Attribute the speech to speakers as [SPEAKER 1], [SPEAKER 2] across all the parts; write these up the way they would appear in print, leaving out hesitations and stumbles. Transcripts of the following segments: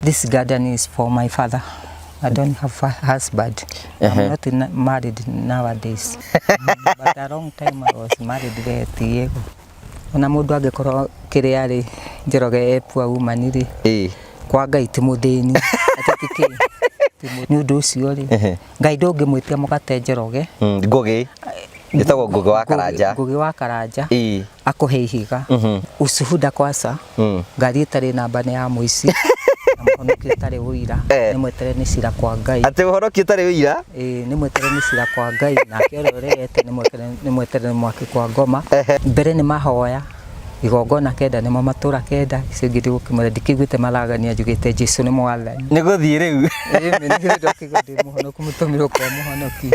[SPEAKER 1] This garden is for my father. I don't have a husband. I'm not married nowadays. But a long time I was married there at Diego. Ona mũndũ angĩkorwo kĩrĩa rĩ Njoroge e poor woman rĩ kwa Ngai ti mũthĩni. Atĩ ti kĩ? Nĩ ũndũ ũcio rĩ Ngai ndũngĩmwĩtia mũgate Njoroge.
[SPEAKER 2] Ngũgĩ ĩtagwo Ngũgĩ wa Karanja.
[SPEAKER 1] Ngũgĩ wa Karanja. Akũhe ihiga. Ushuhuda kwasa. Ngari ĩtarĩ namba nĩ ya mũici. Na mũhonoki ũtarĩ ũira. Nĩ mwetere nĩ cira kwa Ngai.
[SPEAKER 2] Atĩ ũhonoki ũtarĩ ũira?
[SPEAKER 1] Ĩĩ nĩ mwetere nĩ cira kwa Ngai. Nake ũrĩa ũregete nĩ mwetere nĩ mwaki kwa ngoma. Mbere nĩ mahoya. Igongona kenda nĩmo matũra kenda. Icio ingĩ ndigũkĩmwĩra ndikĩiguĩte maragania njugĩte Jesu nĩ mwathani.
[SPEAKER 2] Nĩ gũthiĩ rĩu.
[SPEAKER 1] Ĩĩ nĩ ndakĩigua ndĩ mũhonoku mũtũmirwo kwa mũhonoki.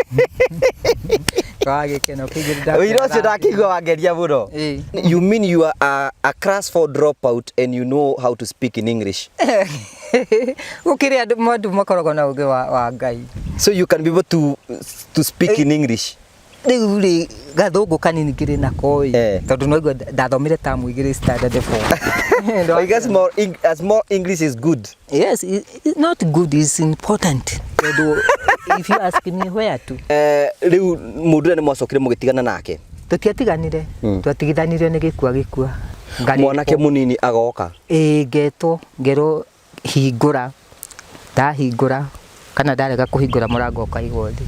[SPEAKER 1] Kwa gĩkeno kĩingĩ.
[SPEAKER 2] Ũira ũcio ndakĩigua wangeria mũno. You mean you are a class 4 dropout and you know how to speak in English?
[SPEAKER 1] Gũkĩrĩ andũ andũ makoragwo na ũgĩ wa Ngai.
[SPEAKER 2] So you can be able to speak in English?
[SPEAKER 1] Rĩu rĩ gathũngũ kanini ngĩrĩ nako ĩ tondũ no igua ndathomire tamu igĩrĩ standard 4.
[SPEAKER 2] I guess small English is good.
[SPEAKER 1] Yes, it's not good, it's important. Tondũ if you ask me where to.
[SPEAKER 2] Rĩu mũndũ ũrĩa nĩ mwacokire mũgĩtigana nake?
[SPEAKER 1] Tũtiatiganire. Twatigithanirio nĩ gĩkua gĩkua.
[SPEAKER 2] Mwanake mũnini agoka?
[SPEAKER 1] Ĩĩ ngetwo ngerwo hingũra, ndahingũra kana ndarega kũhingũra mũrango ũkaigwo thĩ.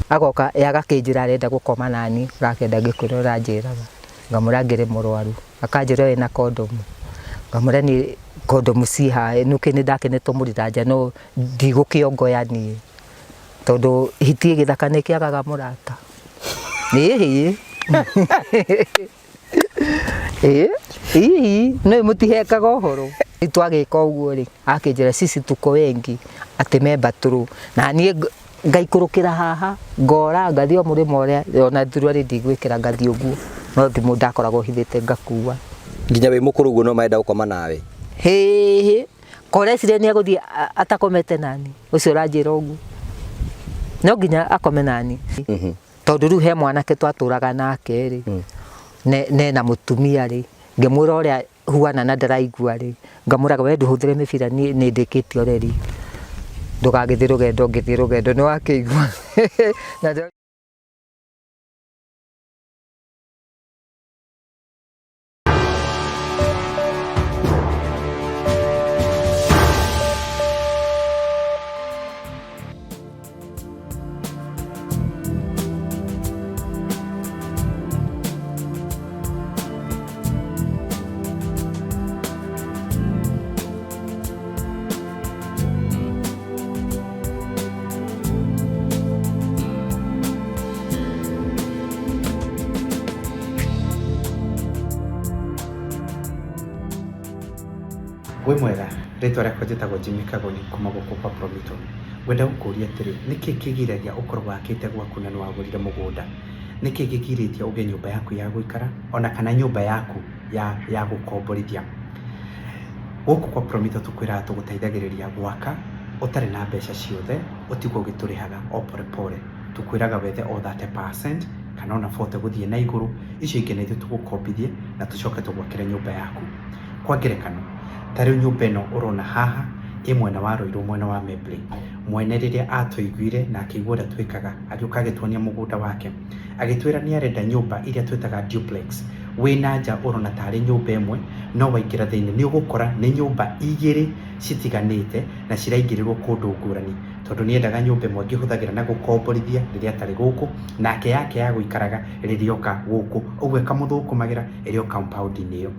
[SPEAKER 1] Agoka agakĩnjĩra arenda gũkoma nani, ũrakĩenda ngĩkwĩra ũranjĩraga. Ngamwĩra ngĩrĩ mũrwaru. Akanjĩra wĩna kondomu. Ngamwĩra niĩ kondomu ciĩ haha, nũkĩ nĩ ndakenetwo mũrĩra nja no ndigũkĩongoya niĩ. Tondũ hiti ĩ gĩthaka nĩ kĩagaga mũrata. Ĩhĩ. Ĩĩ, hihi nĩ mũtihekaga ũhoro. Twagĩka ũguo rĩ, akĩnjĩra sisi tuko wengi atĩ me mbatũrũ. Na niĩ ngaikũrũkĩra haha, ngora ngathiĩ o mũrĩmo ũrĩa, ona thuruarĩ ndigwĩkĩra ngathiĩ ũguo. No thimũ ndakoragwo hithĩte ngakua.
[SPEAKER 2] Nginya wĩ mũkũrũ ũguo no marenda gũkoma nawe?
[SPEAKER 1] Hĩhĩ, koreciria nĩ egũthiĩ atakomete nani, ũcio ũranjĩra ũguo. No nginya akome nani. Tondũ rĩu he mwanake twatũraga nake rĩ, nena mũtumia rĩ, ngĩmwĩra ũrĩa huana na ndĩraigua rĩ, ngamwĩraga we ndũhũthĩre mĩbira niĩ nĩ ndĩkĩtie already. Ndũgagĩthiĩ rũgendo ngĩthiĩ rũgendo nĩ wakĩigua.
[SPEAKER 3] Wĩ mwega, rĩtwa rĩakwa njĩtagwo Jimmy Kagoni kuma gũkũ kwa Promito. Ngwenda gũkũria atĩrĩ, nĩkĩ kĩgiragia ũkorwo wakĩte gwaku na nĩwagũrire mũgũnda? Nĩkĩ kĩgirĩtie ũgĩe nyũmba yaku ya gũikara ona kana nyũmba yaku ya gũkomborithia? Gũkũ kwa Promito tũkwĩraga tũgũteithagĩrĩria gwaka ũtarĩ na mbeca ciothe, ũtigwo ũgĩtũrĩhaga o pore pore. Tũkwĩraga wethe o 30% kana ona 40 gũthiĩ na igũrũ, icio ingĩ na ithuĩ tũgũkombithie na tũcoke tũgwakĩre nyũmba yaku. Kwa ngerekano, ta rĩu nyũmba ĩno ũrona haha ĩ mwena wa Ruiru mwena wa Membley. Mwene rĩrĩa atũiguire na akĩigua ũrĩa twĩkaga, agĩũka agĩtuonia mũgũnda wake. Agĩtwĩra nĩ arenda nyũmba iria twĩtaga duplex. Wĩ na nja ũrona tarĩ nyũmba ĩmwe, no waingĩra thĩinĩ nĩ ũgũkora nĩ nyũmba igĩrĩ citiganĩte na ciraingĩrĩrwo kũndũ ngũrani. Tondũ nĩ endaga nyũmba ĩmwe angĩhũthagĩra na gũkomborithia rĩrĩa atarĩ gũkũ, nake yake ya gũikaraga rĩrĩa oka gũkũ. Ũguo ĩkamũthũkũmagĩra ĩrĩ o compound-inĩ ĩyo.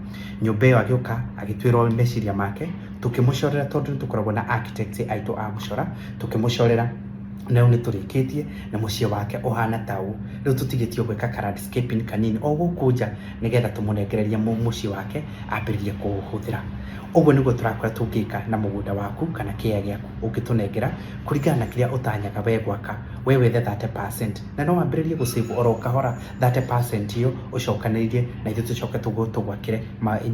[SPEAKER 3] Nyũmba ĩyo agĩũka agĩtwĩra meciria make, tũkĩmũcorera tondũ nĩ tũkoragwo na architects aitũ a gũcora, tũkĩmũcorera na rĩu nĩ tũrĩkĩtie na mũciĩ wake ũhana ta ũũ. Rĩu tũtigĩtie gwĩka ka landscaping kanini o gũkũ nja nĩgetha tũmũnengererie mũciĩ wake ambĩrĩrie kũũhũthĩra. Ũguo nĩguo tũrakora tũngĩka na mũgũnda waku kana kĩea gĩaku ũngĩtũnengera kũringana na kĩrĩa ũtanyaga we gwaka, we wethe 30% na no wambĩrĩrie gũ save oro kahora 30% ĩyo ũcokanĩrĩrie na ithuĩ tũcoke tũgwakĩre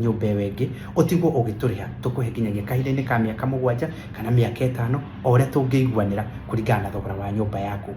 [SPEAKER 3] nyũmba ĩyo ĩngĩ, ũtigwo ũgĩtũrĩha, tũkũhe nginyagia kahinda-inĩ ka mĩaka mũgwanja kana mĩaka ĩtano o ũrĩa tũngĩiguanĩra kũringana na thogora wa nyũmba yaku.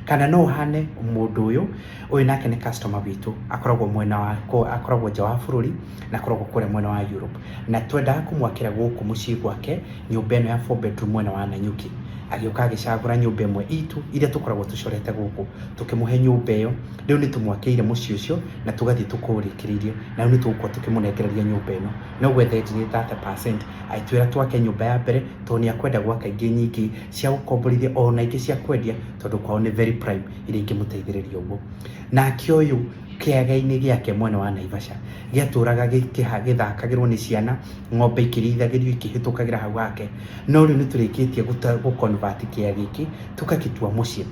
[SPEAKER 3] Kana no ũhane mũndũ ũyũ, ũyũ nake nĩ customer witũ, akoragwo mwena wa, akoragwo nja wa bũrũri na akoragwo kũrĩa mwena wa Europe. Na twenda Twendaga kũmwakĩra gũkũ mũciĩ gwake nyũmba ĩno ya 4 bedroom mwena wa Nanyuki. Agĩũka agĩcagũra nyũmba ĩmwe itũ iria tũkoragwo tũcorete gũkũ, tũkĩmũhe nyũmba ĩyo. Rĩu nĩ tũmwakĩire mũciĩ ũcio na tũgathiĩ tũkũũrĩkĩrĩirie, na rĩu nĩ tũgũkorwo tũkĩmũnengereria nyũmba ĩno. No gwetha engineer 30% agĩtwĩra twake nyũmba ya mbere tondũ nĩ akwenda gwaka ingĩ nyingĩ cia gũkomborithia ona ingĩ cia kwendia tondũ kwao nĩ very prime iria ingĩmũteithĩrĩria ũguo. Nake ũyũ kĩaga-inĩ gĩake mwena wa Naivasha gĩatũraga gĩthakagĩrwo nĩ ciana, ng'ombe ikĩrĩithagĩrio ikĩhĩtũkagĩra hau hake. No rĩu nĩ tũrĩkĩtie gũ convert kĩea gĩkĩ tũgagĩtua mũciĩ,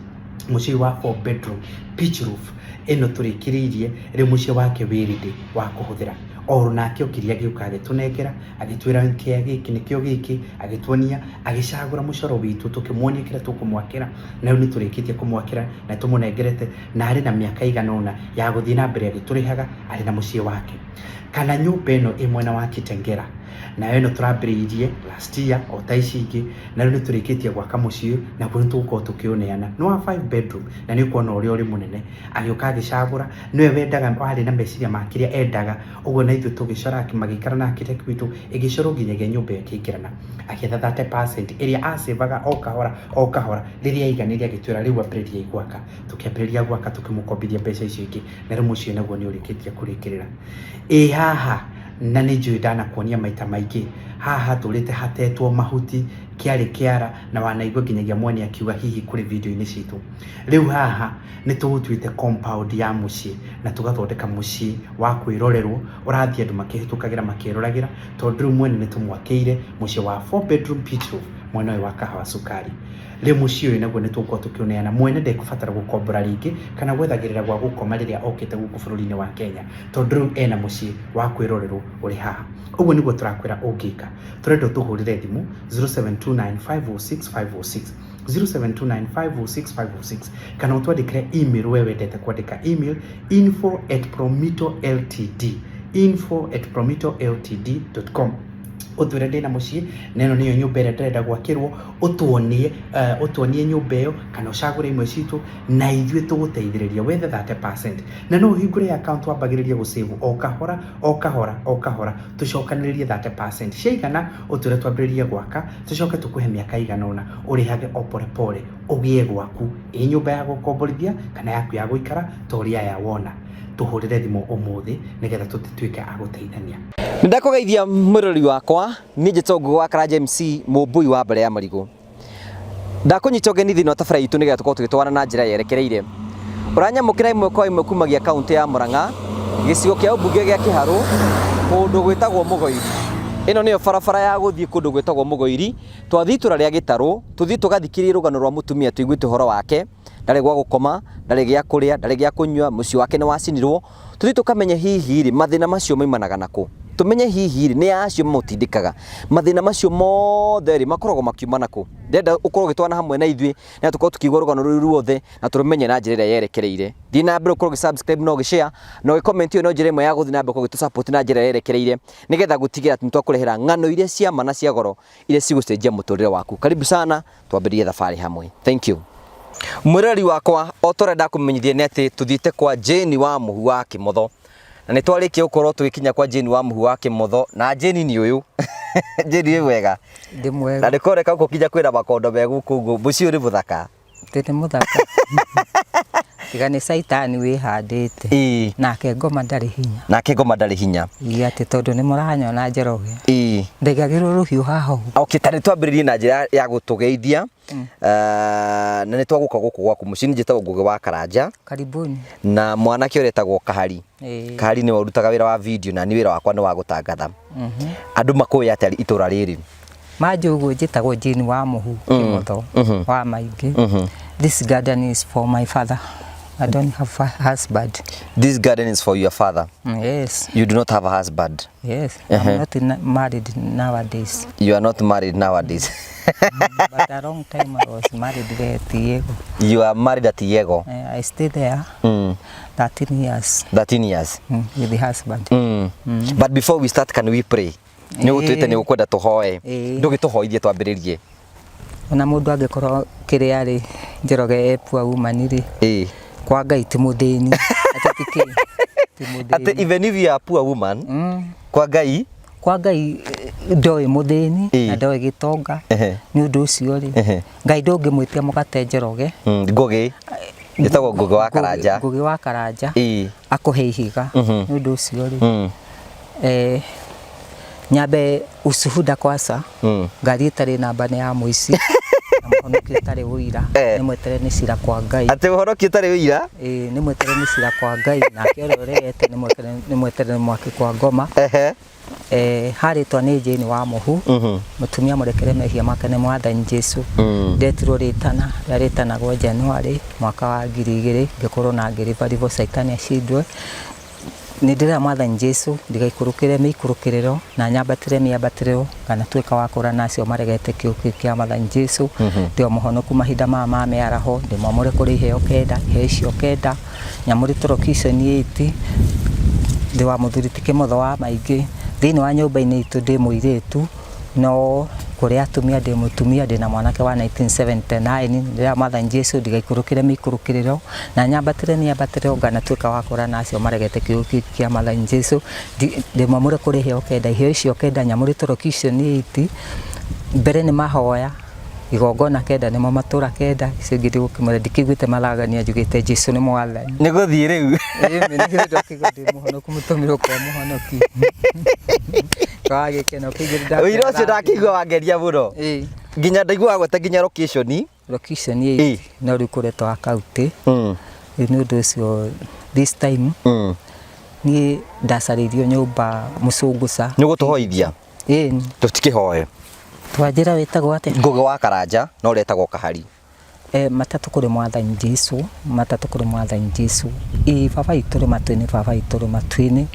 [SPEAKER 3] mũciĩ wa 4 bedroom pitch roof ĩno tũrĩkĩrĩirie. Rĩu mũciĩ wake wĩ ready wa kũhũthĩra. Oro nake okire agĩũka agĩtũnengera, agĩtwĩra kĩea gĩkĩ nĩkĩo gĩkĩ, agĩtuonia, agĩcagũra mũcoro witũ, tũkĩmuonia kĩrĩa tũkũmwakĩra, na rĩu nĩ tũrĩkĩtie kũmwakĩra na tũmũnengerete, na arĩ na mĩaka ĩigana ũna ya gũthiĩ na mbere agĩtũrĩhaga arĩ na mũciĩ wake. Kana nyũmba ĩno ĩ mwena wa Kitengela, nayo ĩno tũrambĩrĩirie last year o ta ici ingĩ, na rĩu nĩ tũrĩkĩtie gwaka mũciĩ naguo nĩ tũgũkorwo tũkĩũneana. Nĩ wa 5 bedroom na nĩ ũkuona ũrĩa ũrĩ mũnene. Agĩũka agĩcagũra, nĩwe wendaga, warĩ na meciria ma kĩrĩa endaga, ũguo na ithuĩ tũgĩcora, magĩikara na architect witũ, ĩgĩcorwo nginyagia nyũmba ĩyo ĩkĩingĩrana. Agĩetha 30% ĩrĩa acĩvaga o kahora o kahora, rĩrĩa aiganĩire agĩtwĩra rĩu ambĩrĩriai gwaka. Tũkĩambĩrĩria gwaka tũkĩmũkombithia mbeca icio ingĩ, na rĩu mũciĩ naguo nĩ ũrĩkĩtie kũrĩkĩrĩra. Ĩ haha, na nĩ njũĩ ndanakuonia maita maingĩ, haha hatũrĩte hatetwo mahuti, kĩarĩ kĩara, na wanaigua nginyagia mwene akiuga hihi kũrĩ video-inĩ citũ. Rĩu haha nĩ tũgũtuĩte compound ya mũciĩ na tũgathondeka mũciĩ wa kwĩrorerwo, ũrathiĩ andũ makĩhĩtũkagĩra makĩroragĩra, tondũ rĩu mwene nĩ tũmwakĩire mũciĩ wa 4 bedroom pitch roof mwena ũyũ wa Kahawa Sukari. Rĩu mũciĩ ũyũ naguo nĩ tũgũkorwo tũkĩũneana, mwene ndekũbatara gũkombora rĩngĩ kana gwethagĩrĩra gwa gũkoma rĩrĩa okĩte gũkũ bũrũri-inĩ wa Kenya, tondũ rĩu ena mũciĩ wa kwĩrorerwo ũrĩ haha. Ũguo nĩguo tũrakwĩra ũngĩka. Tũrenda ũtũhũrĩre thimũ 0729506506, 0729506506, kana ũtwandĩkĩre email we wendete kwandĩka email info@promitoltd, info@promitoltd.com. Ũtwĩre ndĩna mũciĩ na ĩno nĩyo nyũmba ĩrĩa ndĩrenda gwakĩrwo, ũtuonie ũtuonie nyũmba ĩyo kana ũcagũre imwe citũ na ithuĩ tũgũteithĩrĩria wethe 30%. Na no ũhingũre account wambagĩrĩrie gũ save o kahora o kahora o kahora, tũcokanĩrĩrie 30% ciaigana, ũtwĩre twambĩrĩrie gwaka, tũcoke tũkũhe mĩaka ĩigana ũna ũrĩhage o pole pole ũgĩe gwaku, ĩ nyũmba ya gũkomborithia kana yaku ya gũikara ta ũrĩa aya wona. Tũhũrĩre thimũ ũmũthĩ nĩgetha tũtuĩke a gũteithania.
[SPEAKER 2] Nĩ ndakũgeithia mwĩroreri wakwa, niĩ njĩtagwo Ngũgĩ wa Karanja MC, mũmbũi wa mbere ya marigũ. Ndakũnyita ũgeni thĩinĩ wa tabarĩra itũ nĩgetha tũkorwo tũgĩtwarana na njĩra yerekereire. Ũranyamũkĩra ĩmwe kwa ĩmwe kumagia kaũntĩ ya Murang'a, gĩcigo kĩa ũmbunge gĩa Kĩharũ, kũndũ gwĩtagwo Mũgoiri. Ĩno nĩyo barabara ya gũthiĩ kũndũ gwĩtagwo Mũgoiri. Twathiĩ itũra rĩa Gĩtarũ, tũthiĩ tũgathikĩrĩrie rũgano rwa mũtumia tũiguĩte ũhoro wake, ndarĩ gwa gũkoma, ndarĩ gĩa kũrĩa, ndarĩ gĩa kũnyua, mũciĩ wake nĩ wacinirwo. Tũthiĩ tũkamenye hihi rĩ, mathĩna macio maimanaga nakũ. Tũmenye hihi rĩ, nĩ acio mamũtindĩkaga. Mathĩna macio mothe rĩ, makoragwo makiuma nakũ. Ndĩrenda ũkorwo ũgĩtwarana hamwe na ithuĩ, na tũkorwo tũkĩigua rũgano rũrũ ruothe, na tũrũmenye na njĩra ĩrĩa yerekereire. Thiĩ na mbere ũkorwo ũgĩ subscribe na ũgĩ share, na ũgĩ comment, ĩyo no njĩra ĩmwe ya gũthiĩ na mbere gũkorwo ũgĩtũ support na njĩra ĩrĩa yerekereire, nĩgetha gũtigĩrĩra atĩ nĩ twakũrehera ng'ano iria cia ma na cia goro, iria cigũcenjia mũtũrĩre waku. Karibu sana, twambĩrĩrie thabarĩ hamwe. Thank you. Mwĩroreri wakwa, o ta ũrĩa ndakũmenyithia nĩ atĩ tũthiĩte kwa Jane wa Mũhu wa Kĩmotho, na nĩ twarĩkia gũkorwo tũgĩkinya kwa Jane wa Mũhu wa Kĩmotho, na Jane nĩ ũyũ. Jane, wĩ mwega?
[SPEAKER 1] Ndĩ mwega.
[SPEAKER 2] Na nĩ kũroneka gũkũ nginya kwĩna makondo me gũkũ ũguo, mũciĩ ũyũ nĩ mũthaka.
[SPEAKER 1] Ndĩ mũthaka tiga nĩ caitani wĩhandĩte. Nake ngoma ndarĩ hinya.
[SPEAKER 2] Nake ngoma ndarĩ hinya.
[SPEAKER 1] Ii atĩ tondũ nĩ mũranyona Njoroge, ndaigagĩrwo rũhiũ haha ũguo.
[SPEAKER 2] Okay, ta nĩ twambĩrĩrie na njĩra ya gũtũgeithia. Na nĩ twagũka gũkũ gwaku mũciĩ. Nĩ njĩtagwo Ngũgĩ wa Karanja.
[SPEAKER 1] Karibuni.
[SPEAKER 2] Na mwanake ũrĩa etagwo Kahari. Kahari nĩwe ũrutaga wĩra wa video na niĩ wĩra wakwa nĩ wa gũtangatha. Andũ makũĩ atĩa itũra rĩrĩ?
[SPEAKER 1] Manjũ ũguo njĩtagwo Jane wa Mũhu Kĩmotho wa Maingĩ. This garden is for my father. I don't have a husband.
[SPEAKER 2] This garden is for your father?
[SPEAKER 1] Yes.
[SPEAKER 2] You do not have a husband?
[SPEAKER 1] Yes. I'm not married nowadays.
[SPEAKER 2] You are not married nowadays.
[SPEAKER 1] But a long time I was married there at Diego.
[SPEAKER 2] You are married at Diego?
[SPEAKER 1] I stayed there 13 years.
[SPEAKER 2] 13 years?
[SPEAKER 1] With the husband.
[SPEAKER 2] But before we start, can we pray? Nĩ ũgũtwĩte nĩ ũkwenda tũhoe. Ndũgĩtũhoithie twambĩrĩrie.
[SPEAKER 1] Ona mũndũ angĩkorwo kĩrĩa rĩ, Njoroge e poor woman rĩ, kwa Ngai ti mũthĩni. Atĩ ti kĩ? Ti mũthĩni.
[SPEAKER 2] Atĩ even if you are a poor woman, kwa Ngai?
[SPEAKER 1] Kwa Ngai Ndoĩ mũthĩni na
[SPEAKER 2] Ĩĩ.
[SPEAKER 1] ndoĩ gĩtonga. Nĩ ũndũ ũcio rĩ, Ngai ndũngĩmwĩtia mũgate Njoroge.
[SPEAKER 2] Ngũgĩ ĩtagwo Ngũgĩ wa Karanja.
[SPEAKER 1] Ngũgĩ wa Karanja akũhe ihiga. Nĩ ũndũ ũcio rĩ, nyambe ushuhuda kwasa, ngari ĩtarĩ namba nĩ ya mũici na mũhonoki ũtarĩ ũira nĩ mwetere nĩ cira kwa Ngai.
[SPEAKER 2] Atĩ mũhonoki ũtarĩ ũira?
[SPEAKER 1] Ĩĩ, nĩ mwetere nĩ cira kwa Ngai, nake ũrĩa ũregete nĩ mwetere nĩ mwaki kwa ngoma. Harĩtwa nĩ Jane wa Mũhu, mũtumia mũrekere mehia make nĩ Mwathani Jesu. Ndetirwo rĩtana rĩrĩa rĩtanagwo January mwaka wa 2000, ngĩkorwo na ngĩribaribo Caitani acindwe. Nĩ ndĩrera Mwathani Jesu ndigaikũrũkĩre mĩikũrũkĩrĩro na nyambatĩre mĩambatĩrĩro, kana tuĩka wa kũra na acio maregete kĩo kĩu kĩa Mwathani Jesu. Ndĩ o mũhonoku mahinda maya ma mĩaraho, ndĩ mwamũre kũrĩ iheo kenda, iheo icio kenda, nyamũrĩtwo location 8, ndĩ wa mũthuri ti kĩmotho wa maingĩ. Thĩinĩ wa nyũmba-inĩ itũ ndĩ mũirĩtu, no kũrĩ atumia ndĩ mũtumia, ndĩ na mwanake wa 1979. Ndĩrera Mwathani Jesu ndigaikũrũkĩre mĩikũrũkĩrĩro na nyambatĩre mĩambatĩrĩro, ngana tuĩka wa kũra na acio maregete kĩo kĩu kĩa Mwathani Jesu. Ndĩ mwamũre kũrĩ iheo kenda, iheo icio kenda, nyamũrĩtwo location 8. Mbere nĩ mahoya igongona kenda, nĩmo matũra kenda, icio ingĩ ndigũkĩmwĩra, ndikĩiguĩte mathagania njugĩte Jesu nĩ Mwathani.
[SPEAKER 2] Nĩ gũthiĩ rĩu.
[SPEAKER 1] Ĩĩ, nĩ ndakĩigua ndĩ mũhonoku, mũtũmirwo kwa mũhonoki. Kwa gĩkeno kĩingĩ nĩ
[SPEAKER 2] Ũira ũcio ndakĩigua wangeria mũno.
[SPEAKER 1] Ĩĩ.
[SPEAKER 2] Nginya ndaigua wagweta nginya location.
[SPEAKER 1] Location 8, no rĩu kũretwo wa county. Rĩu nĩ ũndũ ũcio this time niĩ ndacarĩirio nyũmba mũcũngũca.
[SPEAKER 2] Nĩ ũgũtũhoithia?
[SPEAKER 1] Ĩĩ.
[SPEAKER 2] Tũtikĩhoe.
[SPEAKER 1] Twanjĩra wĩtagwo atĩa?
[SPEAKER 2] Ngũgĩ wa Karanja, no ũretagwo Kahari.
[SPEAKER 1] Matatũ kũrĩ Mwathani Jesu, matatũ kũrĩ Mwathani Jesu. Ĩ baba itũ rĩ matu-inĩ, baba itũ rĩ matu-inĩ.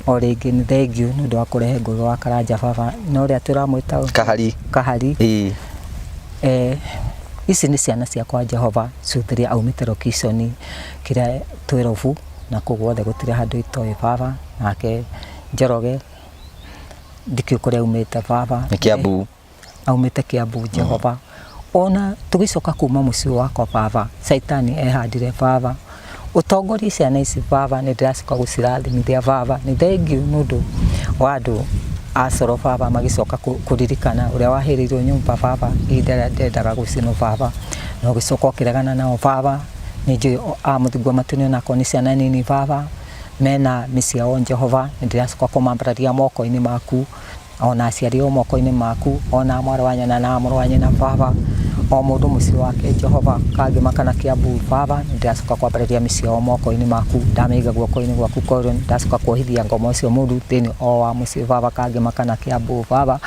[SPEAKER 1] O rĩngĩ nĩ thengiũ nĩ ũndũ wa kũrehe Ngũgĩ wa Karanja baba, na ũrĩa tũramwĩta
[SPEAKER 2] Kahari.
[SPEAKER 1] Kahari. Ici nĩ ciana ciakwa Jehova, Cuthĩria aumĩte location kĩrĩa 12, na kũu guothe gũtirĩ handũ itoĩ baba. Nake Njoroge ndikĩũĩ kũrĩa aumĩte baba.
[SPEAKER 2] Nĩ Kiambu.
[SPEAKER 1] Aumĩte Kiambu Jehova. Ona tũgĩcoka kuma mũciĩ wakwa baba, Caitani ehandire baba. Ũtongorie ciana ici baba, nĩ ndĩracoka gũcirathimithia baba. Nĩ thengiũ nĩ ũndũ wa andũ a coro baba magĩcoka kũririkana ũrĩa wahĩrĩirwo nyũmba baba ihinda rĩrĩa ndendaga gũcinwo baba, na ũgĩcoka ũkĩregana nao baba. Nĩ njũĩ a mũthingu wa matu-inĩ onakorwo nĩ ciana nini baba, mena mĩciĩ yao Jehova, nĩ ndĩracoka kũmambararia moko-inĩ maku, ona aciari ao moko-inĩ maku, ona mwarĩ wa nyina na mũrũ wa nyina baba, o mũndũ mũciĩ wake Jehova, Kangema kana Kiambu baba, nĩ ndĩracoka kwambararia mĩciĩ yao moko-inĩ maku, ndamĩiga guoko-inĩ gwaku kwa ũrĩo, nĩ ndacoka kuohithia ngoma ũcio mũru thĩinĩ o wa mũciĩ baba, Kangema kana Kiambu baba.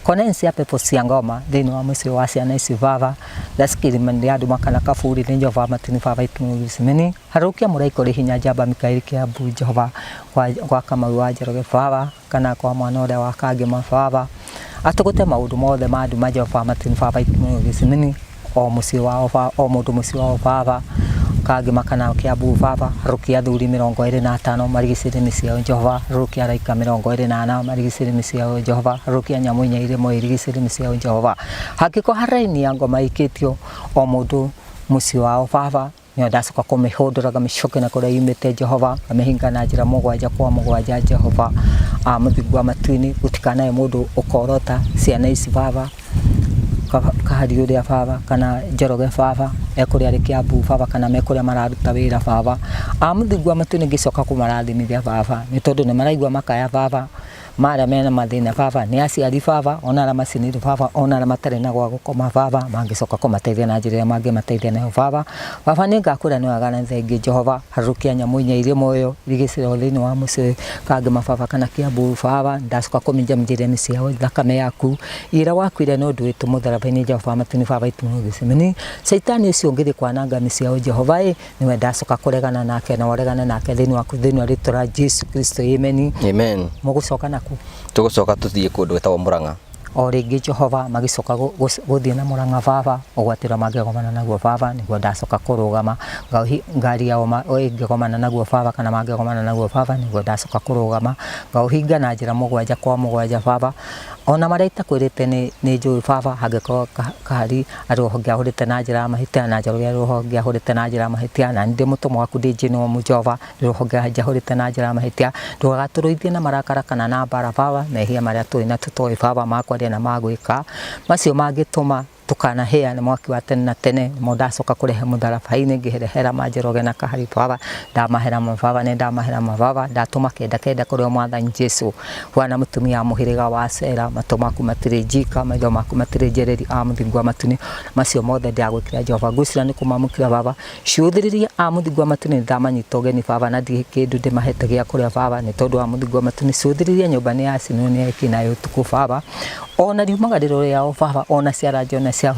[SPEAKER 1] Konensi ya pepo cia ngoma thĩinĩ wa mũciĩ wa ciana ici baba, ndacikirimania nĩ andũ makana kaburi nĩ Jehova matini baba itumũgicimeni. Harũkia mũraika ũrĩ hinya njamba Mikaeli Kiambu Jehova, gwa Kamau wa Njoroge baba, kana kwa mwana ũrĩa wa Kangema baba, atũgũte maũndũ mothe ma nduma Jehova matini baba itumũgicimeni, o mũciĩ wao o mũndũ mũciĩ wao baba, Kangema kana Kiambu baba, harũkia athuri 25 marigicĩrie mĩciĩ yao Jehova, harũkia araika 24 marigicĩrie mĩciĩ yao Jehova, harũkia nyamũ inya irĩ muoyo irigicĩrie mĩciĩ yao Jehova. Hangĩkorwo haraini ya ngoma ĩikĩtio o mũndũ mũciĩ wao baba, nĩyo ndacoka kũmĩhũndũra ngamĩcokia na kũrĩa yumĩte Jehova, ngamĩhinga na njĩra mũgwanja kwa mũgwanja Jehova. Mũthingu wa matu-inĩ, gũtikanae mũndũ ũkorota ciana ici baba, Kahari ũrĩa baba, kana Njoroge baba, ekũrĩa arĩ Kiambu baba, kana mekũrĩa mararuta wĩra baba. Mũthingu wa matu-inĩ ngĩcoka kũmarathimithia baba, nĩ tondũ nĩ maraigua makaya baba, marĩa mena mathĩna baba, nĩ aciari baba, ona arĩa macinĩirwo baba, ona arĩa matarĩ na gwa gũkoma baba, mangĩcoka kũmateithia na njĩra ĩrĩa mangĩmateithia nayo baba. Baba nĩ ngakwĩra nĩ wega na thengiũ Jehova, harũkia nyamũ inya irĩ muoyo irigicĩrwo thĩinĩ wa mũciĩ Kangema baba kana Kiambu baba, ndacoka kũminjaminjĩria mĩciĩ yao thakame yaku ĩrĩa wakuire nĩ ũndũ witũ mũtharaba-inĩ Jehova matu-inĩ baba itumũgĩcemeni. Caitani ũcio ũngĩthiĩ kwananga mĩciĩ yao Jehova ĩ, nĩwe ndacoka kũregana nake na ũregane nake thĩinĩ waku thĩinĩ wa rĩtwa rĩa Jesu Kristo, amen.
[SPEAKER 2] Amen.
[SPEAKER 1] Mũgũcoka naku?
[SPEAKER 2] Tũgũcoka tũthiĩ kũndũ gwĩtagwo Mũrang'a.
[SPEAKER 1] O rĩngĩ Jehova magĩcoka gũthiĩ na Mũrang'a baba, ũgwati ũrĩa mangĩgomana naguo baba, nĩguo ndacoka kũrũgama. Ngari yao ĩngĩgomana naguo baba, kana mangĩgomana naguo baba, nĩguo ndacoka kũrũgama. Ngaũhinga na njĩra mũgwanja kwa mũgwanja baba. Ona marĩa itakwĩrĩte nĩ njũĩ baba, hangĩkorwo Kahari arĩ ho ngĩahũrĩte na njĩra ya mahĩtia, na Njoroge arĩ ho ngĩahũrĩte na njĩra ya mahĩtia, na niĩ ndĩ mũtũmwo waku ndĩ Jane wa Jehova, ndĩ ho njahũrĩte na njĩra ya mahĩtia, ndũgatũrũithie na marakara kana na mbara baba, mehia marĩa tũĩ na tũtoĩ baba, ma kwaria na ma gwĩka, macio mangĩtũma Ndũkanahĩa nĩ mwaki wa tene na tene, nĩmo ndacoka kũrehe mũtharaba-inĩ ngĩrehera ma Njoroge na Kahari baba, ndamahera ma baba nĩ ndamahera ma baba, ndatũma kenda kenda kũrĩ o mwathani Jesu. Bwana mũtumia wa mũhĩrĩga wa Sera, matũ maku matirĩ njika, maitho maku matirĩ njereri a mũthingu wa matu-inĩ, macio mothe ndĩragwĩkĩra Jehova. Ngwĩciria nĩ kũmamũkĩra baba, cũthĩrĩria a mũthingu wa matu-inĩ nĩ ndamanyita ũgeni baba, na ndirĩ kĩndũ ndĩmahete gĩa kũrĩa baba, nĩ tondũ wa mũthingu wa matu-inĩ. Cũthĩrĩria nyũmba nĩ yacinwo nĩ ekinaĩ ũtukũ baba, ona riumagarĩro rĩao baba ona cia ranji ona cia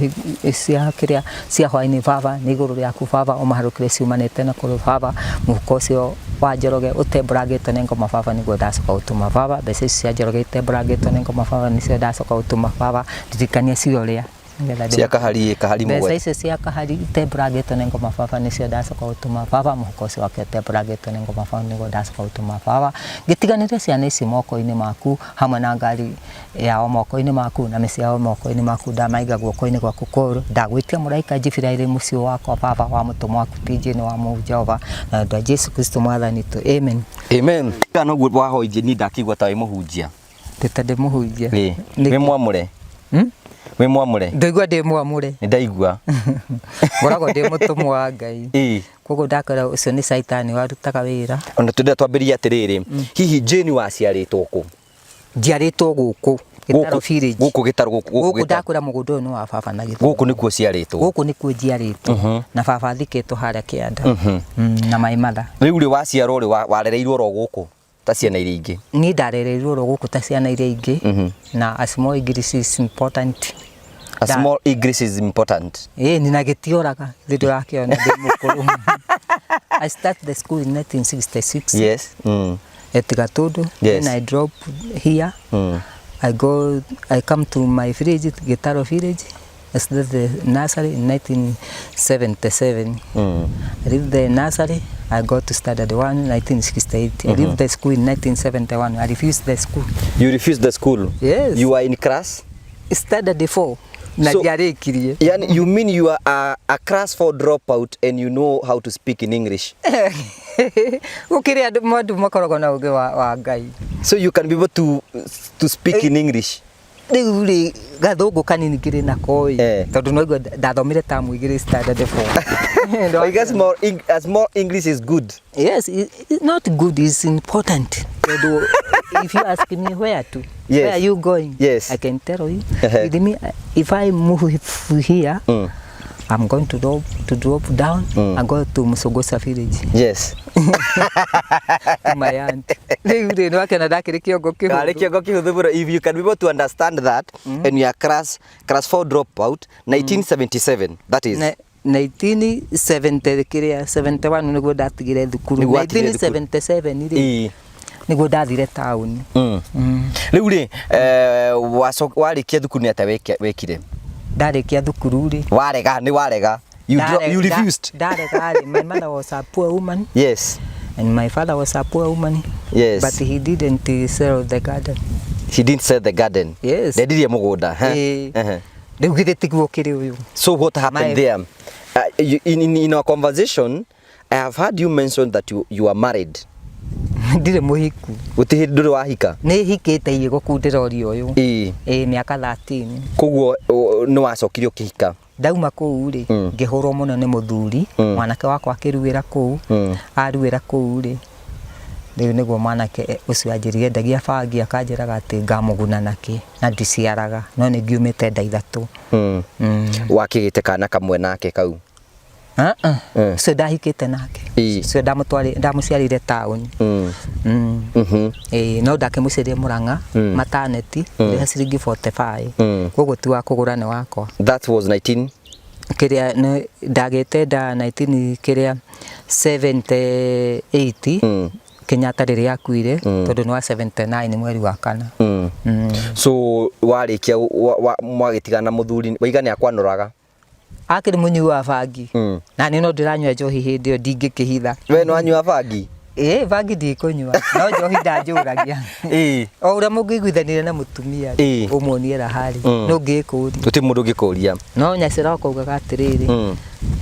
[SPEAKER 1] cia kĩrĩa cia hwainĩ baba nĩ igũrũ rĩaku baba ũmaharũkĩre ciumanĩte na kũrĩ baba mũhuko ũcio wa Njoroge ũtembũrangĩtwo nĩ ngoma baba nĩguo ndacoka gũtũma baba mbeca icio cia Njoroge itembũrangĩtwo nĩ ngoma baba nĩcio ndacoka gũtũma baba ndirikania ciorĩa nĩgetha
[SPEAKER 2] Cia kahari kahari
[SPEAKER 1] mbeca
[SPEAKER 2] mũgwete.
[SPEAKER 1] icio cia kahari itembũrangĩtwo nĩ ngoma baba nĩcio ndacoka gũtũma baba mũhuko ũcio wake ũtembũrangĩtwo nĩ ngoma baba nĩguo ndacoka gũtũma baba ngĩtiganĩria ciana ici moko-inĩ maku hamwe na ngari yao moko-inĩ maku na mĩciĩ yao moko-inĩ maku ndamaiga guoko-inĩ gwaku kwa ũrĩo ndagwĩtia mũraika Jibiraeli mũciĩ wakwa baba wa mũtũmwo waku TJ nĩ wa mũu Jehova na ũndũ wa Jesu Kristo mwathani witũ amen.
[SPEAKER 2] Amen. Kana ũguo wahoithie niĩ ndakĩigua ta wĩ mũhunjia.
[SPEAKER 1] Ndĩ ta ndĩ mũhunjia.
[SPEAKER 2] Ĩĩ.
[SPEAKER 1] Nĩkĩ?
[SPEAKER 2] Wĩ mwamũre?
[SPEAKER 1] Hmm?
[SPEAKER 2] Wĩ mwamũre?
[SPEAKER 1] Ndaigua ndĩ mwamũre.
[SPEAKER 2] Nĩ ndaigua.
[SPEAKER 1] Ngoragwo ndĩ mũtũmwo wa Ngai.
[SPEAKER 2] Ĩĩ.
[SPEAKER 1] Koguo ndakwĩra ũcio nĩ caitani warutaga wĩra.
[SPEAKER 2] Ona twenda twambĩrĩrie atĩrĩrĩ, hihi Jane waciarĩtwo kũ?
[SPEAKER 1] Njiarĩtwo gũkũ Gĩtarũ village.
[SPEAKER 2] Gũkũ Gĩtarũ gũkũ
[SPEAKER 1] Gũkũ
[SPEAKER 2] Gĩtarũ.
[SPEAKER 1] ndakwĩra mũgũnda ũyũ nĩ wa baba na gĩthũngũ.
[SPEAKER 2] Gũkũ nĩkuo ũciarĩtwo.
[SPEAKER 1] Gũkũ nĩkuo njiarĩtwo na baba athikĩtwo harĩa kĩanda na my mother.
[SPEAKER 2] Rĩu rĩ waciarwo rĩ warereirwo oro gũkũ ta ciana iria ingĩ?
[SPEAKER 1] Niĩ ndarereirwo oro gũkũ ta ciana iria ingĩ na a small English is important.
[SPEAKER 2] A small English is important.
[SPEAKER 1] Ĩĩ ni na gĩtioraga thĩ ndũrakĩona ndĩ mũkũrũ. I start the school in 1966.
[SPEAKER 2] Yes.
[SPEAKER 1] At Gatundu.
[SPEAKER 2] Yes.
[SPEAKER 1] Then I drop here. I go, I come to my village, Gitaro village. I start the nursery in 1977. I leave the nursery, I go to standard one, 1968. I leave the school in 1971. I refused the school.
[SPEAKER 2] You refused the school?
[SPEAKER 1] Yes.
[SPEAKER 2] You are in class?
[SPEAKER 1] Standard 4. Na
[SPEAKER 2] So-
[SPEAKER 1] ndiarĩkirie.
[SPEAKER 2] Yani, you mean you are a class 4 dropout and you know how to speak in English?
[SPEAKER 1] Gũkĩrĩ andũ andũ makoragwo na ũgĩ wa Ngai.
[SPEAKER 2] So you can be able to speak in English?
[SPEAKER 1] Rĩu rĩ gathũngũ kanini ngĩrĩ nako ĩ
[SPEAKER 2] Eh.
[SPEAKER 1] tondũ no igua ndathomire tamu igĩrĩ standard 4.
[SPEAKER 2] I guess more, a small English is good.
[SPEAKER 1] Yes, it's not good, it's important. Tondũ if you ask me where to,
[SPEAKER 2] Yes.
[SPEAKER 1] where are you going?
[SPEAKER 2] Yes.
[SPEAKER 1] I can tell you.
[SPEAKER 2] Uh-huh.
[SPEAKER 1] With me, if I move here, I'm going to drop down and go to Musogosa village.
[SPEAKER 2] Yes.
[SPEAKER 1] To my aunt. Rĩu rĩ nĩwakĩona ndakĩrĩ kĩongo kĩhũthũ.
[SPEAKER 2] Karĩ kĩongo kĩhũthũ mũno. If you can be able to understand that and you are class 4 dropout 1977 that is.
[SPEAKER 1] 1970 kĩrĩa 71 nĩguo ndatigire thukuru.
[SPEAKER 2] Nĩguo watigire thukuru.
[SPEAKER 1] 1977 rĩ
[SPEAKER 2] Ĩĩ.
[SPEAKER 1] nĩguo ndathire taũni.
[SPEAKER 2] Rĩu rĩ warĩkia thukuru nĩ atĩa wekire?
[SPEAKER 1] Ndarĩkia thukuru rĩ.
[SPEAKER 2] Warega, nĩ warega. You refused.
[SPEAKER 1] Ndarega rĩ, my mother was a poor woman.
[SPEAKER 2] Yes.
[SPEAKER 1] And my father was a poor woman.
[SPEAKER 2] Yes.
[SPEAKER 1] But he didn't sell the garden.
[SPEAKER 2] He didn't sell the garden.
[SPEAKER 1] Yes.
[SPEAKER 2] Ndendirie mũgũnda.
[SPEAKER 1] Ĩĩ. Rĩu githĩ tiguo kĩrĩ ũyũ.
[SPEAKER 2] So what happened there? In our conversation, I have heard you mention that you are married.
[SPEAKER 1] Ndirĩ mũhiku.
[SPEAKER 2] Gũtirĩ hĩndĩ ndũrĩ wahika?
[SPEAKER 1] Nĩ hikĩte ĩ gũkundĩra ũria ũyũ.
[SPEAKER 2] Ĩĩ.
[SPEAKER 1] Ĩĩ mĩaka 13.
[SPEAKER 2] Koguo nĩ wacokire ũkĩhika?
[SPEAKER 1] Ndauma kũu rĩ, ngĩhũrwo mũno nĩ mũthuri, mwanake wakwa akĩruĩra kũu, aruĩra kũu rĩ, rĩu nĩguo mwanake ũcio anjĩrire endagia bangi akanjĩraga atĩ ngamũguna nakĩ na ndiciaraga no nĩ ngiumĩte nda ithatũ.
[SPEAKER 2] Wakĩgĩte kana kamwe nake kau?
[SPEAKER 1] Ũcio ndahikĩte nake. Ũcio ndamũciarire taũni. Ĩĩ, no ndakĩmũciarire Mũrang'a, maternity, ngĩrĩha ciringi 45. Koguo ti wa kũgũra nĩ wakwa.
[SPEAKER 2] That was 19?
[SPEAKER 1] Kĩrĩa nĩ ndagĩte nda 19 kĩrĩa 78. Kenyatta rĩrĩa akuire, tondũ nĩ wa 79 mweri wa kana.
[SPEAKER 2] So warĩkia mwagĩtigana na mũthuri, waiga nĩ akwanũraga?
[SPEAKER 1] Akĩrĩ mũnyui wa bangi. Na niĩ no ndĩranyua njohi hĩndĩ ĩyo ndingĩkĩhitha.
[SPEAKER 2] We nĩ wanyua bangi?
[SPEAKER 1] Ĩĩ, bangi ndikũnyua, no njohi ndanjũragia. O ũrĩa mũngĩiguithanire na mũtumia rĩ, ũmuonie raha rĩ, nũ ũngĩkũria?
[SPEAKER 2] Gũtirĩ mũndũ ũngĩkũria.
[SPEAKER 1] No nyacĩra ũkaugaga atĩrĩrĩ,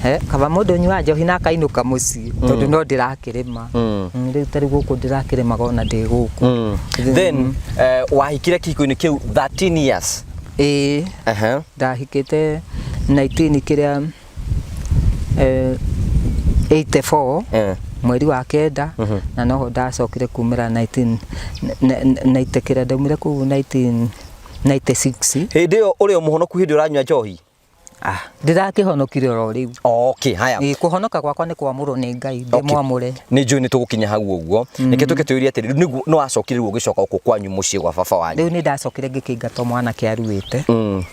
[SPEAKER 1] he, kaba mũndũ ũnyuaga njohi na akainũka mũciĩ, tondũ no ndĩrakĩrĩma. Rĩu ta rĩu gũkũ ndĩrakĩrĩmaga ona ndĩ gũkũ.
[SPEAKER 2] Then wahikire kĩhiko-inĩ kĩu 13 years.
[SPEAKER 1] Ĩĩ, ndahikĩte 19 kĩrĩa 84 mweri wa kenda, na noho ndacokire kumĩra 1990 kĩrĩa ndaumire kũu 1996.
[SPEAKER 2] Hĩndĩ ĩyo ũrĩ o mũhonoku hĩndĩ ũranyua njohi?
[SPEAKER 1] Ah, ndĩrakĩhonokire oro rĩu.
[SPEAKER 2] Okay, haya.
[SPEAKER 1] Ĩĩ, kũhonoka gwakwa nĩ kwamũrwo nĩ Ngai, ndĩ mwamũre.
[SPEAKER 2] Nĩ njũĩ nĩ tũgũkinya hau ũguo. Reke tũke twĩyũrie atĩrĩ, rĩu nĩguo nĩ wacokire rĩu ũgĩcoka gũkũ kwanyu mũciĩ gwa baba wanyu?
[SPEAKER 1] Rĩu nĩ ndacokire ngĩkĩingatwo mwanake aruĩte,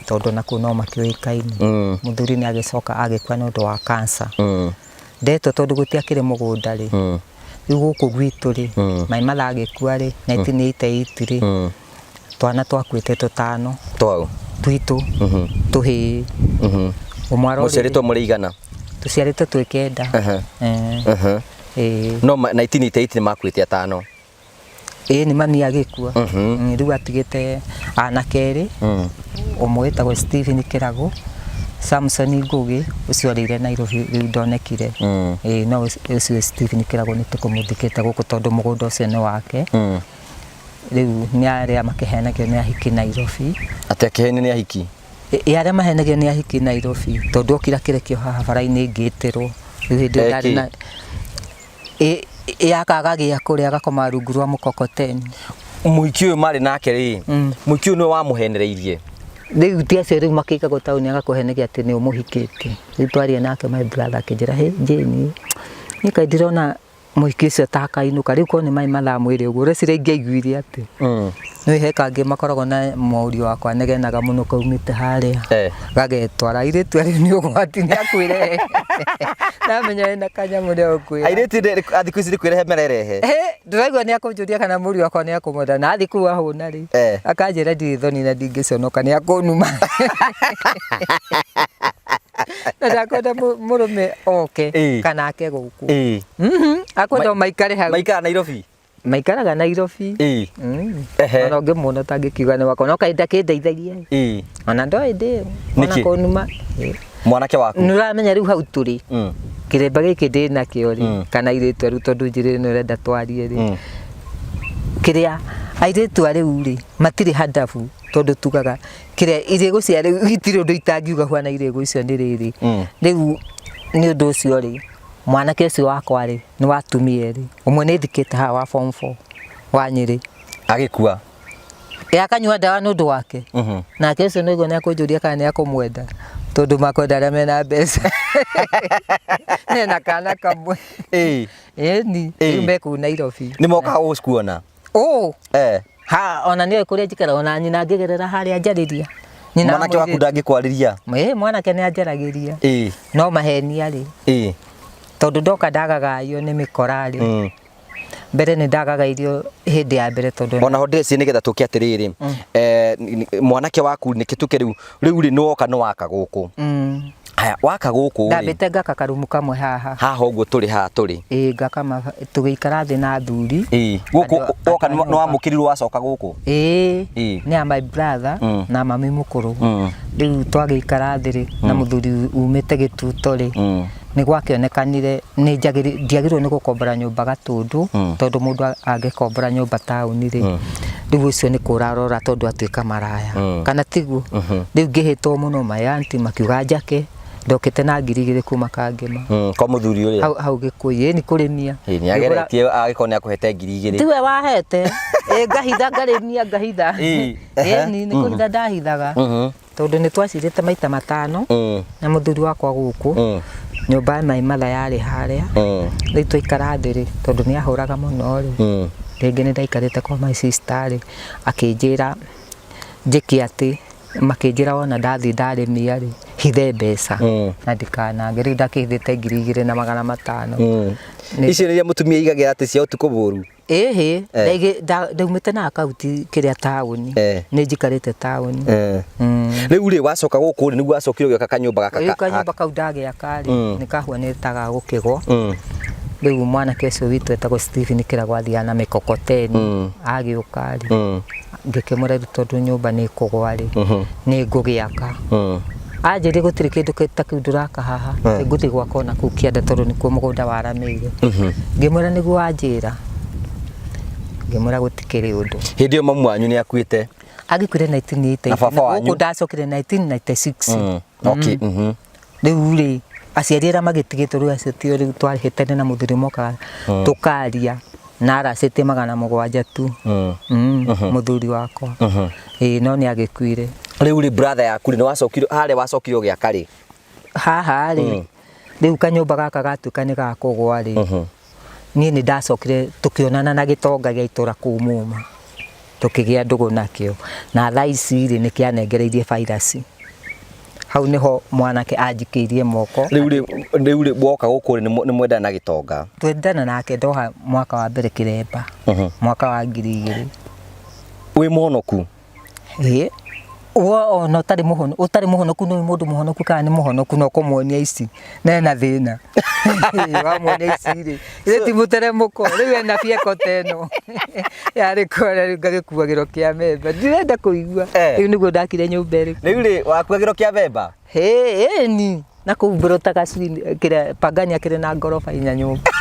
[SPEAKER 1] tondũ nakuo no makĩũĩkaine. Mũthuri nĩ agĩcoka agĩkua nĩ ũndũ wa cancer. Ndetwo tondũ gũtiakĩrĩ mũgũnda rĩ, rĩu gũkũ gwitũ rĩ, Mai Matha agĩkua rĩ, 1988 rĩ, twana twakuĩte tũtano.
[SPEAKER 2] Twaũ?
[SPEAKER 1] Twitũ, tũhĩĩ. Ũmwe arorire.
[SPEAKER 2] Mũciarĩtwo mũrĩ aigana?
[SPEAKER 1] Tũciarĩtwo twĩ kenda. Ĩĩ.
[SPEAKER 2] No 1988 nĩ makuĩte atano.
[SPEAKER 1] Ĩĩ nĩ mami agĩkua. Rĩu atigĩte anake erĩ, ũmwe wĩtagwo Stephen Kĩragũ, Samson Ngũgĩ, ũcio orĩire Nairobi rĩu ndonekire. Ĩĩ no ũcio Stephen Kĩragũ nĩ tũkũmũthikĩte gũkũ tondũ mũgũnda ũcio nĩ wake. Rĩu nĩ arĩa makĩhenagio nĩ ahiki Nairobi.
[SPEAKER 2] Atĩ akĩhenio nĩ ahiki?
[SPEAKER 1] Ĩ arĩa mahenagio nĩ ahiki Nairobi tondũ okire akĩrekio haha bara-inĩ ngĩtĩrwo. Rĩu hĩndĩ ĩyo ndarĩ na ĩ akaga gĩa kũrĩa agakoma rungu rwa mũkokoteni.
[SPEAKER 2] Mũhiki ũyũ marĩ nake rĩ, mũhiki ũyũ nĩwe wamũhenereirie?
[SPEAKER 1] Rĩu ti acio rĩu makĩigagwo taũni agakũheneria atĩ nĩ ũmũhikĩtie. Rĩu twaria nake my brother akĩnjĩra hĩ Jane, niĩ kaĩ ndirona mũhiki ũcio ta akainũka rĩu korwo nĩ maĩ mathaa mwĩrĩ ũguo ũreciria ingĩaiguire atĩ nĩ he kangĩ makoragwo na mũriũ wakwa negenaga mũno kaumĩte harĩa gagetwara airĩtu arĩ nĩ ũgwati nĩ akwĩrehe ndamenya ena kanyamũ nĩ agũkwĩra
[SPEAKER 2] Airĩtu thikũ ici nĩ kwĩrehe mererehe.
[SPEAKER 1] Ndĩraigua nĩ akũnjũria kana mũriũ wakwa nĩ akũmwenda na athiĩ kũu ahũna rĩ akanjĩra ndirĩ thoni na ndingĩconoka nĩ akũnuma na ndakwenda mũrũme oke kana ake gũkũ. Akwenda o maikare hau.
[SPEAKER 2] Maikara Nairobi?
[SPEAKER 1] Maikaraga Nairobi. Ona ũngĩmuona ũtangĩkiuga nĩ wakwa no kahinda kĩndeithagia. Ona ndoĩ ndĩ ona kũnuma.
[SPEAKER 2] Mwanake waku?
[SPEAKER 1] Nĩ ũramenya rĩu hau tũrĩ. Kĩremba gĩkĩ ndĩ nakĩo rĩ kana airĩtu arĩu tondũ njĩra ĩno ũrenda twarie rĩ. Kĩrĩa airĩtu arĩu rĩ matirĩ handabu tondũ tugaga kĩrĩa irĩgũ cia rĩu itirĩ ũndũ itangiuga huana irĩgũ icio nĩ rĩrĩ. Rĩu nĩ ũndũ ũcio rĩ mwanake ũcio wakwa rĩ nĩ wa atumia erĩ, ũmwe nĩ thikĩte haha wa form 4 wa Nyĩrĩ.
[SPEAKER 2] Agĩkua?
[SPEAKER 1] Ĩ akanyua ndawa nĩ ũndũ wake. Nake ũcio nĩguo nĩ akũnjũria kana nĩ akũmwenda tondũ makwenda arĩa mena mbeca. Ena kana kamwe. Ĩni, rĩu me kũu Nairobi.
[SPEAKER 2] Nĩ mokaga gũkuona?
[SPEAKER 1] Ũ. Ha, ona nĩoĩ kũrĩa njikaraga, ona nyina angĩgerera harĩa anjarĩria. Nyina
[SPEAKER 2] Mwanake waku ndangĩkwarĩria?
[SPEAKER 1] Ĩ, mwanake nĩ anjaragĩria. No mahenia rĩ. Tondũ ndoka ndagagaio nĩ mĩkora rĩ. Mbere nĩ ndagagairio hĩndĩ ya mbere tondũ
[SPEAKER 2] Ona ho ndĩreciria nĩgetha tũke atĩrĩrĩ, mwanake waku nĩkĩ tũke rĩu, rĩu rĩ nĩwoka nĩwaka gũkũ. Haya, waka gũkũ rĩ.
[SPEAKER 1] Ndambĩte ngaka karumu kamwe haha.
[SPEAKER 2] Haha ũguo tũrĩ haha tũrĩ.
[SPEAKER 1] Ĩĩ ngaka tũgĩikara thĩ na athuri.
[SPEAKER 2] Ĩĩ, gũkũ woka nĩwamũkĩrirwo wacoka gũkũ?
[SPEAKER 1] Ĩĩ, nĩ ya my brother na mami mũkũrũ. Rĩu twagĩikara thĩ rĩ, na mũthuri umĩte Gĩtuto rĩ, nĩ gwakĩonekanire nĩ ndiagĩrĩirwo nĩ gũkombora nyũmba Gatũndũ, tondũ mũndũ angĩkombora nyũmba taũni rĩ, rĩu ũcio nĩ kũra arora tondũ atuĩka maraya. Kana tiguo? Rĩu ngĩhĩtwo mũno my auntie makiuga njake, ndokĩte na 2000 kuma Kangema.
[SPEAKER 2] Kwa mũthuri ũrĩa?
[SPEAKER 1] Hau, hau Gĩkũyũ, ĩni kũrĩmia.
[SPEAKER 2] Ĩ, nĩ ageretie agĩkorwo nĩ akũhete 2000.
[SPEAKER 1] Tiwe wahete. Ĩ, ngahitha ngarĩmia ngahitha. Ĩni, nĩ kũhitha ndahithaga. Tondũ nĩ twacirĩte maita matano na mũthuri wakwa gũkũ. Nyũmba ya my mother yarĩ harĩa. Rĩu twaikara thĩ rĩ, tondũ nĩ ahũraga mũno rĩ, rĩngĩ nĩ ndaikarĩte kwa my sister rĩ, akĩnjĩra njĩke atĩ, makĩnjĩra wona ndathiĩ ndarĩmia rĩ, hithe mbeca na ndikanange. Rĩu ndakĩhithĩte 2500.
[SPEAKER 2] Icio nĩ iria mũtumia aigagĩra atĩ cia ũtukũ mũru?
[SPEAKER 1] Ĩhĩ, ndaumĩte na akaunti kĩrĩa taũni. Nĩ njikarĩte taũni.
[SPEAKER 2] Rĩu rĩ, wacoka gũkũ rĩ, nĩguo wacokire ũgĩaka kanyũmba gaka
[SPEAKER 1] Rĩu kanyũmba kau ndagĩaka rĩ, nĩ kahuanĩte ta ga gũkĩgwa. Rĩu mwanake ũcio witũ etagwo Stephen Kĩragũ athiaga na mĩkokoteni. Agĩũka rĩ, ngĩkĩmwĩra rĩu tondũ nyũmba nĩ ĩkũgwa rĩ, nĩ ngũgĩaka. Anjĩrire gũtirĩ kĩndũ ta kĩu ndũraka haha, ngũthiĩ gwaka ona kũu kĩanda tondũ nĩkuo mũgũnda waramĩire. Ngĩmwĩra nĩguo wanjĩra, ngĩmwĩra gũtikĩrĩ ũndũ.
[SPEAKER 2] Hĩndĩ ĩyo mamu wanyu nĩ akuĩte?
[SPEAKER 1] Agĩkuire 1980.
[SPEAKER 2] Na baba wanyu?
[SPEAKER 1] Gũkũ ndacokire 1996.
[SPEAKER 2] Okay.
[SPEAKER 1] Rĩu rĩ, aciari arĩa magĩtigĩtwo rĩu acio tio rĩu twarĩhĩtene na mũthuri mokaga tũkaria na aracĩtie 700 tu. Mũthuri wakwa. Ĩĩ no nĩ agĩkuire.
[SPEAKER 2] Rĩu rĩ, brother yaku rĩ, nĩ wacokire harĩa wacokire ũgĩaka rĩ?
[SPEAKER 1] Haha rĩ, rĩu kanyũmba gaka gatuĩka nĩ gakũgwa rĩ, niĩ nĩ ndacokire tũkĩonana na gĩtonga gĩa itũra kũu Muma, tũkĩgĩa ndũgũ nakĩo, na thaa ici rĩ, nĩ kĩanengereirie bairasi. Hau nĩho mwanake anjikĩirie moko.
[SPEAKER 2] Rĩu rĩ woka gũkũ rĩ, nĩ mwendana na gĩtonga?
[SPEAKER 1] Twendana nake ndoha mwaka wa mbere kĩremba, mwaka wa 2000.
[SPEAKER 2] Wĩ mũhonoku?
[SPEAKER 1] Ĩĩ. Wo ona ũtarĩ mũhonoku, ũtarĩ mũhonoku nĩ mũndũ mũhonoku kana nĩ mũhonoku no kũmuonia ici na ena thĩna. Wamuonia ici rĩ, githĩ ti mũteremũko, rĩu ena bieko ta ĩno yarĩ kora rĩu ngagĩkuagĩrwo kĩa memba, ndirenda kũigua. Rĩu nĩguo ndakire nyũmba ĩrĩkũ.
[SPEAKER 2] Rĩu rĩ, wakuagĩrwo kĩa mbemba?
[SPEAKER 1] Hĩ, ĩni. Na kũu mbũrũtaga kĩrĩa Pangani akĩrĩ na ngoroba inya nyũmba.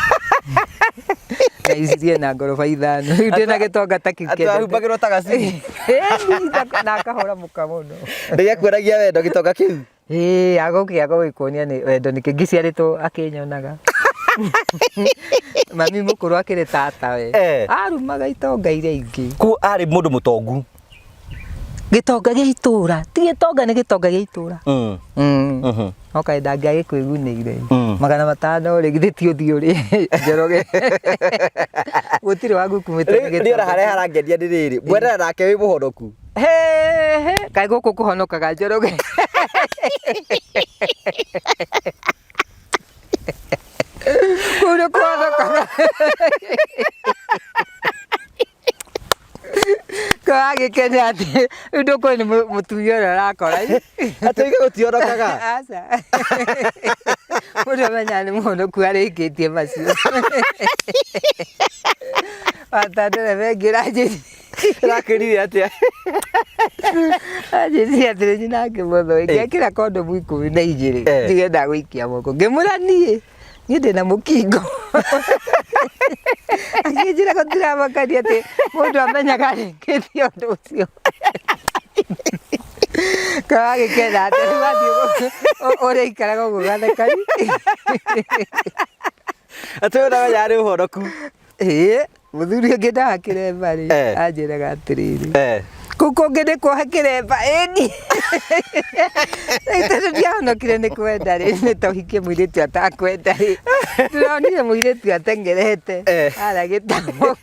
[SPEAKER 1] Na icirie na ngoroba ithano. Rĩu ndĩna gĩtonga ta kĩu
[SPEAKER 2] Atĩ
[SPEAKER 1] kĩendete.
[SPEAKER 2] wahumbagĩrwo ta gacui?
[SPEAKER 1] Ĩni, na akahũra mũka mũno.
[SPEAKER 2] Nĩgĩakuonagia wendo gĩtonga kĩu?
[SPEAKER 1] Ĩĩ, agũkĩaga gũgĩkuonia nĩ wendo nĩkĩ ngĩciarĩtwo akĩnyonaga. Mami mũkũrũ akĩrĩ tata we. Arumaga itonga iria ingĩ.
[SPEAKER 2] Koguo arĩ mũndũ mũtongu?
[SPEAKER 1] Gĩtonga gĩa itũra, ti gĩtonga nĩ gĩtonga gĩa itũra. No kaĩ ndangĩagĩkwĩgunĩire. 500 rĩ, githĩ ti ũthiĩ ũrĩe Njoroge. Gũtirĩ wagukumĩte nĩ
[SPEAKER 2] Rĩu
[SPEAKER 1] gĩtonga.
[SPEAKER 2] ona harĩa harangenia nĩ rĩrĩ, mwendana nake wĩ mũhonoku?
[SPEAKER 1] Hehe, kaĩ gũkũ kũhonokaga Njoroge. Kũu nĩ kũhonokaga. Kagĩkenia atĩ rĩu ndũkũĩ nĩ mũtumia ũrĩa ũrakora.
[SPEAKER 2] Atĩ oige gũtionokaga?
[SPEAKER 1] Aca. Mũndũ amenyaga nĩ mũhonoku arĩkĩtie macio. Watandereba ĩngĩ ĩranjĩrire.
[SPEAKER 2] Ĩrakwĩrire atĩa?
[SPEAKER 1] Anjĩrire atĩrĩ nyina akĩmũthũ, ingĩekĩra kondomu 12 njuge ndagũikia moko. Ngĩmwĩra niĩ niĩ ndĩna mũkingo. Akĩnjĩra gũtiramakania atĩ mũndũ amenyaga arĩkĩtie ũndũ ũcio. Kawagĩkena atĩ rĩu wathiĩ ũrĩa ikaraga ũguo gathekani.
[SPEAKER 2] Atĩ we ndamenya arĩ ũhonoku.
[SPEAKER 1] Ĩĩ, mũthuri ũngĩ ndaha kĩremba rĩ, anjĩraga atĩrĩrĩ, kũu kũngĩ nĩ kuoha kĩremba, ĩni. Rĩu tondũ ndiahonokire nĩ kwenda rĩ, nĩ ta ũhikie mũirĩtu atakwenda rĩ, ndĩronire mũirĩtu ateng'erete, harĩa gĩtamo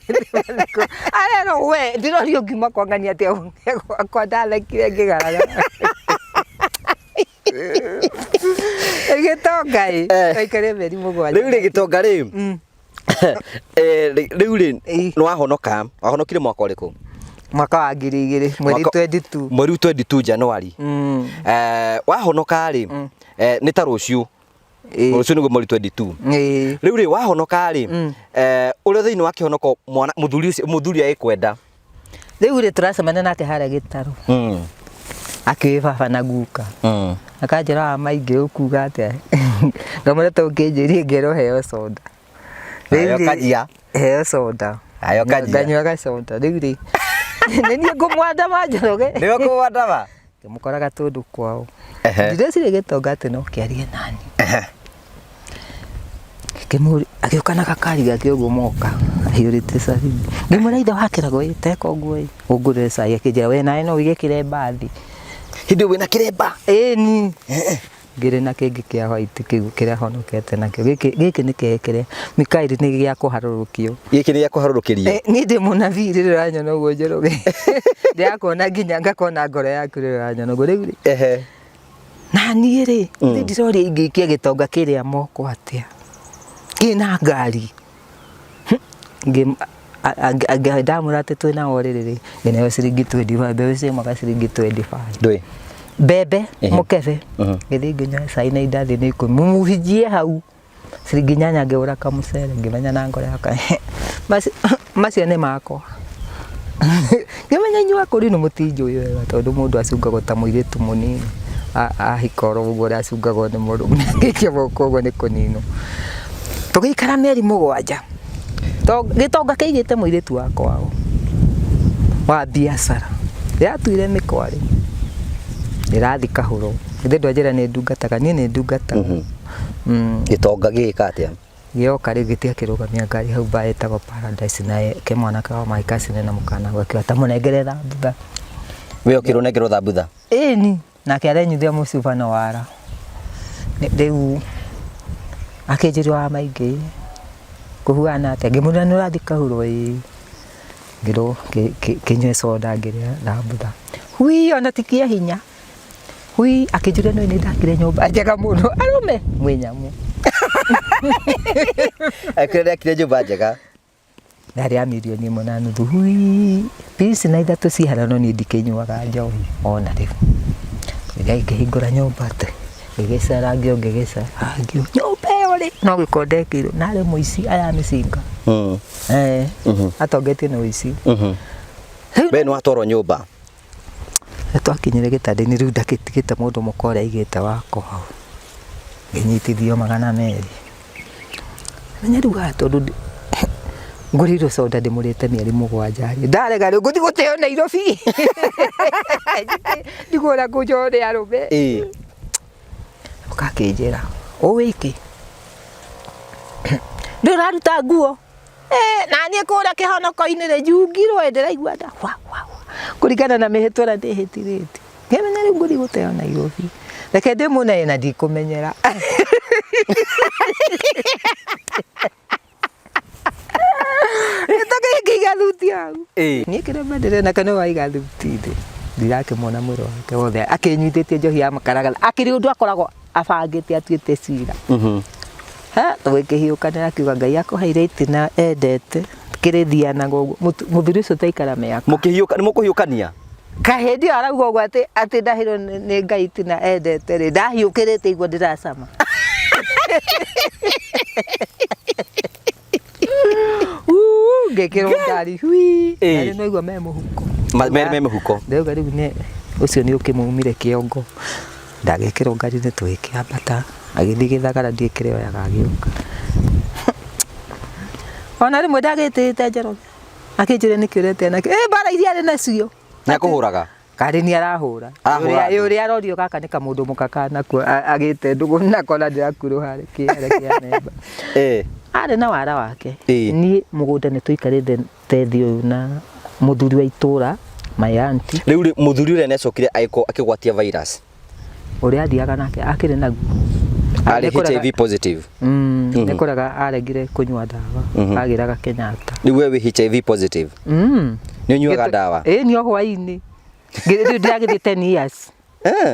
[SPEAKER 1] arerwo we, ndĩrorio ngiuma kwa ng'ania atĩa gwakwa ndathekire ngĩgaragara. Gĩtonga ĩ, waikaria mĩeri 7.
[SPEAKER 2] Rĩu rĩ gĩtonga rĩ, rĩu rĩ nĩ wahonoka, wahonokire mwaka ũrĩkũ?
[SPEAKER 1] Mwaka wa 2000, mweri 22.
[SPEAKER 2] Mweri 22 January. Wahonoka rĩ, nĩ ta rũciũ. Rũciũ nĩguo mweri 22. Rĩu rĩ wahonoka rĩ, ũrĩa thĩinĩ wa kĩhonoko mwana mũthuri ũcio mũthuri agĩkwenda.
[SPEAKER 1] Rĩu rĩ tũracemania nake harĩa gĩtarũ. Akĩũĩ baba na guka. Akanjĩra wa maingĩ ũkuga atĩa? Ngamwĩra ta ũkĩnjĩrie ngerwo heo soda.
[SPEAKER 2] Rĩu rĩ, kajia.
[SPEAKER 1] Heo soda.
[SPEAKER 2] Ayo kajia.
[SPEAKER 1] Nganyuaga soda. Rĩu rĩ, nĩ niĩ ngũmwandama Njoroge.
[SPEAKER 2] Nĩwe kũmwandama?
[SPEAKER 1] Ngĩmũkora Gatũndũ kwao. Ndireciria gĩtonga atĩ no kĩarie nani. Ngĩmũria, agĩũka na gakari gake ũguo moka, aiyũrĩte cabi. Ngĩmwĩra ithe wa kĩrago ĩ, teka ũguo ĩ, ũngũrĩre cai. Akĩnjĩra we nawe no ũige kĩremba thĩ.
[SPEAKER 2] Hĩndĩ ĩyo wĩna kĩremba?
[SPEAKER 1] Ĩni. Ngĩrĩ na kĩngĩ kĩa white kĩu kĩrĩa honokete nakĩo. Gĩkĩ gĩkĩ nĩ kĩrĩa Mikaeli nĩ gĩa kũharũrũkio.
[SPEAKER 2] Gĩkĩ nĩ gĩa kũharũrũkĩrio?
[SPEAKER 1] Niĩ ndĩ mũnabii rĩrĩa ũranyona ũguo Njoroge. Ndĩrakuona nginya ngakona ngoro yaku rĩrĩa ũranyona ũguo. Rĩu rĩ, na niĩ rĩ, nĩ ndiroria ingĩikia gĩtonga kĩrĩa moko atĩa? Kĩna ngari. Ndamwĩra atĩ twĩna o rĩrĩ rĩ, ngĩneo ciringi 25, mbembe ciaumaga ciringi 25.
[SPEAKER 2] Ndũĩ?
[SPEAKER 1] Mbembe, mũkebe, ngĩthiĩ ngĩnyua cai na indathi nĩ ikũmi, mũhunjie hau. Ciringi 8 ngĩgũra kamũcere, ngĩmenya na ngoro yakwa macio nĩ makwa. Ngĩmenya inyuĩ akũrinũ mũtinjũĩ wega tondũ mũndũ acungagwo ta mũirĩtu mũnini ahika oro ũguo ũrĩa acungagwo nĩ mũrũme angĩikia moko ũguo nĩ kũninwo. Tũgĩikara mĩeri 7, gĩtonga kĩigĩte mũirĩtu wa kwao wa biacara, yatuire mĩkwarĩ ndĩrathiĩ kahũro, githĩ ndwanjĩra nĩ ndungataga, niĩ nĩ ndungataga.
[SPEAKER 2] Gĩtonga gĩgĩka atĩa?
[SPEAKER 1] Gĩoka rĩu gĩtiakĩrũgamia ngari hau bar ĩtagwo Paradise na ke mwanake wa my cousin na mũkana gakiuga ta mũnengere thambutha.
[SPEAKER 2] We ũkĩrwo nengerwo thambutha?
[SPEAKER 1] Ĩni, nake arenyuithia mũcuba na wara. Rĩu akĩnjĩra wa maingĩ kũhuana atĩa? Ngĩmwĩra nĩ ũrathiĩ kahurwo ĩĩ. Ngĩrwo kĩnyue soda ngĩrĩa thambutha. Hui ona ti kĩa hinya. Hui akĩnjũria no nĩ ndakire nyũmba njega mũno. Arũme mwĩ nyamũ.
[SPEAKER 2] Akĩrĩa ndakire nyũmba njega.
[SPEAKER 1] Yarĩ ya mirioni 1.5. Hui pici na ithatũ cihana no niĩ ndikĩnyuaga njohi ona rĩu. Ngĩkĩhingũra nyũmba atĩ ngĩgĩcera ngĩongĩgĩcera nyũmba ĩyo rĩ no gĩko ndekĩirwo na arĩ mũici aya mĩcinga. Atongetie na ũici.
[SPEAKER 2] We nĩ watwarwo nyũmba?
[SPEAKER 1] Nĩtwakinyire gĩtanda-inĩ rĩu ndagĩtigĩte mũndũ mũka ũrĩa aigĩte wakwa hau, ngĩnyitithio 200. Menya rĩu haha tondũ ngũrĩirwo soda ndĩmũrĩte mĩeri 7 rĩ, ndarega rĩu ngũthiĩ gũteo Nairobi ndigwo ũrĩa ngũnjohwo nĩ arũme. Oka akĩnjĩra, ũĩ kĩ, ndũĩ ũraruta nguo? Na niĩ kũrĩa kĩhonoko-inĩ rĩ, njungirwo ĩ ndĩraigua nda wa wa wa kũringana na mĩhĩtwa ĩrĩa ndĩhĩtithĩtie. Ngĩmenya rĩu ngũthiĩ gũteo Nairobi. Reke ndĩmũneye na ndikũmenyera. Gĩtũkĩiga thuti hau. Niĩ kĩrĩa mendire nake nĩ waiga thuti thĩ. Ndirakĩmuona mwĩrĩ wake wothe akĩnyitĩtie njohi ya makaragara. Akĩrĩ ũndũ akoragwo abangĩte atuĩte cira. Tũgĩkĩhiũkanĩra akiuga Ngai akũheire itina endete kĩrĩthianaga ũguo. Mũthuri ũcio taikara mĩaka.
[SPEAKER 2] Mũkĩhiũka, nĩ mũkũhiũkania?
[SPEAKER 1] Kahĩndĩ ĩyo arauga ũguo atĩ ndaheirwo nĩ Ngai itina endete rĩ, ndahiũkĩrĩte igua ndĩracama. Ngĩkĩrwo ngari hui. Na rĩu naigua me mũhuko.
[SPEAKER 2] Me mũhuko.
[SPEAKER 1] Ndauga rĩu nĩ ũcio nĩ ũkĩmumire kĩongo. Ndagĩkĩrwo ngari nĩ tũgĩkĩambata agĩthiĩ gĩthagara ndiĩ kĩrĩa oyaga agĩũka. Ona rĩmwe ndagĩtĩte Njoroge akĩnjũria nĩkĩ ũrete anake mbara iria arĩ nacio.
[SPEAKER 2] Nĩ akũhũraga?
[SPEAKER 1] Karĩ nĩ arahũra.
[SPEAKER 2] Arahũra andũ.
[SPEAKER 1] Ũrĩa arorio gaka nĩ kamũndũ mũka kanakuo agĩte ndũgũ nako na ndĩrakuruha kĩere kĩa nemba. Arĩ na wara wake. Niĩ mũgũnda nĩ tũikarĩte tethi ũyũ na mũthuri wa itũra my auntie.
[SPEAKER 2] Rĩu rĩ mũthuri ũrĩa nĩacokire akĩgwatia virus.
[SPEAKER 1] Ũrĩa athiaga nake akĩrĩ naguo.
[SPEAKER 2] Arĩ HIV positive.
[SPEAKER 1] Nĩ kũrega aregire kũnyua ndawa, agĩraga Kenyatta.
[SPEAKER 2] Rĩu we wĩ HIV positive. Nĩ ũnyuaga ndawa?
[SPEAKER 1] Ĩĩ ni o hwaĩ-inĩ. Rĩu ndĩragĩthiĩ 10 years.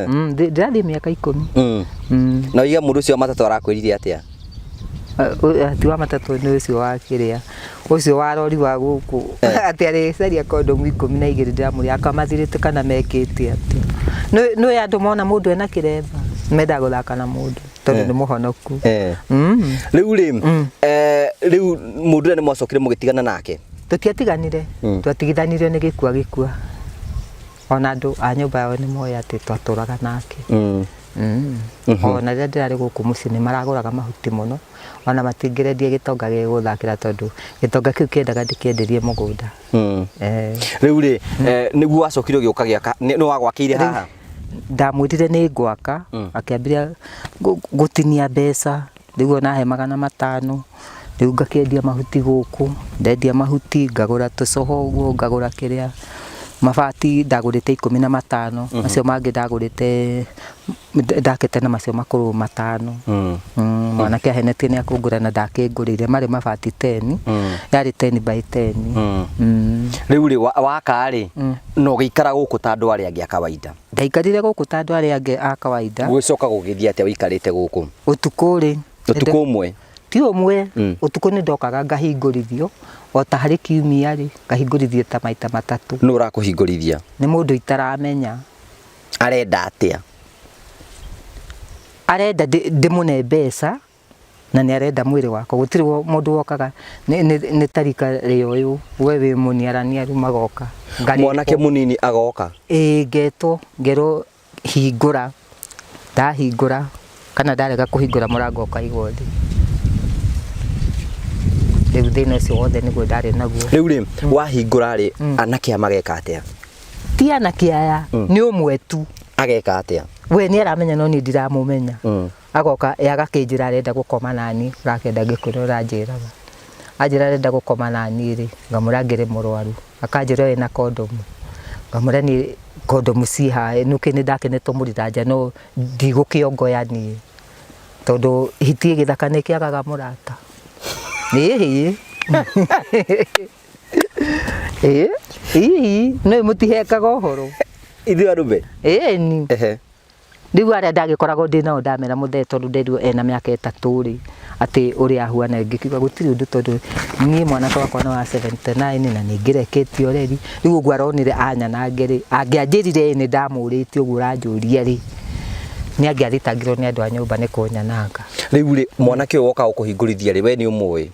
[SPEAKER 1] Ndĩrathiĩ mĩaka 10.
[SPEAKER 2] Na ũiga mũndũ ũcio wa matatũ arakwĩrire atĩa?
[SPEAKER 1] Ti wa matatũ nĩ ũcio wa kĩrĩa ũcio wa rori wa gũkũ atĩ arĩcaria kondomu 12 ndĩramũria akamathirĩte kana mekĩte atĩa. Nĩ andũ mona mũndũ ena kĩremba mendaga gũthaka na mũndũ tondũ nĩ mũhonoku.
[SPEAKER 2] Rĩu rĩ, rĩu mũndũ ũrĩa nĩ mwacokire mũgĩtigana nake?
[SPEAKER 1] Tũtiatiganire, twatigithanirio nĩ gĩkua gĩkua. Ona andũ a nyũmba yao nĩ moĩ atĩ twatũraga nake. Ona rĩrĩa ndĩrarĩ gũkũ mũciĩ nĩ maragũraga mahuti mũno, ona matingĩrendia gĩtonga gĩgũthakĩra tondũ gĩtonga kĩu kĩendaga ndĩkĩenderie mũgũnda.
[SPEAKER 2] Rĩu rĩ, nĩguo wacokire ũgĩũka gĩaka, nĩ wagwakĩire haha?
[SPEAKER 1] Ndamwĩrire nĩ ngwaka, akĩambĩrĩria gũtinia mbeca, rĩu ona he 500, rĩu ngakĩendia mahuti gũkũ, ndendia mahuti ngagũra tũcoho ũguo, ngagũra kĩrĩa, mabati ndagũrĩte 15, macio mangĩ ndagũrĩte ndakĩte na macio makũrũ 5. Mwanake ahenetie nĩ akũngũra na ndakĩngũrĩire, marĩ mabati 10, yarĩ 10 by 10.
[SPEAKER 2] Rĩu rĩ, waka rĩ, na ũgĩikara gũkũ ta andũ arĩa angĩ a kawaida?
[SPEAKER 1] Ndaikarire gũkũ ta andũ arĩa angĩ a kawaida.
[SPEAKER 2] Gũgĩcoka gũgĩthiĩ atĩa ũikarĩte gũkũ?
[SPEAKER 1] Ũtukũ rĩ,
[SPEAKER 2] Ũtukũ ũmwe?
[SPEAKER 1] Ti ũmwe, ũtukũ nĩ ndokaga ngahingũrithio, o ta harĩ kiumia rĩ, ngahingũrithio ta maita 3.
[SPEAKER 2] Nũ ũrakũhingũrithia?
[SPEAKER 1] Nĩ mũndũ itaramenya.
[SPEAKER 2] Arenda atĩa?
[SPEAKER 1] Arenda ndĩmũne mbeca, Na nĩ arenda mwĩrĩ wakwa. Gũtirĩ mũndũ wokaga nĩ tarika rĩa ũyũ, we wĩ mũniaraniaru magoka. Ngarĩkwo.
[SPEAKER 2] Mwanake mũnini agoka?
[SPEAKER 1] Ĩĩ, ngetwo, ngerwo hingũra, ndahingũra kana ndarega kũhingũra mũrango ũkaigwo thĩ. Rĩu thĩna ũcio wothe nĩguo ndarĩ naguo.
[SPEAKER 2] Rĩu rĩ, wahingũra rĩ, anake aya mageka atĩa?
[SPEAKER 1] Ti anake aya, nĩ ũmwe tu.
[SPEAKER 2] Ageka atĩa?
[SPEAKER 1] We nĩ aramenya no niĩ ndiramũmenya. Agoka agakĩnjĩra arenda gũkoma naniĩ, ũrakĩenda ngĩkwĩra ũranjĩraga. Anjĩra arenda gũkoma naniĩ rĩ, ngamwĩra ngĩrĩ mũrwaru. Akanjĩra wĩna kondomu, ngamwĩra niĩ kondomu ciĩ haha, nĩkĩ nĩndakĩnetwo mũrĩra nja no ndigũkĩongoya niĩ. Tondũ hiti ĩ gĩthaka nĩkĩagaga mũrata. Ĩhĩ. Ĩĩ, hihi, nĩũĩ mũtihekaga ũhoro.
[SPEAKER 2] Ithuĩ arũme?
[SPEAKER 1] Ĩni.
[SPEAKER 2] Ehe.
[SPEAKER 1] Rĩu arĩa ndagĩkoragwo ndĩ nao ndamera mũthee tondũ nderirwo ena mĩaka 3 rĩ, atĩ ũrĩa ahuana ngĩkiuga gũtirĩ ũndũ tondũ niĩ mwanake wakwa nĩ wa 79 na nĩ ngĩrekĩtie ũreri. Rĩu ũguo aronire anyanange rĩ, angĩanjĩrire ĩ nĩ ndamũrĩtie ũguo ũranjũria rĩ, nĩ angĩathitangirwo nĩ andũ a nyũmba nĩ kũnyananga.
[SPEAKER 2] Rĩu rĩ, mwanake ũyũ woka gũkũhingũrithia rĩ, we nĩ ũmũĩ?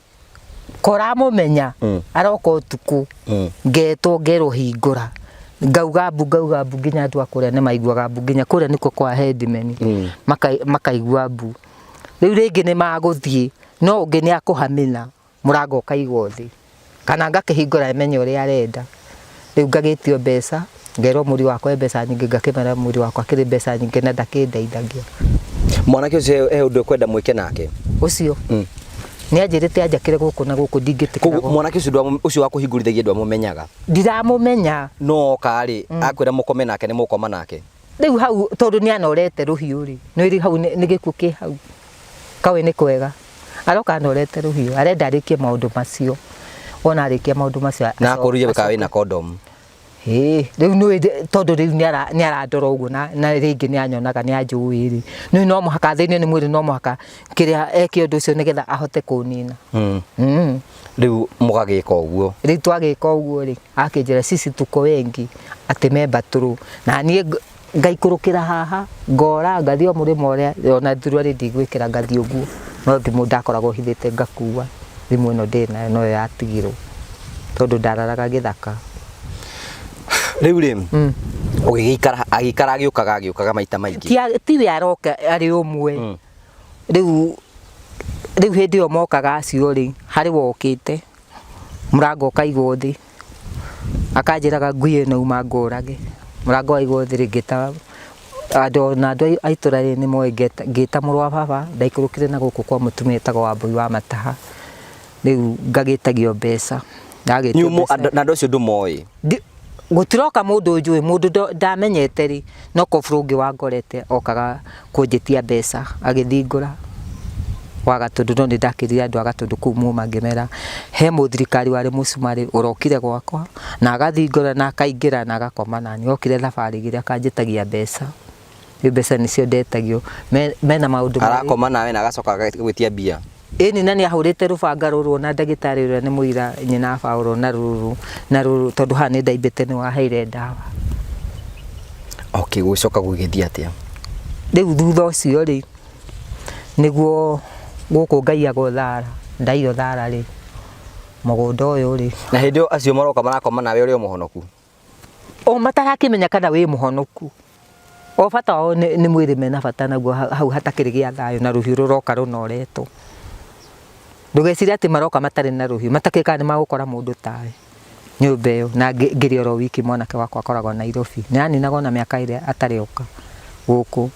[SPEAKER 1] Koramũmenya, aroka ũtukũ, ngetwo ngerwo hingũra. Ngauga mbu, ngauga mbu nginya andũ a kũrĩa nĩ maiguaga mbu, nginya kũrĩa nĩkuo kwa headman, makaigua mbu. Rĩu rĩngĩ nĩ magũthiĩ, no ũngĩ nĩ akũhamĩna, mũrango ũkaigwo thĩ. Kana ngakĩhingũra menye ũrĩa arenda. Rĩu ngagĩtio mbeca, ngerwo mũriũ wakwa e mbeca nyingĩ, ngakĩmera mũriũ wakwa akĩrĩ mbeca nyingĩ na ndakĩndeithagia.
[SPEAKER 2] Mwanake ũcio he ũndũ ekwenda mwĩke nake?
[SPEAKER 1] Ũcio? Nĩ anjĩrĩte anjakĩre gũkũ na gũkũ ndingĩtĩkĩra.
[SPEAKER 2] Koguo mwanake ũcio ũcio wa kũhingũrithagia ndwamũmenyaga?
[SPEAKER 1] Ndiramũmenya.
[SPEAKER 2] No oka rĩ, akwĩra mũkome nake nĩ mũkoma nake?
[SPEAKER 1] Rĩu hau tondũ nĩ anorete rũhiũ rĩ, nĩ rĩ hau nĩ gĩkuũ kĩ hau. Kawe nĩ kwega. Aroka anorete rũhiũ, arenda arĩkie maũndũ macio. Wona arĩkia maũndũ macio,
[SPEAKER 2] Na akũrire kawe na condom.
[SPEAKER 1] Ĩĩ, rĩu nĩ tondũ rĩu nĩ arandora ũguo na rĩngĩ nĩ anyonaga nĩ anjũĩ rĩ. Nĩ no mũhaka thĩinĩ nĩ mwĩrĩ no mũhaka kĩrĩa eke ũndũ ũcio nĩgetha ahote kũnina.
[SPEAKER 2] Rĩu mũgagĩka ũguo.
[SPEAKER 1] Rĩu twagĩka ũguo rĩ, akĩnjĩra sisi tuko wengi atĩ me mbatũrũ. Na niĩ ngaikũrũkĩra haha, ngora, ngathiĩ o mũrĩmo ũrĩa, ona thuruarĩ ndigwĩkĩra ngathiĩ ũguo. No thimũ ndakoragwo hithĩte ngakua, thimũ ĩno ndĩ nayo noyo yatigirwo. Tondũ ndararaga gĩthaka.
[SPEAKER 2] Rĩu rĩ, ũgĩgĩikara, agĩikara agĩũkaga, agĩũkaga maita maingĩ.
[SPEAKER 1] Tiwe aroka arĩ ũmwe. Rĩu hĩndĩ ĩyo mokaga acio rĩ, harĩ wokĩte, mũrango ũkaigwo thĩ. Akanjĩraga ngui ĩno uma ngũrage. Mũrango waigwo thĩ rĩ, ngĩta andũ na andũ a itũra rĩ nĩ moĩ ngĩta mũrũ wa baba, ndaikũrũkire na gũkũ kwa mũtumia wĩtagwo Wambũi wa Mataha. Rĩu ngagĩtagio mbeca. Ndagĩtio mbeca.
[SPEAKER 2] Na andũ acio ndũmoĩ?
[SPEAKER 1] Gũtiroka mũndũ njũĩ, mũndũ ndamenyete rĩ, no kobro ũngĩ wangorete okaga kũnjĩtia mbeca, agĩthingũra wa Gatũndũ, no nĩ ndakĩrire andũ a Gatũndũ kũu Muma ngĩmera he mũthirikari warĩ mũcumarĩ ũrokire gwakwa na agathingũra na akaingĩra na agakoma naniĩ. Okire thabarĩ igĩrĩ akanjĩtagia mbeca. Rĩu mbeca nĩcio ndetagio. Mena maũndũ merĩ.
[SPEAKER 2] Arakoma nawe na agacoka agagwĩtia mbia.
[SPEAKER 1] Ĩni, na nĩ ahũrĩte rũbanga rũrũ na ndagĩtarĩ ũrĩa nĩ mũira nyina Paũlũ na rũrũ na rũrũ tondũ haha nĩ ndaimbĩte nĩ waheire ndawa.
[SPEAKER 2] Okay, gũgĩcoka gũgĩthiĩ atĩa?
[SPEAKER 1] Rĩu thutha ũcio rĩ, nĩguo gũkũ ngaiyagwo thara, ndaiywo thara rĩ, mũgũnda ũyũ rĩ.
[SPEAKER 2] Na hĩndĩ ĩyo acio maroka marakoma nawe ũrĩ o mũhonoku?
[SPEAKER 1] O matarakĩmenya kana wĩ mũhonoku. O bata wao nĩ mwĩrĩ mena bata naguo hau hatakĩrĩ gĩa thayũ na rũhiũ rũroka rũnoretwo. Ndũgecirie atĩ maroka matarĩ na rũhiũ, matakĩũĩ kana nĩ magũkora mũndũ tawe nyũmba ĩyo. Na ngĩrĩ oro wiki mwanake wakwa akoragwo Nairobi. Nĩ aninagwo na mĩaka ĩrĩa atarĩ oka gũkũ.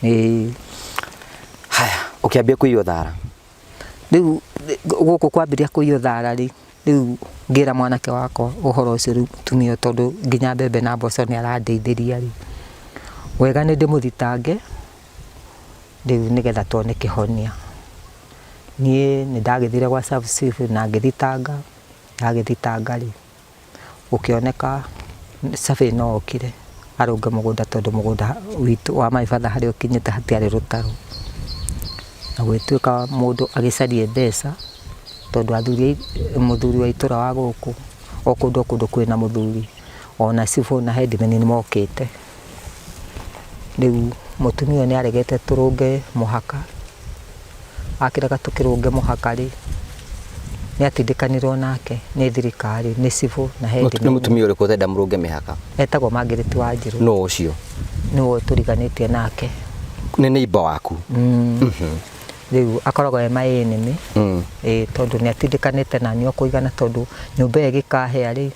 [SPEAKER 1] Ĩĩ.
[SPEAKER 2] Haya, ũkĩambia kũiywo thara?
[SPEAKER 1] Rĩu gũkũ kwambĩrĩria kũiywo thara rĩ, rĩu ngĩra mwanake wakwa ũhoro ũcio rĩu mũtumia ũyũ tondũ nginya mbembe na mboco nĩ arandeithĩria rĩ, wega nĩ ndĩmũthitange rĩu nĩgetha tuone kĩhonia. Niĩ nĩ ndagĩthire gwa sub chief na ngĩthitanga, ndagĩthitanga rĩ, gũkĩoneka survey no okire arũnge mũgũnda tondũ mũgũnda witũ wa my father harĩa ũkinyĩte hatiarĩ rũtaro. Na gũgĩtuĩka mũndũ agĩcarie mbeca tondũ athuri mũthuri wa itũra wa gũkũ o kũndũ o kũndũ kwĩna mũthuri ona cibũ na headman nĩ mokĩte. Rĩu mũtumia ũyũ nĩ aregete tũrũnge mũhaka. Akĩrega tũkĩrũnge mũhaka rĩ, nĩ atindĩkanirwo nake nĩ thirikari, nĩ cibũ na
[SPEAKER 2] Nĩ mũtumia ũrĩkũ ũtenda mũrũnge mĩhaka?
[SPEAKER 1] Etagwo Margaret Wanjirũ.
[SPEAKER 2] Nũ ũcio?
[SPEAKER 1] Nĩwe tũriganĩtie nake.
[SPEAKER 2] Nĩ neighbor waku?
[SPEAKER 1] Rĩu akoragwo e my enemy. Ĩĩ, tondũ nĩ atindĩkanĩte naniĩ o kũigana, tondũ nyũmba ĩyo ĩgĩkahĩa rĩ,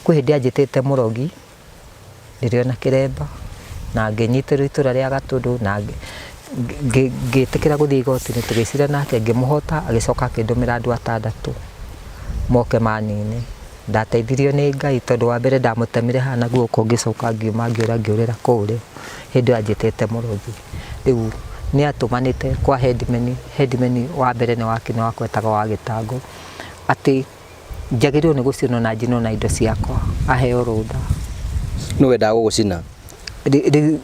[SPEAKER 1] kwĩ hĩndĩ anjĩtĩte mũrogi. Ndĩrĩ ona kĩremba, na ngĩnyitĩrwo itũra rĩa Gatũndũ na ngĩtĩkĩra gũthiĩ igoti-inĩ tũgĩcira nake ngĩmũhota, agĩcoka akĩndũmĩra andũ atandatũ moke manine. Ndateithirio nĩ Ngai tondũ wa mbere ndamũtemire haha na guoko ngĩcoka ngiuma ngĩũra ngĩũrĩra kũrĩa, hĩndĩ ĩyo anjĩtĩte mũrogi. Rĩu nĩ atũmanĩte kwa headman, headman wa mbere nĩ wakwa etagwo Wagĩtangũ, atĩ Njagĩrĩirwo nĩ gũcinwo na njinwo na indo ciakwa aheo rũtha.
[SPEAKER 2] Nũ wendaga gũgũcina?
[SPEAKER 1] Rĩu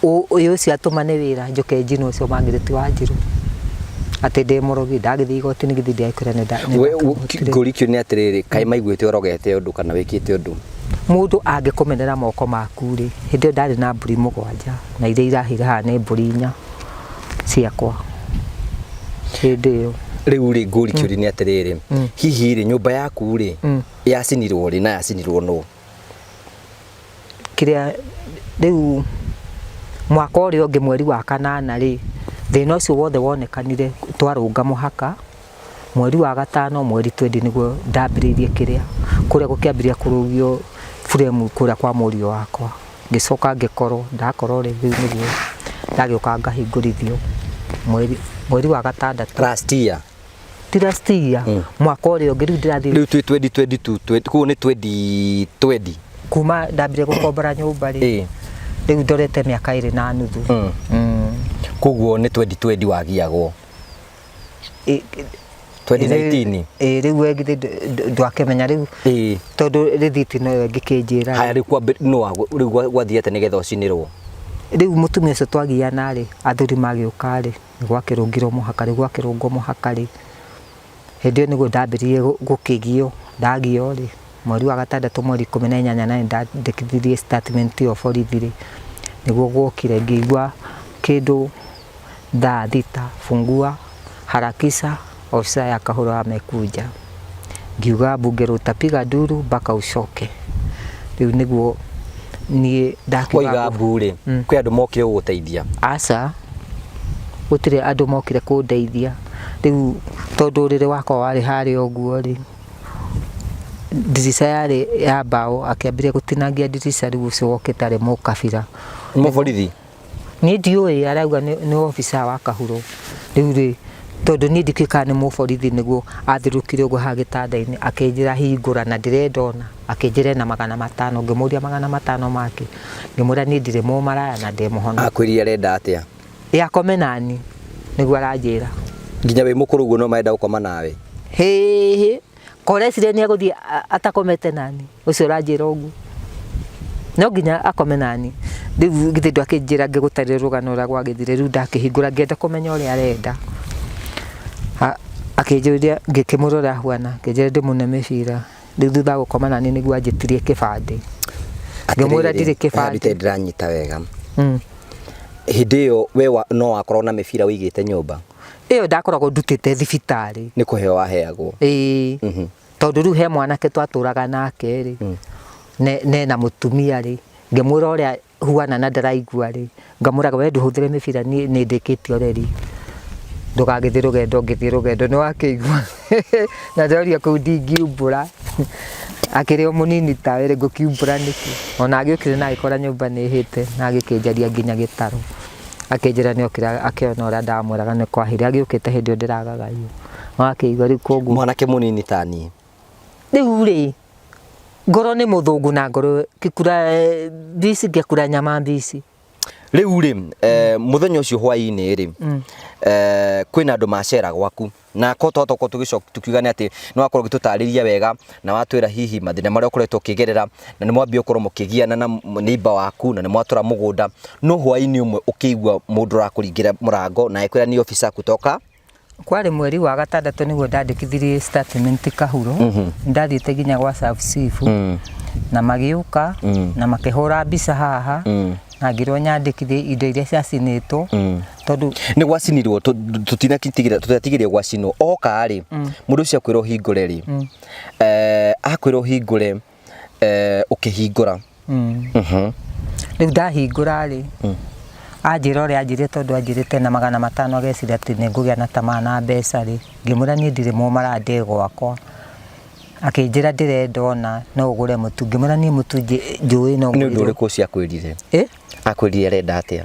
[SPEAKER 1] ũyũ ũcio atũmane wĩra njũke njinwo ũcio Margaret Wanjirũ atĩ ndĩ mũrogi ndagĩthiĩ igoti-inĩ githĩ ndiagĩkwĩra nĩ
[SPEAKER 2] ndakũhotire. Ngũri kĩu nĩ atĩrĩrĩ, kaĩ maiguĩte ũrogete ũndũ kana wĩkĩte ũndũ?
[SPEAKER 1] Mũndũ angĩkũmenera moko maku rĩ, hĩndĩ ĩyo ndarĩ na mbũri mũgwanja na iria irahĩire haha nĩ mbũri inya. Ciakwa hĩndĩ ĩyo.
[SPEAKER 2] Rĩu rĩ ngũri kĩũria nĩ atĩrĩrĩ, hihi rĩ nyũmba yaku rĩ yacinirwo rĩ na yacinirwo nũ?
[SPEAKER 1] Kĩrĩa rĩu mwaka ũrĩa ũngĩ mweri wa kanana rĩ, thĩna ũcio wothe wonekanire twarũnga mũhaka. Mweri wa gatano mweri twendi nĩguo ndambĩrĩirie kĩrĩa, kũrĩa gũkĩambĩrĩria kũrũgio buremu kũrĩa kwa mũriũ wakwa. Ngĩcoka ngĩkorwo, ndakorwo rĩ, rĩu nĩguo ndagĩũka ngahingũrithio mweri, mweri wa gatandatũ.
[SPEAKER 2] Last year?
[SPEAKER 1] Ti last year, mwaka ũrĩa ũngĩ, rĩu ndĩrathiĩ.
[SPEAKER 2] Rĩu twĩ 2022, koguo nĩ 2020.
[SPEAKER 1] Kuma ndambire gũkombora nyũmba rĩ, rĩu ndorete mĩaka ĩrĩ na nuthu.
[SPEAKER 2] Koguo nĩ 2020 wagiagwo? 2019.
[SPEAKER 1] Ĩĩ, rĩu we githĩ ndwakĩmenya rĩu tondũ rĩthiti noyo ĩngĩkĩnjĩra.
[SPEAKER 2] Haya rĩu no rĩu gwathiĩ atĩa nĩgetha ũcinĩrwo?
[SPEAKER 1] Rĩu mũtumia ũcio twagiana rĩ, athuri magĩũka rĩ, nĩ gwakĩrũngirwo mũhaka, rĩu gwakĩrũngwo mũhaka rĩ, hĩndĩ ĩyo nĩguo ndambĩrĩirie gũkĩgio, ndagio rĩ, mweri wa gatandatũ mweri 18 na nĩ ndandĩkithirie statement ĩyo borithi rĩ, nĩguo gwokire ngĩigua kĩndũ Thaa thita fungua harakisha ofisa ya Kahuro amekuja. Ngiuga mbunge utapiga nduru mpaka ucoke. Rĩu nĩguo niĩ ndakiuga.
[SPEAKER 2] Waiga mbu rĩ, kwĩ andũ mokire gũgũteithia?
[SPEAKER 1] Aca, gũtirĩ andũ mokire kũndeithia. Rĩu tondũ ũrĩrĩ wakwa warĩ harĩa ũguo rĩ, ndirica yarĩ ya mbaũ, akĩambĩrĩria gũtinangia ndirica rĩu ũcio wokĩte arĩ mũkabira.
[SPEAKER 2] Mũborithi?
[SPEAKER 1] Niĩ ndiũĩ arauga nĩ officer wa Kahuro. Rĩu rĩ, tondũ niĩ ndikĩũĩ kana nĩ mũborithi nĩguo athirũkire ũguo haha gĩtanda-inĩ akĩnjĩra hingũra na ndĩrenda ũna, akĩnjĩra ena 500, ngĩmũria 500 makĩ, ngĩmwĩra niĩ ndirĩ mũmaraya na ndĩ mũhonoku.
[SPEAKER 2] Akwĩrire arenda atĩa?
[SPEAKER 1] Ĩ akome nani, nĩguo aranjĩra.
[SPEAKER 2] Nginya wĩ mũkũrũ ũguo no marenda gũkoma nawe?
[SPEAKER 1] Hĩĩ, ko ũreciria nĩ egũthiĩ atakomete nani? Ũcio ũranjĩra ũguo. No nginya akome nani. Rĩu githĩ ndwakĩnjĩra ngĩgũtarĩria rũgano ũrĩa gwagĩthire, rĩu ndakĩhingũra ngĩenda kũmenya ũrĩa arenda. Akĩnjũria, ngĩkĩmwĩra ũrĩa ahuana, akĩnjĩra ndĩmũne mĩbira. Rĩu thutha wa gũkoma nani nĩguo anjĩtirie kĩbandĩ. Ngĩmwĩra ndirĩ kĩbandĩ.
[SPEAKER 2] Atĩrĩrĩ, ndĩranyita wega. Hĩndĩ ĩyo we no wakorwo na mĩbira ũigĩte nyũmba?
[SPEAKER 1] Ĩyo ndakoragwo ndutĩte thibitarĩ.
[SPEAKER 2] Nĩ kũheo waheagwo?
[SPEAKER 1] Ĩĩ. Tondũ rĩu he mwanake twatũraga nake rĩ, nena mũtumia rĩ, ngĩmwĩra ũrĩa huana na ndĩraigua rĩ, ngamwĩraga we ndũhũthĩre mĩbira niĩ nĩ ndĩkĩtie ũreri, ndũgagĩthiĩ rũgendo ngĩthiĩ rũgendo, nĩ wakĩigua na ndoria kũu ndingiumbũra, akĩrĩ o mũnini tawe rĩ, ngũkiumbũra nĩkĩ? Ona agĩũkire na agĩkora nyũmba nĩ ĩhĩte na agĩkĩnjaria nginya gĩtarũ, akĩnjĩra nĩ okire akĩona ũrĩa ndamwĩraga nĩ kwahĩire, agĩũkĩte hĩndĩ ĩyo ndĩragagaio. Wakĩigua rĩu koguo.
[SPEAKER 2] Mwanake mũnini ta niĩ.
[SPEAKER 1] Rĩu rĩ, ngoro nĩ mũthũngũ na ngoro kĩkura mbici ngĩkura nyama mbici.
[SPEAKER 2] Rĩu rĩ, mũthenya ũcio hwaĩ-inĩ rĩ, kwĩna andũ macera gwaku na ko twatoka tũgĩcoka tukiuga nĩ atĩ nĩ wakorwo ũgĩtũtarĩria wega na watwĩra hihi mathĩna marĩa ũkoretwo ũkĩgerera na nĩ mwambia gũkorwo mũkĩgiana na neighbor waku na nĩ mwatũra mũgũnda, no hwaĩ-inĩ ũmwe ũkĩigua mũndũ ũrakũringĩra mũrango na agĩkwĩra nĩ officer kutoka.
[SPEAKER 1] Kwarĩ mweri wa gatandatũ nĩguo ndandĩkithirie statement Kahuro. Ndathiĩte nginya gwa sub chief na magĩũka na makĩhũra mbica haha na ngĩrwo nyandĩkithie indo iria ciacinĩtwo tondũ
[SPEAKER 2] Nĩ gwacinirwo, tũtinatigira tũtiatigire gwacinwo. Oka rĩ, mũndũ ũcio akwĩra ũhingũre rĩ, akwĩra ũhingũre, ũkĩhingũra.
[SPEAKER 1] Rĩu ndahingũra rĩ, anjĩra ũrĩa anjĩrire, tondũ anjĩrĩte na 500, ageciria atĩ nĩ ngũgĩa na tamaa na mbeca rĩ, ngĩmwĩra niĩ ndirĩ mũmara, ndĩ gwakwa. Akĩnjĩra ndĩrenda ona no ũgũre mũtu, ngĩmwĩra niĩ mũtu njũĩ no
[SPEAKER 2] Nĩ ũndũ
[SPEAKER 1] ngũrĩrwo.
[SPEAKER 2] ũrĩkũ ũcio akwĩrire?
[SPEAKER 1] Ĩ?
[SPEAKER 2] Akwĩrire arenda atĩa?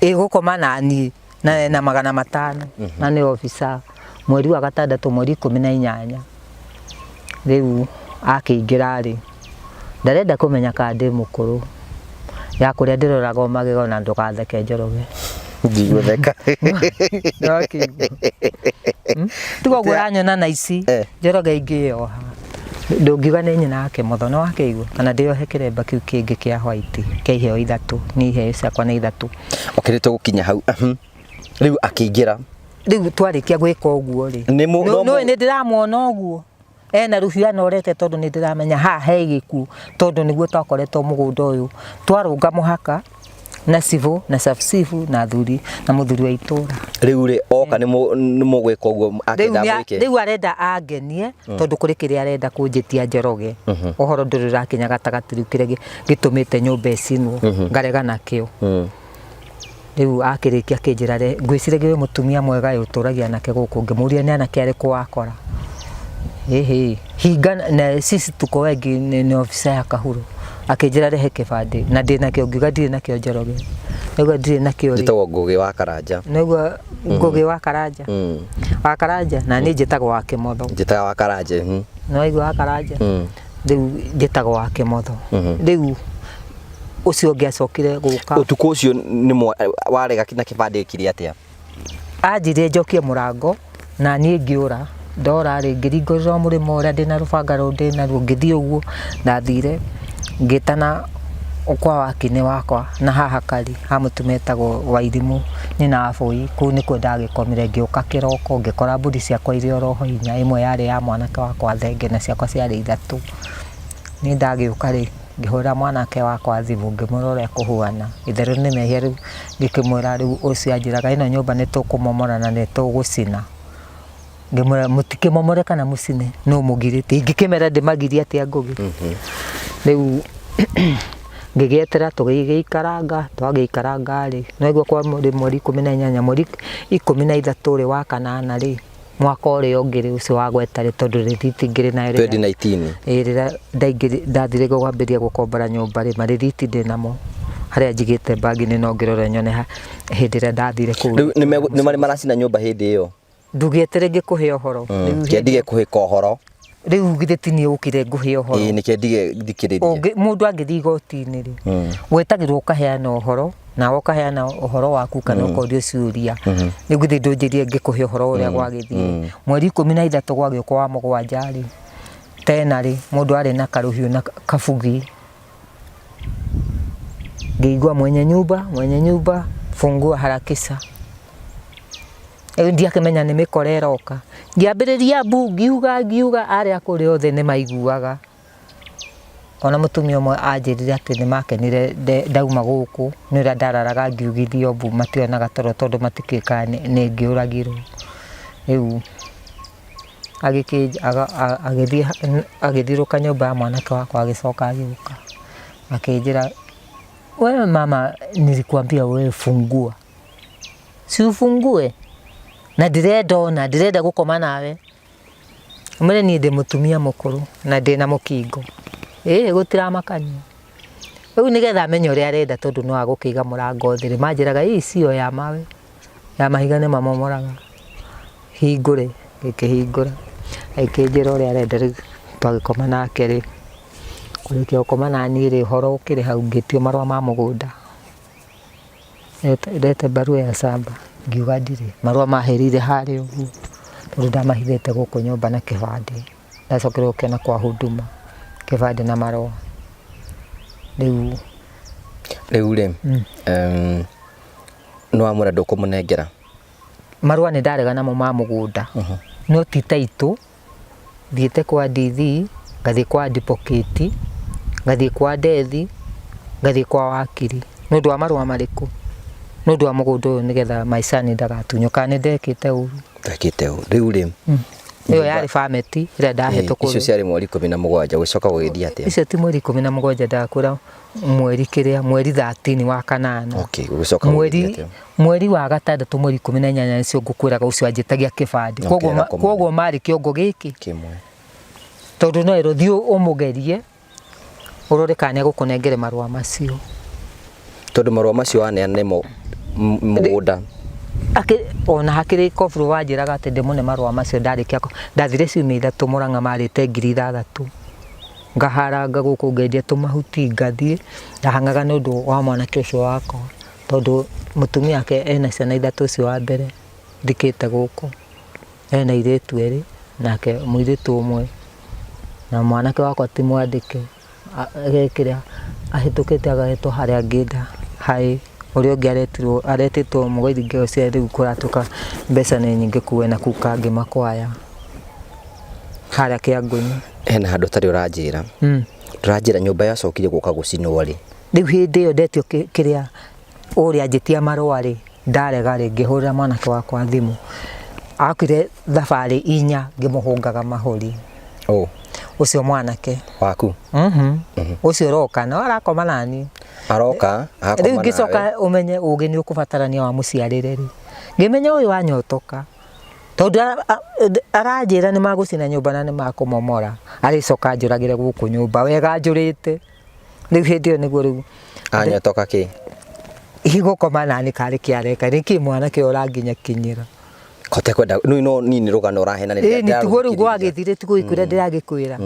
[SPEAKER 1] Ĩgũkoma na niĩ na 500 na nĩ officer, mweri wa gatandatũ, mweri 18. Rĩu akĩingĩra rĩ, ndarenda kũmenya kana ndĩ mũkũrũ, ya kũrĩa ndĩroraga o magego, na ndũgatheke, Njoroge.
[SPEAKER 2] Ndigũtheka.
[SPEAKER 1] Nĩwakĩigua? Tiga ũguo ũranyona na ici. Njoroge, ingĩyoha ndũngiuga nĩ nyina wake mũtho, nĩ wakĩigua? Kana ndĩyohe kĩremba kĩu kĩngĩ kĩa white kĩa iheo ithatũ, nĩ iheo ciakwa nĩ ithatũ.
[SPEAKER 2] Okay, nĩ tũgũkinya hau. Rĩu akĩingĩra.
[SPEAKER 1] Rĩu twarĩkia gwĩka ũguo rĩ, nĩũĩ nĩ ndĩramuona ũguo ena rũhiũ anorete, tondũ nĩ ndĩramenya haha he gĩkuũ, tondũ nĩguo twakoretwo mũgũnda ũyũ twarũnga mũhaka na cibũ na sub-chief na athuri na mũthuri wa itũra.
[SPEAKER 2] Rĩu rĩ, oka nĩ mũgwĩka ũguo
[SPEAKER 1] Rĩu
[SPEAKER 2] akĩenda mwĩke.
[SPEAKER 1] Rĩu arenda angenie, tondũ kũrĩ kĩrĩa arenda kũnjĩtia. Njoroge, ũhoro ndũrĩ ũrakinya gatagatĩ. Rĩu kĩrĩa gĩtũmĩte nyũmba ĩcinwo ngarega nakĩo. Rĩu akĩrĩkia akĩnjĩra, ngwĩciragia wĩ mũtumia mwega ĩ, ũtũragia anake gũkũ. Ngĩmũria nĩ anake arĩkũ wakora? Ĩhĩ hinga na sisi tuko wengi. Nĩ ofisa ya Kahuro. Akĩnjĩra rehe kĩbandĩ na ndĩ nakĩo, ngiuga ndirĩ nakĩo. Njoroge, nĩguo ndirĩ nakĩo rĩ.
[SPEAKER 2] Njĩtagwo Ngũgĩ wa Karanja.
[SPEAKER 1] Nĩguo Ngũgĩ wa Karanja, wa Karanja, na niĩ njĩtagwo wa Kĩmotho.
[SPEAKER 2] Njĩtaga wa Karanja.
[SPEAKER 1] Nĩwaigua, wa Karanja? Rĩu njĩtagwo wa Kĩmotho. Rĩu ũcio ũngĩ acokire gũka.
[SPEAKER 2] Ũtukũ ũcio nĩ warega na kĩbandĩ gĩkire atĩa?
[SPEAKER 1] Anjĩrire njokie mũrango na niĩ ngĩũra. Ndora rĩ, ngĩringũrĩra mũrĩmo ũrĩa ndĩna rũbanga rũu ndĩ naruo, ngĩthiĩ ũguo ndathire ngĩtana kwa wakinĩ wakwa na haha kari ha mũtumia etagwo Wairimũ, nyina wa Bũi. Kũu nĩkuo ndagĩkomire. Ngĩũka kĩroko ngĩkora mbũri ciakwa irĩ oro ho inya, ĩmwe yarĩ ya mwanake wakwa thenge na ciakwa ciarĩ ithatũ. Niĩ ndagĩũka rĩ, ngĩhũrĩra mwanake wakwa thimũ, ngĩmwĩra ũrĩa kũhuana, itherũ nĩ mehia. Rĩu ngĩkĩmwĩra, rĩu ũcio anjĩraga ĩno nyũmba nĩ tũkũmomora na nĩ tũgũcina. Ngĩmwĩra mũtikĩmomore kana mũcine, no mũgirĩte. Ingĩkĩmera ndĩmagirie atĩa, Ngũgĩ? Rĩu ngĩgĩetera, tũgĩgĩikaranga, twagĩikaranga rĩ, nĩwaigua, kwa mweri 18, mweri 13 rĩ, wa kanana rĩ, mwaka ũrĩa ũngĩ rĩ, ũcio wa gweta rĩ, tondũ rĩthiti ngĩrĩ nayo rĩrĩa
[SPEAKER 2] 2019.
[SPEAKER 1] Ĩĩ, rĩrĩa ndathire kwambĩrĩria gũkombora nyũmba rĩ, marĩthiti ndĩ namo harĩa njigĩte bagi-inĩ, no ngĩrore nyone hĩndĩ ĩrĩa ndathire kũu.
[SPEAKER 2] Rĩu nĩ marĩ maracina nyũmba hĩndĩ ĩyo?
[SPEAKER 1] Ndũgĩetere ngĩkũhe ũhoro. Rĩu
[SPEAKER 2] Kĩendige kũhĩka ũhoro.
[SPEAKER 1] Rĩu githĩ ti niĩ ũkire ngũhe ũhoro?
[SPEAKER 2] Ĩĩ, nĩkĩo ndige thikĩrĩrie.
[SPEAKER 1] Mũndũ angĩthiĩ igoti-inĩ rĩ, wetagĩrwo ũkaheana ũhoro, nawe ũkaheana ũhoro waku kana ũkorio ciũria. Rĩu githĩ ndũnjĩrie ngĩkũhe ũhoro ũrĩa gwagĩthiĩ? Mweri 13 gwagĩũka wa mũgwanja rĩ, tena rĩ, mũndũ arĩ na karũhiũ na kabugi. Ngĩigua, "Mwenye nyumba, mwenye nyumba, fungua, harakisha." Rĩu ndiakĩmenya nĩ mĩkora ĩroka. Ngĩambĩrĩria mbu, ngiuga ngiuga, arĩa kũrĩa othe nĩ maiguaga. Ona mũtumia ũmwe anjĩrire atĩ nĩ makenire ndauma gũkũ, nĩ ũrĩa ndararaga ngiugithio mbu, mationaga toro tondũ matikĩũĩ kana nĩ ngĩũragirwo. Rĩu agĩthiĩ agĩthiũrũrũka nyũmba ya mwanake wakwa, agĩcoka agĩũka akĩnjĩra, "Wewe mama, nilikuambia wewe fungua, si ufungue, na ndĩrenda ona ndĩrenda gũkoma nawe." Mwĩre niĩ ndĩ mũtumia mũkũrũ na ndĩna mũkingo, ĩĩ gũtiramakania. Rĩu nĩgetha amenye ũrĩa arenda, tondũ no agũkĩiga mũrango thĩ rĩ, manjĩraga hii sio ya mawe, ya mahiga nĩ mamomoraga. Hingũre, ngĩkĩhingũra, agĩkĩnjĩra ũrĩa arenda. Rĩu twagĩkoma nake rĩ, kũrĩkia gũkoma naniĩ rĩ, ũhoro ũkĩrĩ hau, ngĩtio marũa ma mũgũnda. Lete barua ya shamba, ngiuga ndirĩ marũa, maherire harĩa ũguo tondũ ndamahithĩte gũkũ nyũmba na kĩbandĩ. Ndacokire gũkĩona kwa Huduma kĩbandĩ na marũa rĩu.
[SPEAKER 2] Rĩu rĩ, nĩ wamwĩra ndũkũmũnengera?
[SPEAKER 1] Marũa nĩ ndarega namo ma mũgũnda, no ti taitũ. Thiĩte kwa DD, ngathiĩ kwa advocate, ngathiĩ kwa Dethi, ngathiĩ kwa wakiri. Nĩ ũndũ wa marũa marĩkũ? Nĩ ũndũ wa mũgũnda ũyũ nĩgetha my son ndagatunywo. Kana nĩ ndekĩte ũru?
[SPEAKER 2] Ndekĩte ũru. Rĩu rĩ,
[SPEAKER 1] Ĩyo yarĩ fameti ĩrĩa ndahetwo.
[SPEAKER 2] Icio ciarĩ mweri 17, gũcoka gũgĩthiĩ atĩa?
[SPEAKER 1] Icio ti mweri 17, ndakwĩra mweri kĩrĩa, mweri 13 wa kanana.
[SPEAKER 2] Okay, gũgĩcoka gũgĩthiĩ atĩa?
[SPEAKER 1] Mweri wa gatandatũ mweri 18 nĩcio ngũkwĩraga ũcio anjĩtagia kĩbandĩ. Koguo marĩ kĩongo gĩkĩ
[SPEAKER 2] kĩmwe,
[SPEAKER 1] tondũ no ĩrwo thiĩ ũmũgerie ũrore kana nĩegũkũnengere marũa macio.
[SPEAKER 2] Tondũ marũa macio waneana nĩmo mũgũnda.
[SPEAKER 1] Ona hakĩrĩ kobro wanjĩraga atĩ ndĩmũne marũa macio ndarĩkia. Ndathire ciumia 3 Mũrang'a marĩte 6000. Ngaharanga gũkũ ngendia tũmahuti ngathiĩ. Ndahang'aga nĩ ũndũ wa mwanake ũcio wakwa, tondũ mũtumia wake ena ciana 3, ũcio wa mbere thikĩte gũkũ ena airĩtu 2, nake mũirĩtu ũmwe, na mwanake wakwa ti mwandĩke, agekĩra ahĩtũkĩte agetwo harĩa ngĩnda haĩ ũrĩa ũngĩ aretirwo, aretĩtwo mũgaithi ngeo cia rĩu kũratuĩka mbeca nĩ nyingĩ kũu ena kũu kangĩ makwaya harĩa Kĩangũinĩ.
[SPEAKER 2] Hena handũ ũtarĩ ũranjĩra. Ndũranjĩra nyũmba yacokire gũka gũcinwo rĩ?
[SPEAKER 1] Rĩu hĩndĩ ĩyo ndetio kĩrĩa ũrĩa anjĩtia marũa rĩ, ndarega rĩ, ngĩhũrĩra mwanake wakwa thimũ. Akire thabarĩ 4 ngĩmũhũngaga mahũri. Ũcio mwanake.
[SPEAKER 2] Waku?
[SPEAKER 1] Ũcio ũroka, no arakoma nani.
[SPEAKER 2] Aroka, agakoma
[SPEAKER 1] Rĩu ngĩcoka
[SPEAKER 2] nawe.
[SPEAKER 1] Ũmenye ũgĩ nĩ ũkũbatarania wa mũciarĩre rĩ. Ngĩmenya ũyũ wanyotoka. Tondũ aranjĩra nĩ magũcina nyũmba na nĩ makũmomora. Arĩcoka anjũragĩre gũkũ nyũmba wega njũrĩte. Rĩu hĩndĩ ĩyo nĩguo rĩu.
[SPEAKER 2] Anyotoka kĩ?
[SPEAKER 1] Igũkoma nani karĩ kĩareka, nĩkĩ mwanake ũyũ ũranginya kinyĩra.
[SPEAKER 2] Kote kwenda, no no ni nĩ rũgano ũrahena nĩ
[SPEAKER 1] Ĩĩ, tiguo rĩu gwagĩthire, tiguo gĩkwĩra ndĩragĩkwĩra.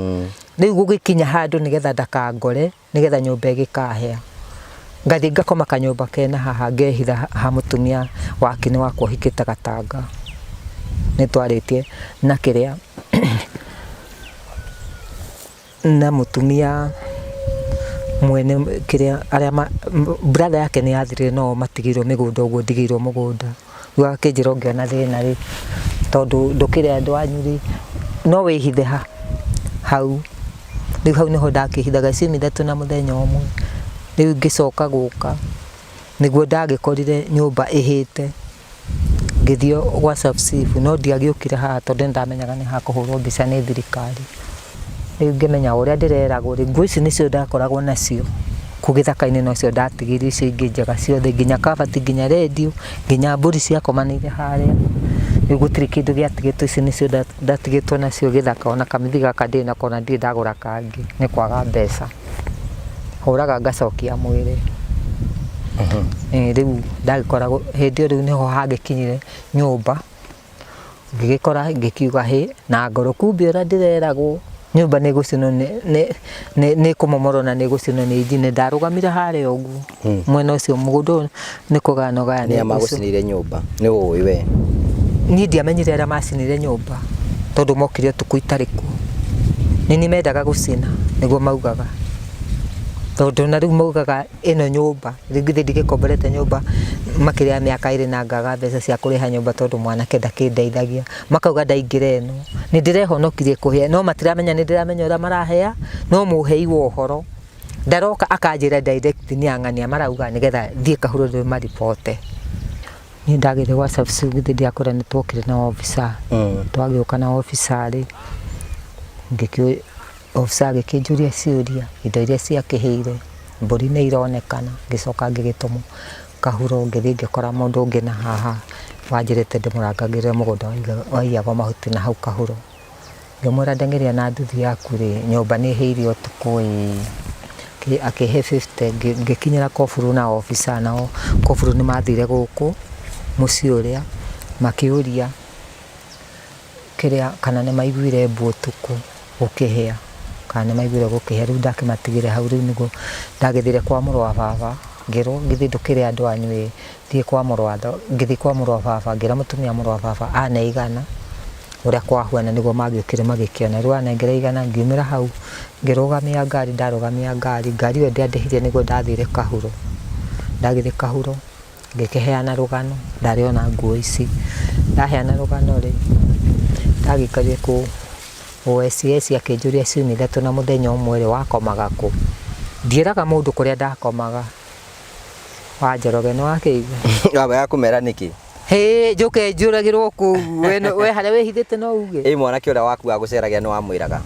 [SPEAKER 1] Rĩu gũgĩkinya handũ nĩgetha ndakangore, nĩgetha nyũmba ĩgĩkahĩa. Ngathiĩ ngakoma kanyũmba kena haha, ngehitha ha mũtumia wa kinĩ wakwa ũhikĩte Gatanga. Nĩ twarĩtie na kĩrĩa na mũtumia mwene kĩrĩa arĩa brother yake nĩ yathirire no matigĩirwo mĩgũnda ũguo ndigĩirwo mũgũnda. Rĩu akĩnjĩra ũngĩona thĩna rĩ, tondũ ndũkĩrĩ andũ anyu rĩ, no wĩhithe ha hau. Rĩu hau nĩho ndakĩhithaga ciumia 3 na mũthenya ũmwe. Rĩu ngĩcoka gũka nĩguo ndagĩkorire nyũmba ĩhĩte. Ngĩthiĩ gwa sub chief no ndiagĩũkire haha tondũ nĩndamenyaga nĩ hakũhũrwo mbica nĩ thirikari. Rĩu ngĩmenya ũrĩa ndĩreragwo rĩ, nguo ici nĩcio ndakoragwo nacio kũu gĩthaka-inĩ, nocio ndatigire icio ingĩ njega ciothe, nginya kabati, nginya rendio, nginya mbũri ciakomanĩire harĩa. Rĩu gũtirĩ kĩndũ gĩatigĩtwo, ici nĩcio ndatigĩtwo nacio gĩthaka, ona kamĩthiga gaka ndirĩ nako, ona ndirĩ ndagũra kangĩ nĩ kwaga mbeca. Hũraga ngacokia mwĩrĩ. Rĩu ndagĩkora hĩndĩ ĩyo rĩu nĩho hagĩkinyire nyũmba, ngĩgĩkora ngĩkiuga hĩ, na ngoro kumbe ũrĩa ndĩreragwo nyũmba nĩ ĩgũcinwo nĩ ĩkũmomorwo na nĩ ĩgũcinwo nĩ injini. Ndarũgamire harĩa ũguo mwena ũcio mũgũnda ũyũ nĩ kũgayana ũgayanĩtio.
[SPEAKER 2] Nĩa magũcinĩire nyũmba? Nĩ ũĩ we?
[SPEAKER 1] Niĩ ndiamenyire arĩa macinire nyũmba tondũ mokire ũtukũ itarĩ kuo. Nĩ niĩ mendaga gũcina nĩguo maugaga, tondũ na rĩu maugaga ĩno nyũmba rĩu githĩ ndigĩkomborete nyũmba makĩria ya mĩaka 2 na ngaga mbeca cia kũrĩha nyũmba tondũ mwanake ndakĩndeithagia. Makauga ndaingĩra ĩno nĩ ndĩrehonokirie kũhĩa, no matiramenya nĩ ndĩramenya ũrĩa marahea, no mũhei wa ũhoro ndaroka akanjĩra direct nĩ ang'ania marauga nĩgetha thiĩ kahũrũre maribote. Niĩ ndagĩire gwa sub chief githĩ ndiakwĩra nĩ twokire na officer. Twagĩũka na officer rĩ, officer agĩkĩnjũria ciũria indo iria ciakĩhĩire, mbũri nĩ ironekana, ngĩcoka ngĩgĩtũmwo kahuro, ngĩthiĩ ngĩkora mũndũ ũngĩ na haha wanjĩrĩte ndĩmũrangagĩre mũgũnda waiyagwo mahuti na hau kahuro. Ngĩmwĩra ndeng'eria na nduthi yaku rĩ, nyũmba nĩ ĩhĩire ũtukũ ĩĩ. Akĩhe 50, ngĩkinyĩra koburu na officer, nao koburu nĩ mathire gũkũ mũciĩ ũrĩa makĩũria kĩrĩa kana nĩ maiguire mbu ũtukũ gũkĩhĩa, kana nĩ maiguire gũkĩhĩa. Rĩu ndakĩmatigire hau, rĩu nĩguo ndagĩthire kwa mũrũ wa baba, ngĩrwo githĩ ndũkĩrĩ andũ anyu ĩ, thiĩ kwa mũrũ wa ngĩthiĩ kwa mũrũ wa baba, ngĩra mũtumia mũrũ wa baba ane igana ũrĩa kwahuana nĩguo magĩũkire magĩkĩona. Rĩu anengera igana, ngiumĩra hau ngĩrũgamia ngari, ndarũgamia ngari, ngari ĩyo ndĩandĩhire nĩguo ndathire kahuro. Ndagĩthiĩ kahuro ngĩkĩheana rũgano, ndarĩ ona nguo ici, Ndaheana rũgano rĩ, ndagĩikarire kũu OSS akĩnjũria ciumia ithatũ na mũthenya ũmwe rĩ, wakomaga kũ? Ndiĩraga mũndũ kũrĩa ndakomaga. Wa Njoroge nĩ wakĩigua?
[SPEAKER 2] Wambaga kũmera nĩkĩ?
[SPEAKER 1] Hĩ, njũke njũragĩrwo kũu, we we harĩa wĩhithĩte no uge.
[SPEAKER 2] Ĩ mwanake ũrĩa waku wagũceragĩra nĩ wamwĩraga?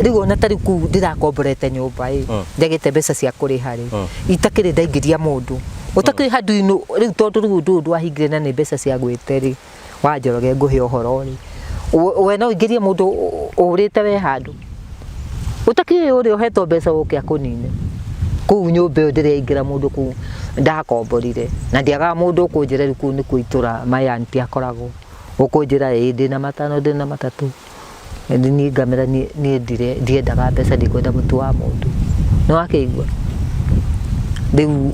[SPEAKER 1] Rĩu ona ta rĩu kũu ndĩrakomborete nyũmba ĩ, njagĩte mbeca cia kũrĩha rĩ, itakĩrĩ ndaingĩria mũndũ. Ũtakĩrĩ handũ-inĩ rĩu tondũ rĩu ũndũ ũyũ ndwahingire na nĩ mbeca cia gwĩte rĩ, wa Njoroge ngũhe ũhoro rĩ, we no ũingĩrie mũndũ ũrĩte we handũ? Ũtakĩũĩ ũrĩa ũhetwo mbeca ũke akũnine. Kũu nyũmba ĩyo ndĩraingĩra mũndũ kũu ndakomborire na ndiagaga mũndũ ũkũnjĩra rĩu kũu nĩkuo itũra my auntie akoragwo. Ũkũnjĩra ĩĩ ndĩna matano ndĩna matatũ. Niĩ ngamera niĩ ndiendaga mbeca ndikwenda mũtu wa mũndũ. Nĩ wakĩigua? Rĩu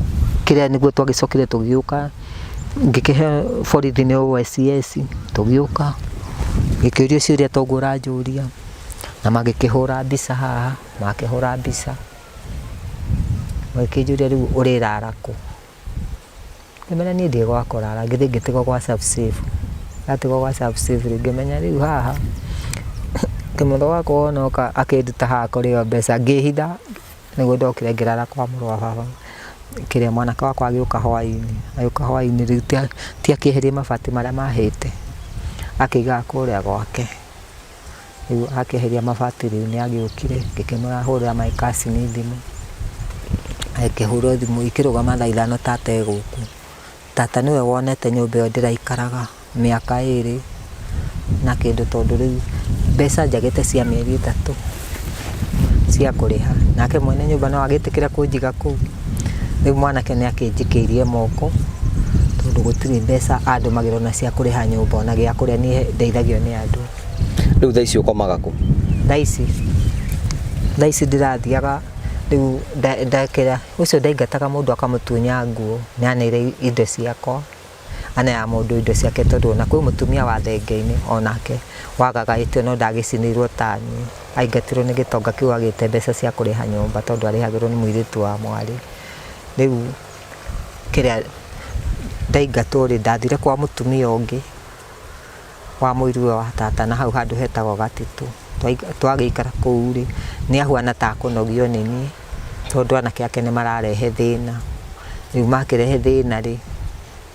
[SPEAKER 1] kĩrĩa nĩguo twagĩcokire tũgĩũka ngĩkĩhe borithi nĩ OCS tũgĩũka ngĩkĩũrio ciũria ta ũguo ũranjũria na magĩkĩhũra mbica haha, makĩhũra mbica magĩkĩnjũria rĩu ũrĩrara kũ? Ngĩmenya niĩ ndirĩ gwa kũrara, ngĩthiĩ ngĩtigwo gwa Sub-Safe. Ndatigwo gwa Sub-Safe rĩ, ngĩmenya rĩu haha, kĩmũtho wakwa wona oka akĩnduta haha kũrĩo mbeca, ngĩhitha nĩguo ndokire ngĩrara kwa mũrũ wa baba. Kĩrĩa mwanake wakwa agĩũka hwainĩ, agĩũka hwainĩ rĩu ti akĩeherie mabati marĩa mahĩte, akĩigaga kũrĩa gwake. Rĩu akĩeheria mabati rĩu nĩ agĩũkire, ngĩkĩmũhũrĩra my cousin thimũ, akĩhũrwo thimũ ikĩrũgama thaa ithano tata e gũkũ. Tata nĩwe wonete nyũmba ĩyo ndĩraikaraga mĩaka ĩrĩ na kĩndũ tondũ rĩu mbeca njagĩte cia mĩeri ĩtatũ cia kũrĩha. Nake mwene nyũmba no agĩtĩkĩre kũnjiga kũu? Rĩu mwanake nĩ akĩnjikĩirie moko tondũ gũtirĩ mbeca andũmagĩra ona cia kũrĩha nyũmba ona gĩa kũrĩa niĩ ndeithagio nĩ andũ.
[SPEAKER 2] Rĩu thaa ici ũkomaga kũ?
[SPEAKER 1] Thaa ici, thaa ici ndĩrathiaga rĩu ndekĩra, ũcio ndaingataga mũndũ akamũtunya nguo, nĩ aneire indo ciakwa, aneaga mũndũ indo ciake tondũ ona kwĩ mũtumia wa thenge-inĩ onake wagaga ĩtio no ndagĩcinĩirwo ta niĩ, aingatirwo nĩ gĩtonga kĩu agĩte mbeca cia kũrĩha nyũmba tondũ arĩhagĩrwo nĩ mũirĩtu wa mwarĩ. Rĩu kĩrĩa ndaingatwo rĩ, ndathire kwa mũtumia ũngĩ. Wa mũiruwe wa tata na hau handũ hetagwo Gatitũ. Twagĩikara kũu rĩ, nĩ ahuana ta akũnogio nĩ niĩ, tondũ anake ake nĩ mararehe thĩna. Rĩu makĩrehe thĩna rĩ,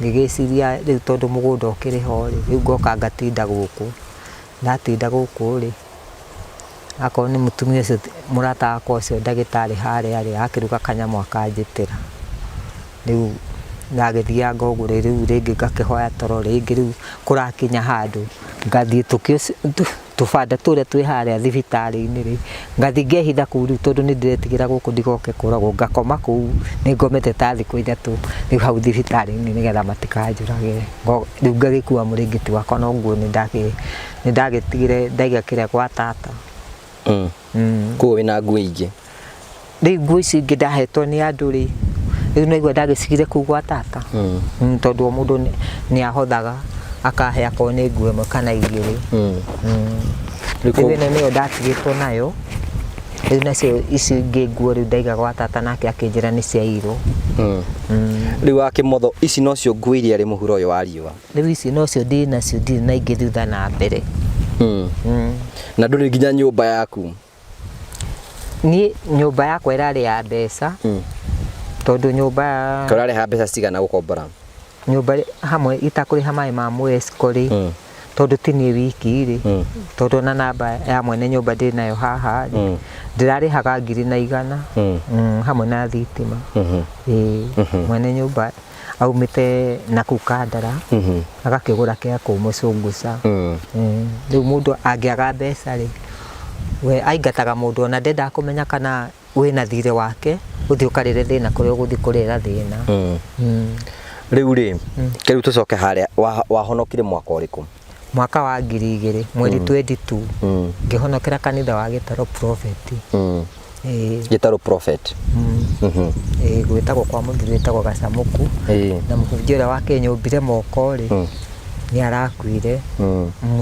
[SPEAKER 1] ngĩgĩciria rĩu tondũ mũgũnda ũkĩrĩ ho rĩ, rĩu ngoka ngatinda gũkũ. Ndatinda gũkũ rĩ, akorwo nĩ mũtumia ũcio mũrata wakwa ũcio ndagĩtarĩ harĩa rĩ, akĩruga kanyamũ akanjĩtĩra. Rĩu ndagĩthianga ũguo rĩu rĩngĩ ngakĩhoya toro rĩngĩ rĩu kũrakinya handũ ngathiĩ tũbanda tũrĩa twĩ harĩa thibitarĩ-inĩ rĩ, ngathiĩ ngehitha kũu rĩu tondũ nĩ ndĩretigĩra gũkũ ndigoke kũragwo, ngakoma kũu, nĩ ngomete ta thikũ ithatũ rĩu hau thibitarĩ-inĩ nĩgetha matikanjũrage. Rĩu ngagĩkua mũrĩngĩti wakwa no nguo nĩ ndagĩtigire ndaiga kĩrĩa gwa tata.
[SPEAKER 2] Koguo wĩna nguo ingĩ?
[SPEAKER 1] Rĩu nguo ici ingĩ ndahetwo nĩ andũ rĩ, rĩu naigua ndagĩcigire kũu gwa tata. Tondũ o mũndũ nĩ ahothaga akahe akorwo nĩ nguo ĩmwe kana igĩrĩ.
[SPEAKER 2] Rĩu
[SPEAKER 1] Rĩu ĩno nĩyo ndatigĩtwo nayo, rĩu nacio ici ingĩ nguo rĩu ndaiga gwa tata nake akĩnjĩra nĩ ciaiyirwo.
[SPEAKER 2] Rĩu wakĩmotho ici nocio nguo iria rĩ mũhuro ũyũ wa riũa?
[SPEAKER 1] Rĩu ici nocio ndĩ nacio ndirĩ na ingĩ thutha na mbere.
[SPEAKER 2] Na ndũrĩ nginya nyũmba yaku?
[SPEAKER 1] Niĩ nyũmba yakwa ĩrarĩ ya mbeca tondũ nyũmba
[SPEAKER 2] Ũrarĩha mbeca cigana gũkombora?
[SPEAKER 1] Nyũmba hamwe itakũrĩha maĩ ma Mwesco rĩ, tondũ ti niĩ wiki rĩ, tondũ ona namba ya mwene nyũmba ndĩ nayo haha rĩ, ndĩrarĩhaga 1,100 hamwe na thitima. Ĩĩ, mwene nyũmba aumĩte na kũu Kandara agakĩgũra kĩa kũu Mũcũngũca. Rĩu mũndũ angĩaga mbeca rĩ, we aingataga mũndũ ona ndendaga kũmenya kana wĩna thirĩ wake, ũthiĩ ũkarĩre thĩna kũrĩa ũgũthiĩ kũrĩra thĩna.
[SPEAKER 2] Rĩu rĩ, rĩu tũcoke harĩa wahonokire mwaka ũrĩkũ?
[SPEAKER 1] Mwaka wa 2000 mweri 22 ngĩhonokera kanitha wa Gĩtarũ Prophet. Ĩĩ.
[SPEAKER 2] Gĩtarũ Prophet.
[SPEAKER 1] Ĩĩ, gwĩtagwo kwa mũthuri wĩtagwo Gacamũku. Na mũhunjia ũrĩa wakĩnyũmbire moko rĩ, nĩ arakuire.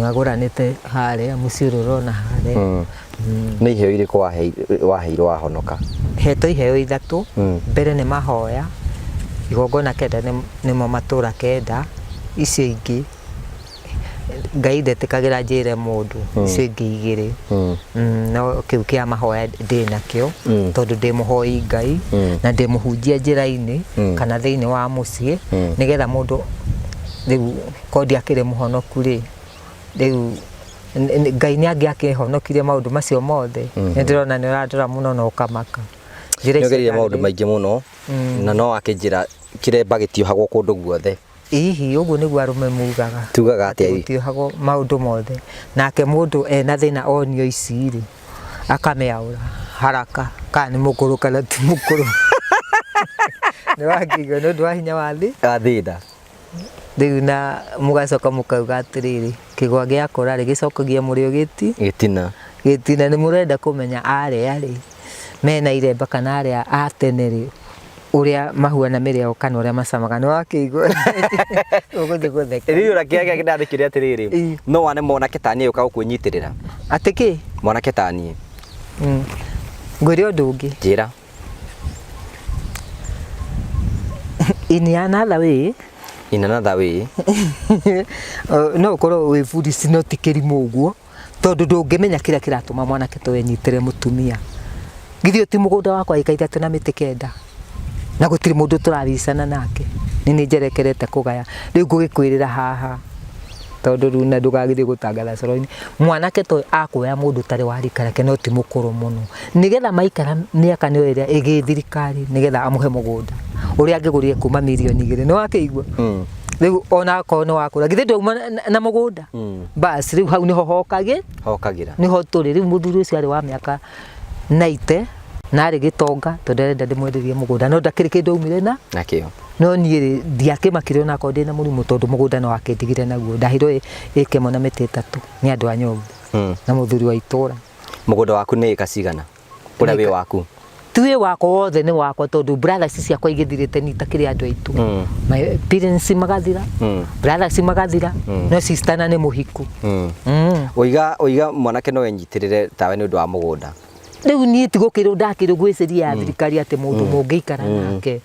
[SPEAKER 1] Agũranĩte harĩa mũciĩ ũrĩa ũrona harĩa.
[SPEAKER 2] Nĩ iheo irĩkũ waheirwo wahonoka?
[SPEAKER 1] Hetwo iheo ithatũ. Mbere nĩ mahoya, igongona kenda nĩmo matũra kenda. Icio ingĩ Ngai ndetĩkagĩra njĩre mũndũ, icio ingĩ igĩrĩ. No kĩu kĩa mahoya ndĩ nakĩo, tondũ ndĩ mũhoi Ngai na ndĩ mũhunjia njĩra-inĩ kana thĩinĩ wa mũciĩ, nĩgetha mũndũ rĩu korwo ndiakĩrĩ mũhonoku rĩ, rĩu Ngai nĩ angĩakĩhonokirie maũndũ macio mothe. Nĩ ndĩrona nĩ ũrandora mũno na ũkamaka. Njĩra
[SPEAKER 2] Nĩ
[SPEAKER 1] icio
[SPEAKER 2] ũgereire maũndũ
[SPEAKER 1] ndarĩ-
[SPEAKER 2] maingĩ mũno na no akĩnjĩra kĩremba gĩtiohagwo kũndũ guothe.
[SPEAKER 1] Hihi ũguo nĩguo arũme mugaga?
[SPEAKER 2] Tugaga atĩa?
[SPEAKER 1] Gũtiohagwo maũndũ mothe. Nake mũndũ ena thĩna onio ici rĩ, akamĩaũra haraka kana nĩ mũkũrũ kana ti mũkũrũ. Nĩ wakĩigua nĩ ũndũ wa hinya wa thĩ?
[SPEAKER 2] Wa thĩna.
[SPEAKER 1] Rĩu na mũgacoka mũkauga atĩrĩrĩ, kĩgwa gĩakũra rĩ, gĩcokagia mũrĩo gĩti?
[SPEAKER 2] Gĩtina.
[SPEAKER 1] Gĩtina. Nĩ mũrenda kũmenya arĩa rĩ, mena iremba kana arĩa a tene rĩ, ũrĩa mahuana mĩrĩ yao kana ũrĩa macamaga. Nĩ wakĩigua? Ũgũthiĩ gũtheka.
[SPEAKER 2] Rĩu ũrĩa kĩrĩa ndandĩkire atĩrĩrĩ, no wane mwanake taniĩ ũka gũkwĩnyitĩrĩra.
[SPEAKER 1] Atĩ kĩ?
[SPEAKER 2] Mwanake taniĩ.
[SPEAKER 1] Ngwĩre ũndũ ũngĩ.
[SPEAKER 2] Njĩra.
[SPEAKER 1] In another way.
[SPEAKER 2] In another way.
[SPEAKER 1] No ũkorwo wĩ burici no ti kĩrimũ ũguo, tondũ ndũngĩmenya kĩrĩa kĩratũma mwanake ta ũyũ enyitĩre mũtumia. Githĩ ũyũ ti mũgũnda wakwa ĩka ithatũ na mĩtĩ kenda, na gũtirĩ mũndũ tũrabicana nake, nĩ niĩ njerekerete kũgaya. Rĩu ngũgĩkwĩrĩra haha, tondũ rĩu na ndũgagĩthiĩ gũtangatha coro-inĩ, mwanake ta ũyũ akuoya mũndũ ũtarĩ wa rika rĩake no ti mũkũrũ mũno, nĩgetha maikara mĩaka nĩyo ĩrĩa ĩgĩthirikari nĩgetha amũhe mũgũnda ũrĩa angĩgũrire kuma mirioni igĩrĩ. Nĩ wakĩigua? Rĩu ona akorwo nĩ wakũra, githĩ ndwauma na mũgũnda? Bas, rĩu hau nĩho hokagĩ?
[SPEAKER 2] Hokagĩra.
[SPEAKER 1] Nĩho tũrĩ. Rĩu mũthuri ũcio arĩ wa mĩaka 90 na arĩ gĩtonga tondũ arenda ndĩmwenderie mũgũnda no ndakĩrĩ kĩndũ aumire na
[SPEAKER 2] nakĩo.
[SPEAKER 1] No niĩ rĩ, ndiakĩmakire ona akorwo ndĩna mũrimũ tondũ mũgũnda no akĩndigire naguo. Ndaheirwo ĩka ĩmwe na mĩtĩ ĩtatũ nĩ andũ a nyũmba na mũthuri wa itũra.
[SPEAKER 2] Mũgũnda waku nĩ ĩka cigana? Ũrĩa wĩ waku?
[SPEAKER 1] Ti wĩ wakwa wothe nĩ wakwa tondũ brothers ciakwa igĩthirĩte niĩ itakĩrĩ andũ aitũ. My parents magathira, brothers magathira, no sister na nĩ mũhiku.
[SPEAKER 2] Ũiga ũiga mwanake no enyitĩrĩre tawe nĩ ũndũ wa mũgũnda.
[SPEAKER 1] Rĩu niĩ ti gũkĩrwo ndakĩrwo gwĩciria ya thirikari atĩ mũndũ mũngĩikara nake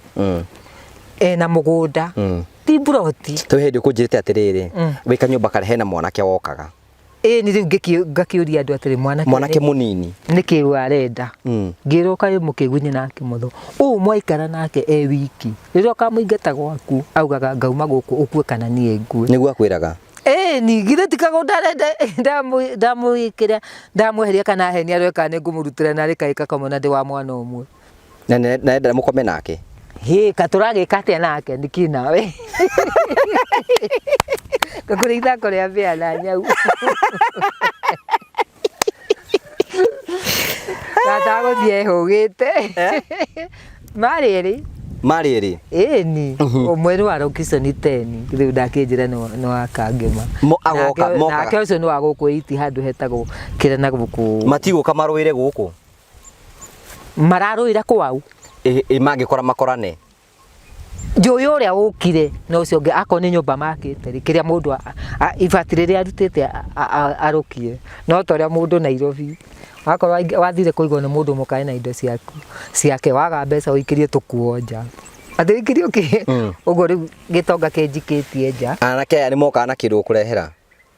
[SPEAKER 1] ena mũgũnda ti mburoti.
[SPEAKER 2] Twĩ hĩndĩ ũkũnjĩrĩte atĩrĩrĩ, wĩ kanyũmba karĩa hena mwanake wokaga.
[SPEAKER 1] Ĩĩ ni rĩu ngakĩũria andũ atĩrĩ mwanake
[SPEAKER 2] Mwanake mũnini.
[SPEAKER 1] Nĩkĩ arenda? Ngĩrwo kaĩ mũkĩgunye na kĩmotho. Ũũ mwaikara nake e wiki. Rĩrĩa ũkamũingata gwaku augaga ngauma gũkũ ũkue kana niĩ ngue.
[SPEAKER 2] Nĩguo akwĩraga?
[SPEAKER 1] Ĩĩ ni githĩ ti kagũnda arenda ndamwĩkĩra ndamweheria kana ahenia arore kana nĩ ngũmũrutĩra narĩ kaĩ kakomwo na ndĩ wa mwana ũmwe.
[SPEAKER 2] Na nenda mũkome nake?
[SPEAKER 1] Hĩ, ka tũragĩka atĩa nake nĩkĩ nawe? Ngakũrĩa ithako rĩa mbĩa na nyau. Tata gũthiĩ ehũgĩte. Marĩ erĩ.
[SPEAKER 2] Marĩ erĩ?
[SPEAKER 1] Ĩni, ũmwe nĩ wa Rokiconi 10, rĩu ndakĩnjĩra nĩ wa Kangema.
[SPEAKER 2] Agoka, mokaga.
[SPEAKER 1] Nake ũcio nĩ wa gũkũ 8 handũ hetagwo kĩrĩa na gũkũ.
[SPEAKER 2] Matigũka marũĩre gũkũ?
[SPEAKER 1] Mararũĩra kwao?
[SPEAKER 2] Ĩ mangĩkora makorane?
[SPEAKER 1] Njũĩ ũrĩa ũkire na ũcio ũngĩ akorwo nĩ nyũmba makĩte rĩ, kĩrĩa mũndũ ibati rĩrĩa arutĩte arũkie. No ta ũrĩa mũndũ Nairobi wakorwo wathire kũigwo nĩ mũndũ mũkae na indo ciaku ciake, waga mbeca ũikĩrie tũkuo nja. Atĩ ũikĩrie ũkĩ? Ũguo rĩu gĩtonga kĩnjikĩtie nja.
[SPEAKER 2] Anake aya nĩ mokaga na kĩndũ gũkũrehera?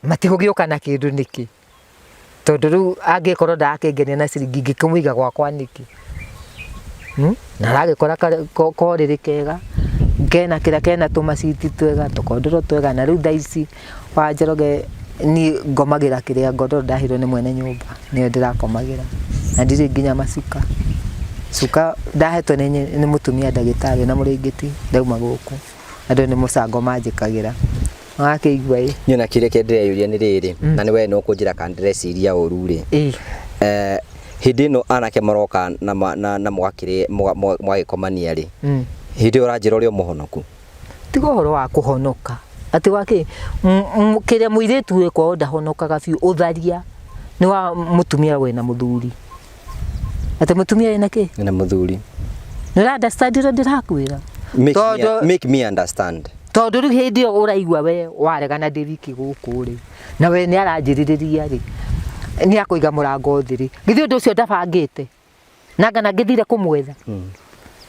[SPEAKER 1] Matigũgĩũka na kĩndũ nĩkĩ? Tondũ rĩu angĩkorwo ndakĩngenia na ciringi ingĩkĩmũiga gwakwa nĩkĩ? Na aragĩkora korĩrĩ kega, kena kĩrĩa kena tũmaciti twega, tũkondoro twega, na rĩu thaa ici wa Njoroge niĩ ngomagĩra kĩrĩa ngondoro ndaheirwo nĩ mwene nyũmba, nĩyo ndĩrakomagĩra. Na ndirĩ nginya macuka. Cuka ndahetwo nĩ mũtumia ndagĩtarĩ na mũrĩngĩti ndauma gũkũ. Andũ nĩ mũcango manjĩkagĩra. Wakĩigua ĩ.
[SPEAKER 2] Niĩ ona kĩũria kĩrĩa ndĩreyũria nĩ rĩrĩ, na nĩ we no ũkũnjĩra kana ndĩreciria ũru rĩ. Hĩndĩ ĩno anake maroka na na mũgakĩrĩ mũgagĩkomania rĩ, hĩndĩ ĩyo ũranjĩra ũrĩ o mũhonoku?
[SPEAKER 1] Tiga ũhoro wa kũhonoka. Atĩ wakĩ, kĩrĩa mũirĩtu wĩ kwao ndahonokaga biũ, ũtharia nĩ wa mũtumia wĩna mũthuri. Atĩ mũtumia wĩna kĩ?
[SPEAKER 2] Wĩna mũthuri.
[SPEAKER 1] Nĩ ũra understand ũrĩa ndĩrakwĩra?
[SPEAKER 2] Make me, make me understand.
[SPEAKER 1] Tondũ rĩu hĩndĩ ĩyo ũraigua we waregana ndĩ wiki gũkũ rĩ, na we nĩ aranjĩrĩrĩria rĩ, nĩ akũiga mũrango thĩ rĩ, githĩ ũndũ ũcio ndabangĩte? Na anga ngĩthire kũmwetha?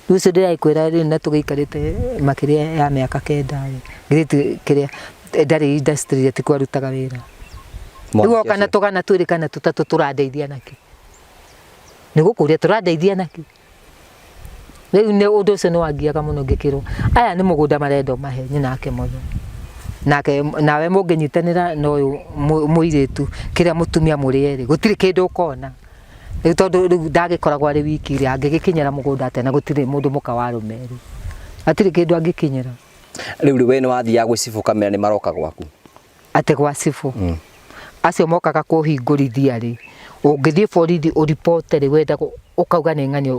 [SPEAKER 1] Rĩu ũcio ndĩrakwĩra rĩu na tũgĩikarĩte makĩria ya mĩaka 9 rĩ, githĩ kĩrĩa ndarĩ industry ti kwarutaga wĩra. Rĩu oka na tũgana twĩrĩ kana tũtatũ tũrandeithia nakĩ? Nĩ gũkũria tũrandeithia nakĩ? Rĩu nĩ ũndũ ũcio nĩ wangiaga mũno ngĩkĩrwo aya nĩ mũgũnda marenda ũmahe nyina ake mũno. Nake nawe mũngĩnyitanĩra na ũyũ mũirĩtu kĩrĩa mũtumia mũrĩ erĩ gũtirĩ kĩndũ ũkona. Rĩu tondũ rĩu ndagĩkoragwo arĩ wiki rĩ, angĩgĩkinyĩra mũgũnda atĩa na gũtirĩ mũndũ mũka wa arũme erĩ. Hatirĩ kĩndũ angĩkinyĩra.
[SPEAKER 2] Rĩu rĩ we nĩ wathiaga gwĩ cibũ ũkamera nĩ maroka gwaku?
[SPEAKER 1] Atĩ gwa cibũ? Acio mokaga kũhingũrithia rĩ, ũngĩthiĩ borithi ũribote rĩ, wenda ũkauga nĩ ng'ania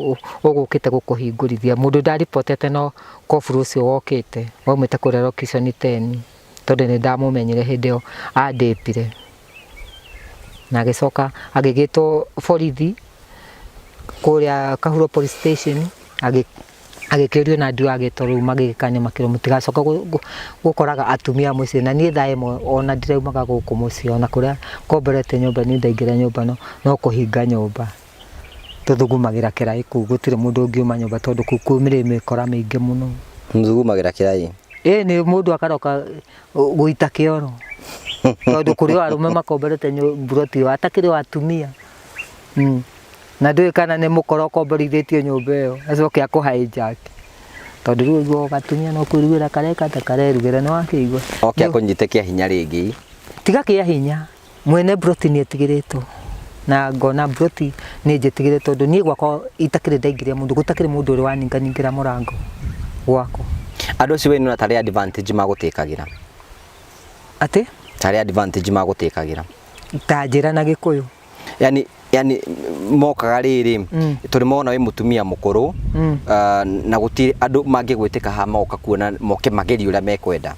[SPEAKER 1] ũgũkĩte gũkũhingũrithia. Mũndũ ndaribotete no koburu ũcio wokĩte, waumĩte kũrĩa location 10, tondũ nĩ ndamũmenyire hĩndĩ ĩyo andĩpire. Na agĩcoka agĩgĩtwo borithi kũrĩa Kahuro police station, agĩkĩũrio na ndio agĩtwo rĩu magĩgĩkanio makĩrwo mũtigacoke gũkoraga atumia mũciĩ. Na niĩ thaa ĩmwe ona ndiraumaga gũkũ mũciĩ, ona kũrĩa ngomborete nyũmba niĩ ndaingĩra nyũmba no kũhinga nyũmba. Tũthugumagĩra kĩraĩ kũu, gũtirĩ mũndũ ũngiuma nyũmba tondũ kũu kwĩ mĩkora mĩingĩ mũno.
[SPEAKER 2] Mũthugumagĩra kĩraĩ?
[SPEAKER 1] Ĩĩ mũndũ akaroka gũita kĩoro tondũ kũrĩ o arũme makomborete mburoti ĩyo atakĩrĩ o atumia. Na ndũĩ kana nĩ mũkora ũkomborithĩtio nyũmba ĩyo acoke akũ hijack. Tondũ rĩu ũiguaga gatumia no kwĩrugĩra kareka ta karerugĩra nĩ wakĩigua.
[SPEAKER 2] Oke akũnyite kĩa hinya rĩngĩ.
[SPEAKER 1] Tiga kĩa hinya, mwene mburoti nĩ etigĩrĩtwo. Na ngona mburoti nĩ njĩtigĩre tondũ niĩ gwakwa itakĩrĩ ndaingĩria mũndũ, gũtakĩrĩ mũndũ ũrĩ waninganingĩra mũrango gwakwa.
[SPEAKER 2] Andũ acio we nĩũrona tarĩ advantage magũtĩkagĩra?
[SPEAKER 1] Atĩ?
[SPEAKER 2] Tarĩ advantage magũtĩkagĩra?
[SPEAKER 1] Ta njĩra na Gĩkũyũ.
[SPEAKER 2] Yani, yani mokaga rĩrĩ tondũ mona wĩ mũtumia mũkũrũ na gũtirĩ andũ mangĩgwĩtĩka haha magoka kuona moke magerie ũrĩa mekwenda.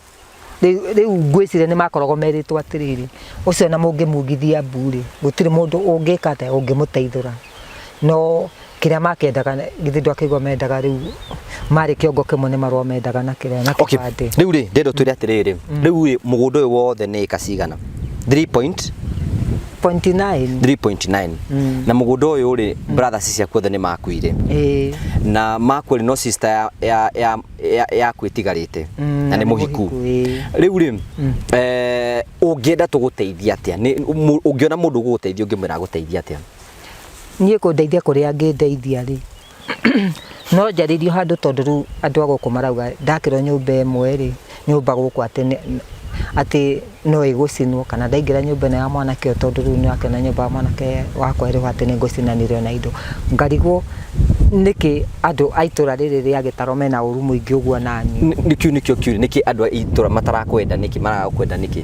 [SPEAKER 1] Rĩu ngwĩciria nĩ makoragwo merĩtwo atĩrĩrĩ, ũcio ona mũngĩmugithia mbu rĩ, gũtirĩ mũndũ ũngĩka atĩa, ũngĩmũteithũra. No kĩrĩa makĩendaga githĩ ndwakĩigua mendaga rĩu marĩ kĩongo kĩmwe nĩ marũa mendaga na kĩrĩa na kĩbandĩ.
[SPEAKER 2] Rĩu rĩ ndĩrenda ũtwĩre atĩrĩrĩ, rĩu rĩ mũgũnda ũyũ wothe nĩ ĩka cigana?
[SPEAKER 1] 3.9.
[SPEAKER 2] 3.9. Na mũgũnda ũyũ rĩ brothers ciaku othe nĩ makuire. Na makua rĩ no sister yaku ĩtigarĩte na nĩ mũhiku. Rĩu rĩ ũngĩenda tũgũteithie atĩa? Ũngĩona mũndũ ũgũgũteithia ũngĩmwĩra agũteithie atĩa?
[SPEAKER 1] Niĩ kũndeithia kũrĩa angĩndeithia rĩ, no njarĩrio handũ tondũ rĩu andũ a gũkũ marauga ndakĩrwo nyũmba ĩmwe rĩ, nyũmba gũkũ atĩ atĩ no ĩgũcinwo kana ndaingĩra nyũmba ĩno ya mwanake ũyũ tondũ rĩu nĩ akĩona nyũmba ya mwanake wakwa ĩrĩ ho atĩ nĩ ngũcinanĩrio na indo. Ngarigwo nĩkĩ andũ a itũra rĩrĩ rĩa Gĩtaro mena ũru mũingĩ ũguo naniĩ.
[SPEAKER 2] Kĩu nĩkĩo kĩũria, nĩkĩ andũ a itũra matarakwenda nĩkĩ, maraga gũkwenda nĩkĩ?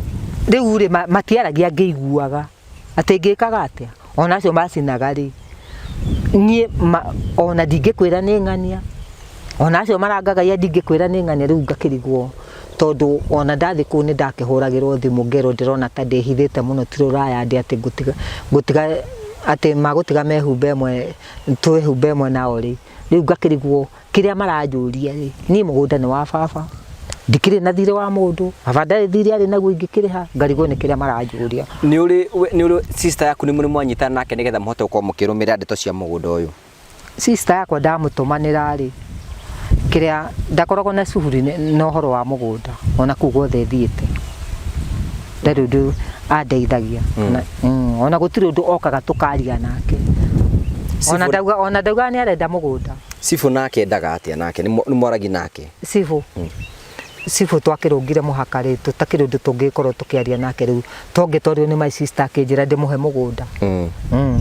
[SPEAKER 1] Rĩu rĩ matiaragia ngĩiguaga. Atĩ ngĩkaga atĩa? Ona acio macinaga rĩ, niĩ ona ndingĩkwĩra nĩ ng'ania, ona acio marangagaia ndingĩkwĩra nĩ ng'ania, rĩu ngakĩrigwo tondũ ona ndathiĩ kũu nĩ ndakĩhũragĩrwo thimũ ngerwo ndĩrona ta ndĩhithĩte mũno ti rũraya ndĩ atĩ ngũtiga, ngũtiga atĩ magũtiga mehumbe ĩmwe, twĩhumbe ĩmwe nao rĩ, rĩu ngakĩrigwo Kĩrĩa maranjũria rĩ, niĩ mũgũnda nĩ wa baba, ndikĩrĩ na thirĩ wa mũndũ, baba ndarĩ thirĩ arĩ naguo ingĩkĩrĩha, ngarigwo nĩ kĩrĩa maranjũria.
[SPEAKER 2] Nĩ ũrĩ, nĩ ũrĩ sister yaku nĩ mũrĩ mwanyitana nake nĩgetha mũhote gũkorwo mũkĩrũmĩrĩra ndeto cia mũgũnda ũyũ?
[SPEAKER 1] Sister yakwa ndamũtũmanĩra rĩ, kĩrĩa ndakoragwo na shughuli na ũhoro wa mũgũnda ona kũu guothe thiĩte, ndarĩ ũndũ andeithagia. Ona gũtirĩ ũndũ okaga tũkaria nake. Ona ndauga, ona ndaugaga nĩ arenda mũgũnda.
[SPEAKER 2] Cibũ nake endaga atĩa nake? Nĩ mwaragia nake?
[SPEAKER 1] Cibũ? Cibũ twakĩrũngire mũhaka rĩ, tũtakĩrĩ ũndũ tũngĩkorwo tũkĩaria nake rĩu. Tongĩtwarirwo nĩ my sister akĩnjĩra ndĩmũhe mũgũnda.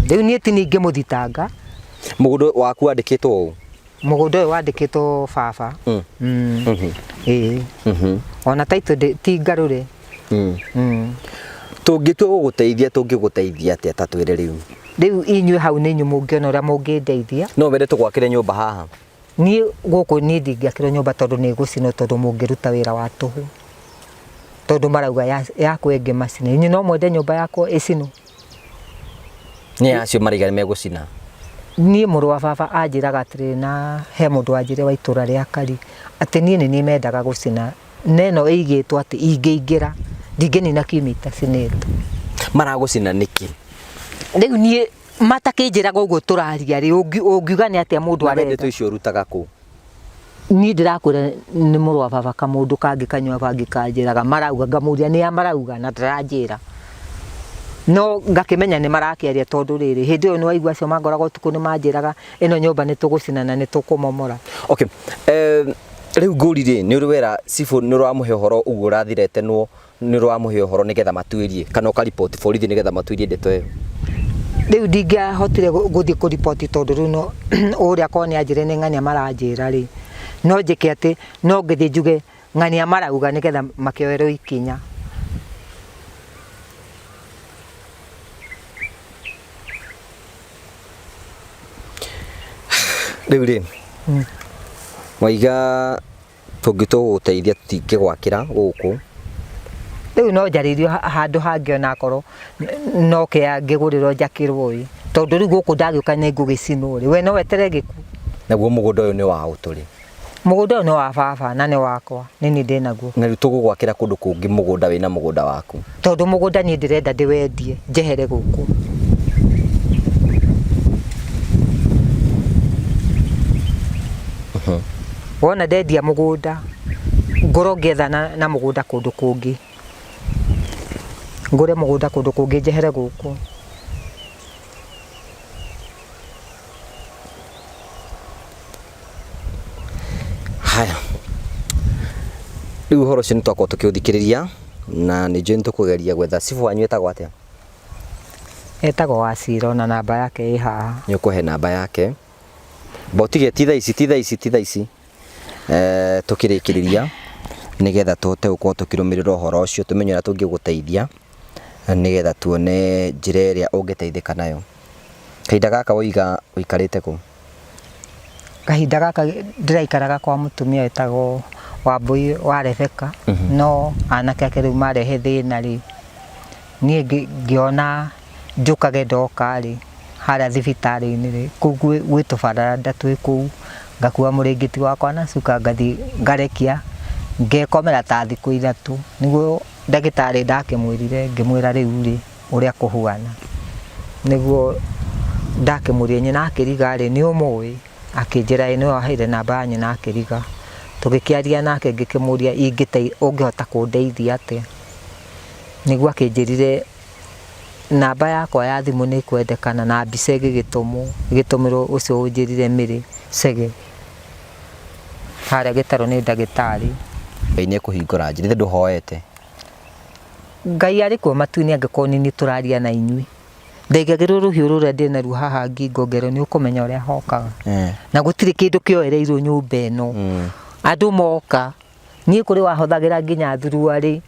[SPEAKER 1] Rĩu niĩ ti niĩ ingĩmũthitanga.
[SPEAKER 2] Mũgũnda waku wandĩkĩtwo ũ?
[SPEAKER 1] Mũgũnda ũyũ wandĩkĩtwo baba. Ĩĩ. Ona title ti ngarũre.
[SPEAKER 2] Tũngĩtua gũgũteithia tũngĩgũteithia atĩa ta twĩre rĩu?
[SPEAKER 1] Rĩu inyuĩ hau nĩ inyuĩ mũngĩona ũrĩa mũngĩndeithia.
[SPEAKER 2] No wende tũgwakĩre nyũmba haha?
[SPEAKER 1] Niĩ gũkũ niĩ ndingĩakĩrwo nyũmba tondũ nĩ ĩgũcinwo tondũ mũngĩruta wĩra wa tũhũ. Tondũ marauga yakwa ĩngĩ macine. Inyuĩ no mwende nyũmba yakwa ĩcinwo?
[SPEAKER 2] Nĩ acio maraiga nĩ megũcina?
[SPEAKER 1] Niĩ mũrũ wa baba anjĩraga atĩrĩrĩ na he mũndũ wanjĩrire wa itũra rĩa Kari atĩ niĩ nĩ niĩ mendaga gũcina. Na ĩno ĩigĩtwo atĩ ingĩingĩra ndingĩnina kiumia itacinĩtwo.
[SPEAKER 2] Maragũcina nĩkĩ?
[SPEAKER 1] Rĩu niĩ matakĩnjĩraga ũguo tũraria rĩ, ũngiuga nĩ atĩa mũndũ
[SPEAKER 2] Na
[SPEAKER 1] arenda?
[SPEAKER 2] ndeto icio ũrutaga kũ?
[SPEAKER 1] Niĩ ndĩrakwĩra nĩ mũrũ wa baba kamũndũ kangĩ kanyua bangi kanjĩraga marauga, ngamũria nĩa marauga na ndaranjĩra. No ngakĩmenya nĩ marakĩaria tondũ rĩrĩ, hĩndĩ ĩyo nĩ waigua acio mangoraga ũtukũ nĩ manjĩraga ĩno nyũmba nĩ tũgũcina na nĩ tũkũmomora.
[SPEAKER 2] Okay. Eh, rĩu ngũri rĩ nĩ ũrĩ wera cibũ nĩ ũramũhe ũhoro ũguo ũrathiretenwo nĩ ũramũhe ũhoro nĩgetha matuĩrie kana ũkariboti borithi nĩgetha matuĩrie ndeto ĩyo?
[SPEAKER 1] Rĩu ndingĩahotire gũthiĩ kũriboti tondũ rĩu no ũrĩa korwo nĩ anjĩre nĩ ng'ania maranjĩra rĩ, no njĩke atĩ no ngĩthiĩ njuge ng'ania marauga nĩgetha makĩoerwo ikinya.
[SPEAKER 2] Rĩu rĩ, waiga tũngĩtũgũteithia tũtingĩgwakĩra gũkũ.
[SPEAKER 1] Rĩu no njarĩrio handũ hangĩ onakorwo no kĩa ngĩgũrĩrwo njakĩrwo ĩ, tondũ rĩu gũkũ ndagĩũka nĩ ngũgĩcinwo rĩ, we no weterere gĩkuũ?
[SPEAKER 2] Naguo mũgũnda ũyũ nĩ wa ũ tũrĩ?
[SPEAKER 1] Mũgũnda ũyũ nĩ wa baba na nĩ wakwa, nĩ niĩ ndĩnaguo.
[SPEAKER 2] Na rĩu tũgũgwakĩra kũndũ kũngĩ mũgũnda wĩna mũgũnda waku?
[SPEAKER 1] Tondũ mũgũnda niĩ ndĩrenda ndĩwendie njehere gũkũ. Wona ndendia mũgũnda, ngorwo ngĩethana na mũgũnda kũndũ kũngĩ. Ngũre mũgũnda kũndũ kũngĩ njehere gũkũ.
[SPEAKER 2] Haya, rĩu ũhoro ũcio nĩ twakorwo tũkĩũthikĩrĩria na nĩ njũĩ nĩ tũkũgeria gwetha cibũ wanyu etagwo atĩa?
[SPEAKER 1] Etagwo Wacira ona namba yake ĩ haha.
[SPEAKER 2] Nĩ ũkũhe namba yake. Ba ũtige ti thaa ici ti thaa ici ti thaa ici eh, tũkĩrĩkĩrĩria nĩgetha tũhote gũkorwo tũkĩrũmĩrĩra ũhoro ũcio tũmenye ũrĩa tũngĩgũteithia nĩgetha tuone njĩra ĩrĩa ũngĩteithĩka nayo. Kahinda gaka woiga ũikarĩte kũ?
[SPEAKER 1] Kahinda gaka ndĩraikaraga kwa mũtumia wĩtagwo Wambũi wa Rebecca, no anake ake rĩu marehe thĩna rĩ, niĩ ngĩona njũkage ndoka rĩ, harĩa thibitarĩ-inĩ rĩ, kũu gwĩ tũbaranda twĩ kũu, ngakua mũrĩngĩti wakwa na cuka ngathiĩ ngarekia, ngekomera ta thikũ ithatũ, nĩguo ndagĩtarĩ ndakĩmwĩrire ngĩmwĩra rĩu rĩ, ũrĩa kũhuana. Nĩguo ndakĩmũririe nyina akĩriga rĩ, nĩ ũmũĩ? Akĩnjĩra ĩĩ nĩwe waheire namba ya nyina akĩriga. Tũgĩkĩaria nake ngĩkĩmũria ũngĩhota kũndeithia atĩa? Nĩguo akĩnjĩrire namba yakwa ya thimũ nĩ ĩkwendekana na mbica ĩgĩgĩtũmwo, ĩgĩtũmĩrwo ũcio ũnjĩrire Mary Chege harĩa gĩtarũ nĩ ndagĩtarĩ.
[SPEAKER 2] Ngai nĩ ekũhingũra njĩra, ithe ndũhoete?
[SPEAKER 1] Ngai arĩ kuo matu-inĩ angĩkorwo nĩ niĩ tũraria na inyuĩ. Ndaigagĩrwo rũhiũ rũrĩa ndĩ naruo haha ngingo ngerwo nĩ ũkũmenya ũrĩa hokaga. Na gũtirĩ kĩndũ kĩoereirwo nyũmba ĩno. Andũ moka, niĩ kũrĩ wahothagĩra nginya thuruarĩ.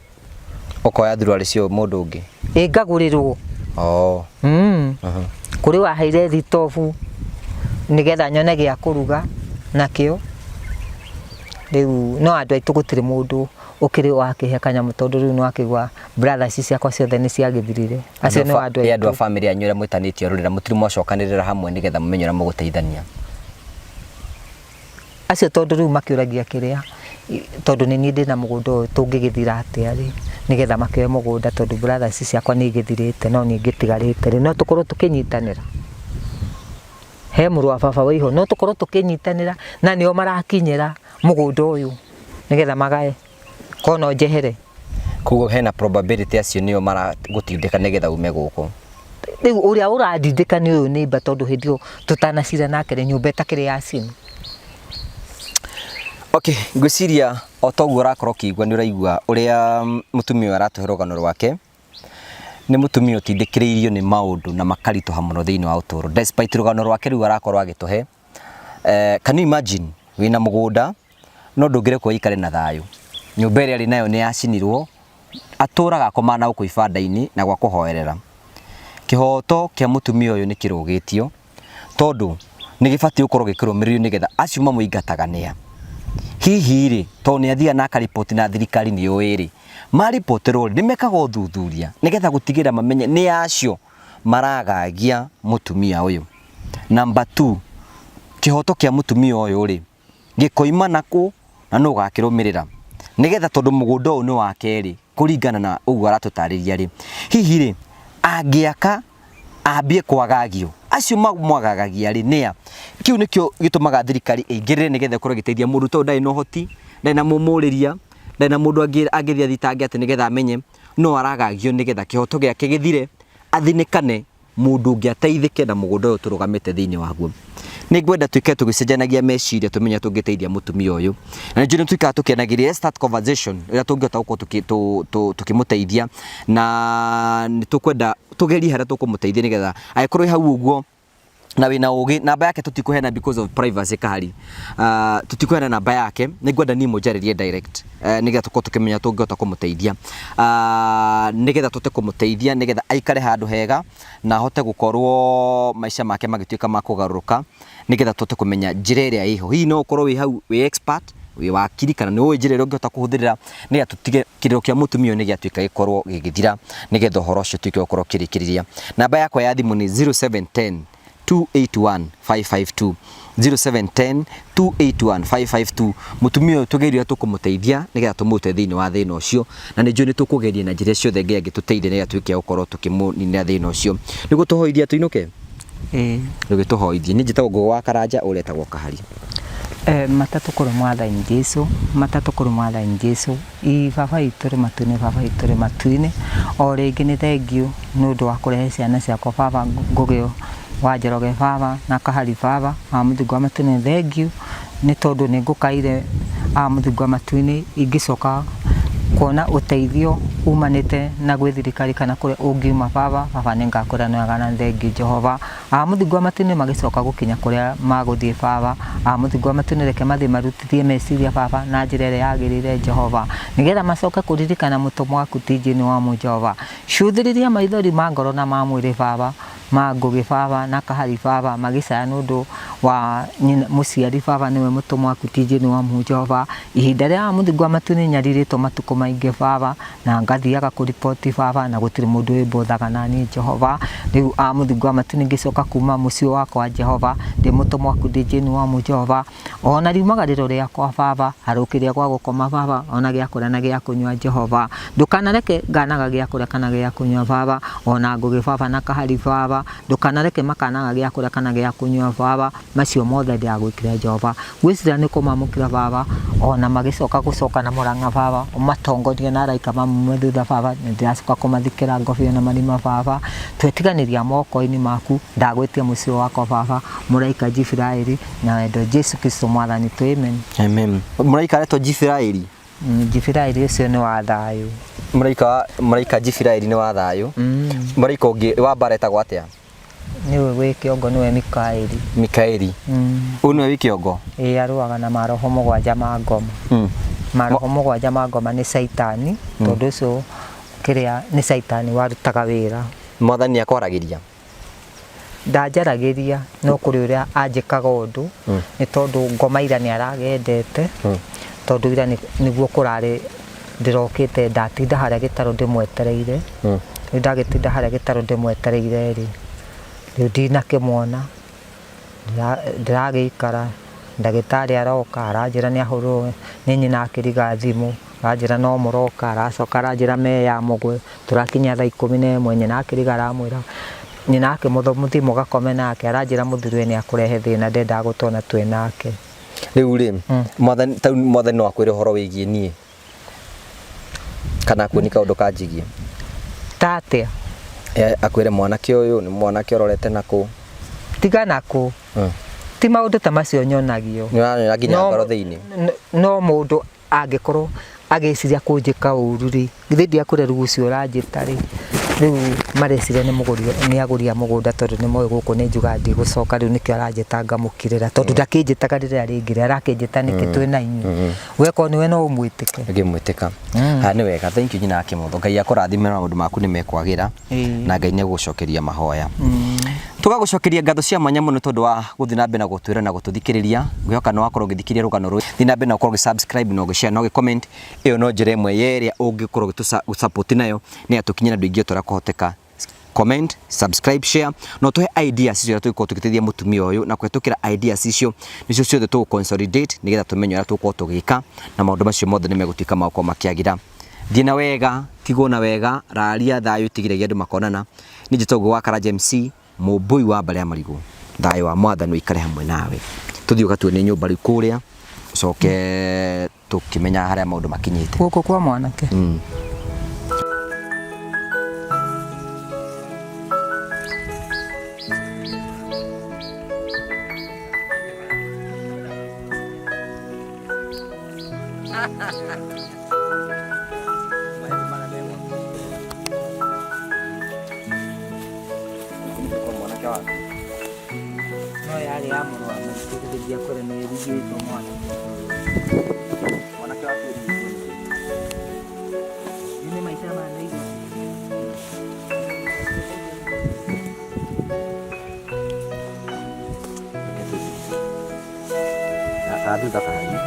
[SPEAKER 2] Ũkoya thuruarĩ cia mũndũ ũngĩ?
[SPEAKER 1] Ĩ ngagũrĩrwo.
[SPEAKER 2] Oh.
[SPEAKER 1] Kũrĩ waheire thitobu nĩgetha nyone gĩa kũruga nakĩo. Rĩu no andũ aitũ gũtirĩ mũndũ ũkĩrĩ wakĩhe kanyamũ tondũ rĩu nĩwakĩigua brothers ciakwa ciothe nĩ ciagĩthirire. Acio nĩ andũ
[SPEAKER 2] Ĩ andũ a
[SPEAKER 1] aitũ.
[SPEAKER 2] bamĩrĩ yanyu arĩa mwĩtanĩtio rũrĩra mũtirĩ mwacokanĩrĩra hamwe nĩgetha mũmenye ũrĩa mũgũteithania?
[SPEAKER 1] Acio tondũ rĩu makĩũragia kĩrĩa, tondũ nĩ niĩ ndĩna mũgũnda ũyũ tũngĩgĩthira atĩa rĩ, nĩgetha makĩoe mũgũnda tondũ brothers ciakwa nĩ igĩthirĩte no niĩ ngĩtigarĩte rĩ, no tũkorwo tũkĩnyitanĩra. He mũrũ wa baba wĩho, no tũkorwo tũkĩnyitanĩra na nĩo marakinyĩra mũgũnda ũyũ nĩgetha magae, korwo no njehere.
[SPEAKER 2] Koguo hena probability acio nĩo maragũtindĩka nĩgetha ume gũkũ?
[SPEAKER 1] Rĩu ũrĩa ũrandindĩka nĩ ũyũ neighbor tondũ hĩndĩ ĩyo tũtanacira nake rĩ, nyũmba ĩtakĩrĩ ya cinwo.
[SPEAKER 2] Okay, ngwĩciria o toguo ũrakorwo ũkĩigua nĩ ũraigua ũrĩa mũtumia ũyũ aratũhe rũgano rwake. Nĩ mũtumia ũtindĩkĩrĩirio nĩ maũndũ na makaritũha mũno thĩinĩ wa ũtũũro despite rũgano rwake rĩu arakorwo agĩtũhe. Eh, can you imagine wĩna mũgũnda no ndũngĩrekwo ũikare na thayũ. Nyũmba ĩrĩa arĩ nayo nĩ yacinirwo, atũraga akomaga na gũkũ ibanda-inĩ na gwa kũhoerera. Kĩhoto kĩa mũtumia ũyũ nĩ kĩrũgĩtio tondũ nĩ gĩbatiĩ gũkorwo gĩkĩrũmĩrĩrio nĩgetha acio mamũingataga nĩa. Hihi rĩ, tondũ nĩ athiaga na akariboti na thirikari nĩ yũĩ rĩ, maribotĩrwo rĩ, nĩ mekaga ũthuthuria nĩgetha gũtigĩrĩra mamenye nĩ acio maragagia mũtumia ũyũ. Number two, kĩhoto kĩa mũtumia ũyũ rĩ, gĩkoima nakũ na nũ ũgakĩrũmĩrĩra nĩgetha tondũ mũgũnda ũyũ nĩ wake rĩ, kũringana na ũguo aratũtarĩria rĩ, hihi rĩ, angĩaka ambie kwagagio Acio mamwagagagia rĩ nĩa? Kĩu nĩkĩo gĩtũmaga thirikari ĩingĩrĩre nĩgetha ĩkorwo ĩgĩteithia mũndũ, tondũ ndarĩ na ũhoti, ndarĩ na mũmũrĩria, ndarĩ na mũndũ angĩthiĩ athitange atĩ nĩgetha amenye no aragagio, nĩgetha kĩhoto gĩake gĩthire, athinĩkane, mũndũ ũngĩ ateithĩke na mũgũnda ũyũ tũrũgamĩte thĩinĩ waguo. Nĩ ngwenda tuĩke tũgĩcenjanagia meciria tũmenye tũngĩteithia mũtumia ũyũ. Na nĩ njũĩ nĩ tuĩkaga tũkĩanagĩria, let's start conversation ũrĩa tũngĩhota gũkorwo tũkĩmũteithia, na nĩ tũkwenda tũgerie harĩa tũkũmũteithia nĩgetha angĩkorwo wĩ hau ũguo na wĩna ũgĩ, namba yake tũtikũheana because of privacy kahari. Tũtikũheana namba yake, nĩ ngwenda niĩ mũnjarĩrie direct, nĩgetha tũkorwo tũkĩmenya tũngĩhota kũmũteithia. Nĩgetha tũhote kũmũteithia nĩgetha aikare handũ hega na ahote gũkorwo maica make magĩtuĩka ma kũgarũrũka, nĩgetha tũhote kũmenya njĩra ĩrĩa ĩho. Hihi no ũkorwo wĩ hau wĩ expert, wĩ wakiri, kana nĩ ũĩ njĩra ĩrĩa ũngĩhota kũhũthĩrĩra nĩgetha tũtige kĩrĩro kĩa mũtumia ũyũ nĩ gĩatuĩka gĩkorwo gĩgĩthira, nĩgetha ũhoro ũcio ũtuĩke wa gũkorwo ũkĩrĩkĩrĩria. Namba yakwa ya thimũ nĩ 0710 281 552, 0710 281 552. Mũtumia ũyũ tũgerie ũrĩa tũkũmũteithia nĩgetha tũmũrute thĩinĩ wa thĩna ũcio, na nĩ njũĩ nĩ tũkũgeria na njĩra ciothe Ngai angĩtũteithia nĩgetha tuĩke a gũkorwo tũkĩmũninĩra thĩna ũcio. Nĩguo tũhoithia tũinũke?
[SPEAKER 1] Ĩĩ.
[SPEAKER 2] Rũgĩtũhoithie. Niĩ njĩtagwo Ngũgũ wa Karanja, ũretagwo Kahari.
[SPEAKER 1] Matatũ kũrĩ Mwathani Jesu, matatũ kũrĩ Mwathani Jesu, ii Baba witũ ũrĩ matu-inĩ, Baba witũ ũrĩ matu-inĩ, o rĩngĩ nĩ thengiũ nĩ ũndũ wa kũrehe ciana ciakwa Baba Ngũgĩ wa Njoroge Baba na Kahari Baba wa Mũthingu wa matu-inĩ, nĩ thengiũ nĩ tondũ nĩ ngũkaire wa Mũthingu wa matu-inĩ ingĩcoka kuona ũteithio umanĩte na gwĩ thirikari kana kũrĩa ũngiuma Baba, Baba nĩ ngakwĩra nĩ wega na nĩ thengiũ Jehova. A Mũthingu wa matu-inĩ magĩcoka gũkinya kũrĩa magũthiĩ Baba. A Mũthingu wa matu-inĩ reke mathiĩ marutithie meciria Baba na njĩra ĩrĩa yagĩrĩire Jehova, nĩgetha macoke kũririkana mũtũmwo waku TJ nĩ wa mũ Jehova. Cũthĩrĩria maithori ma ngoro na ma mwĩrĩ Baba, ma Ngũgĩ Baba na Kahari Baba magĩcaya nĩ ũndũ wa nyina, mũciari Baba nĩwe mũtũmwo waku TJ nĩ wa mũ Jehova. Ihinda rĩa Mũthingu wa matu-inĩ nyarirĩtwo matukũ maingĩ Baba, na ngathiaga kũriboti baba na gũtirĩ mũndũ wĩmbũthaga na niĩ Jehova. Rĩu a Mũthingu wa matu nĩngĩcoka kuma mũciĩ wakwa Jehova, ndĩ mũtũmwo waku ndĩ Jane wa mũ Jehova. Ona riumagarĩro rĩakwa baba, harũkĩria gwa gũkoma baba, ona gĩa kũrĩa na gĩa kũnyua Jehova. Ndũkanareke nganaga gĩa kũrĩa kana gĩa kũnyua baba, ona Ngũgĩ baba na Kahari baba, ndũkanareke makanaga gĩa kũrĩa kana gĩa kũnyua baba. Macio mothe ndĩragwĩkĩra Jehova. Ngwĩciria nĩ kũmamũkĩra Baba, o na magĩcoka gũcoka na Mũrang'a Baba, ũmatongorie na araika mamume thutha Baba, nĩ ndĩracoka kũmathikĩra ngobia na marima Baba. Twetiganĩria moko-inĩ maku, ndagwĩtia mũciĩ wakwa Baba, mũraika Jibiraeli, na wendo Jesu Kristo Mwathani tũ, amen.
[SPEAKER 2] Amen. Mũraika aretwo Jibiraeli?
[SPEAKER 1] Jibiraeli ũcio nĩ wa thayũ.
[SPEAKER 2] Mũraika, mũraika Jibiraeli nĩ wa thayũ. Mũraika ũngĩ wa mbara etagwo atĩa?
[SPEAKER 1] Nĩwe wĩ kĩongo nĩwe Mikaeli.
[SPEAKER 2] Mikaeli. Ũyũ nĩwe wĩ kĩongo?
[SPEAKER 1] Ĩĩ arũaga na maroho mũgwanja ma ngoma. Maroho mũgwanja ma ngoma nĩ Caitani, tondũ ũcio kĩrĩa nĩ Caitani warutaga wĩra.
[SPEAKER 2] Mwathani nĩakwaragĩria?
[SPEAKER 1] Ndanjaragĩria no kũrĩ ũrĩa anjĩkaga ũndũ, nĩ tondũ ngoma ira nĩ aragendete, tondũ ira nĩguo kũrarĩ ndĩrokĩte ndatinda harĩa gĩtarũ ndĩmwetereire. Rĩu ndagĩtinda harĩa gĩtarũ ndĩmwetereire rĩ, rĩu ndinakĩmuona, ndĩragĩikara, ndagĩtarĩ aroka aranjĩra nĩ ahũrĩrwo nĩ nyina akĩriga thimũ, aranjĩra no mũroka, aracoka aranjĩra me ya mũgwe, tũrakinya thaa 11, nyina akĩriga aramwĩra, nyina akĩmũthiĩ mũgakome nake, aranjĩra mũthuriwe nĩ akũrehe thĩna ndendaga gũtuona twĩ nake.
[SPEAKER 2] Rĩu rĩ, mwathani, ta rĩu mwathani no akwĩre ũhoro wĩgiĩ niĩ? Kana akuonie kaũndũ kanjĩgie?
[SPEAKER 1] Ta atĩa?
[SPEAKER 2] Akwĩre mwanake ũyũ nĩ mwanake ũrorete nakũ?
[SPEAKER 1] Tiga nakũ. Ti maũndũ ta macio nyonagio.
[SPEAKER 2] Nĩ ũranyona nginya ngoro thĩinĩ?
[SPEAKER 1] No mũndũ angĩkorwo agĩciria kũnjĩka ũru rĩ, githĩ ndiakwĩra rĩu ũcio ũranjĩta rĩ, rĩu mareciria nĩ mũgũri, nĩ agũri a mũgũnda tondũ nĩ moĩ gũkũ nĩ njugaga ndigũcoka, rĩu nĩkĩo aranjĩta ngamũkirĩra, tondũ ndakĩnjĩtaga rĩrĩa rĩngĩ rĩ, arakĩnjĩta nĩkĩ twĩ na inyuĩ? We korwo nĩwe no ũmwĩtĩke?
[SPEAKER 2] Ngĩmwĩtĩka. Ha, nĩ wega, thank you nyina wa Kĩmotho. Ngai akũrathime na maũndũ maku nĩ mekwagĩra na Ngai nĩ egũgũcokeria mahoya. Tũgagũcokeria ngatho cia mwanya mũno tondũ wa gũthiĩ na mbere na gũtwĩra na gũtũthikĩrĩria. Ngwĩhoka nĩ wakorwo ũgĩthikĩrĩria rũgano rũrũ. Thiĩ na mbere na gũkorwo ũgĩ subscribe na ũgĩ share na ũgĩ comment. Ĩyo no njĩra ĩmwe ya ĩrĩa ũngĩkorwo ũgĩtũ support nayo nĩgetha tũkinyĩre andũ aingĩ o ta ũrĩa kwahoteka. Comment, subscribe, share na ũtũhe ideas icio ũrĩa tũngĩkorwo tũgĩteithia mũtumia ũyũ, na kũhetũkĩra ideas icio nĩcio ciothe tũgũ consolidate nĩgetha tũmenye ũrĩa tũgũkorwo tũgĩka, na maũndũ macio mothe nĩ megũtuĩka ma gũkorwo makĩagĩra. Thiĩ na wega, tigwo na wega, raria thayũ, tigĩrĩria andũ makonana. Niĩ njĩtagwo Ngũgĩ wa Karanja MC. Mũmbũi wa mbarĩ ya marigũ, thayũ wa Mwathani ũikare hamwe nawe. Tũthiĩ ũgatuonie nyũmba rĩu kũrĩa, ũcoke tũkĩmenya harĩa maũndũ makinyĩte.
[SPEAKER 1] Gũkũ kwa mwanake. No yarĩ ya mũrũ wa maitũ gũthiĩ kwĩra nĩ ĩrigĩtwo mwanake. Nĩ maita ma naigua.
[SPEAKER 2] Thutha kanini.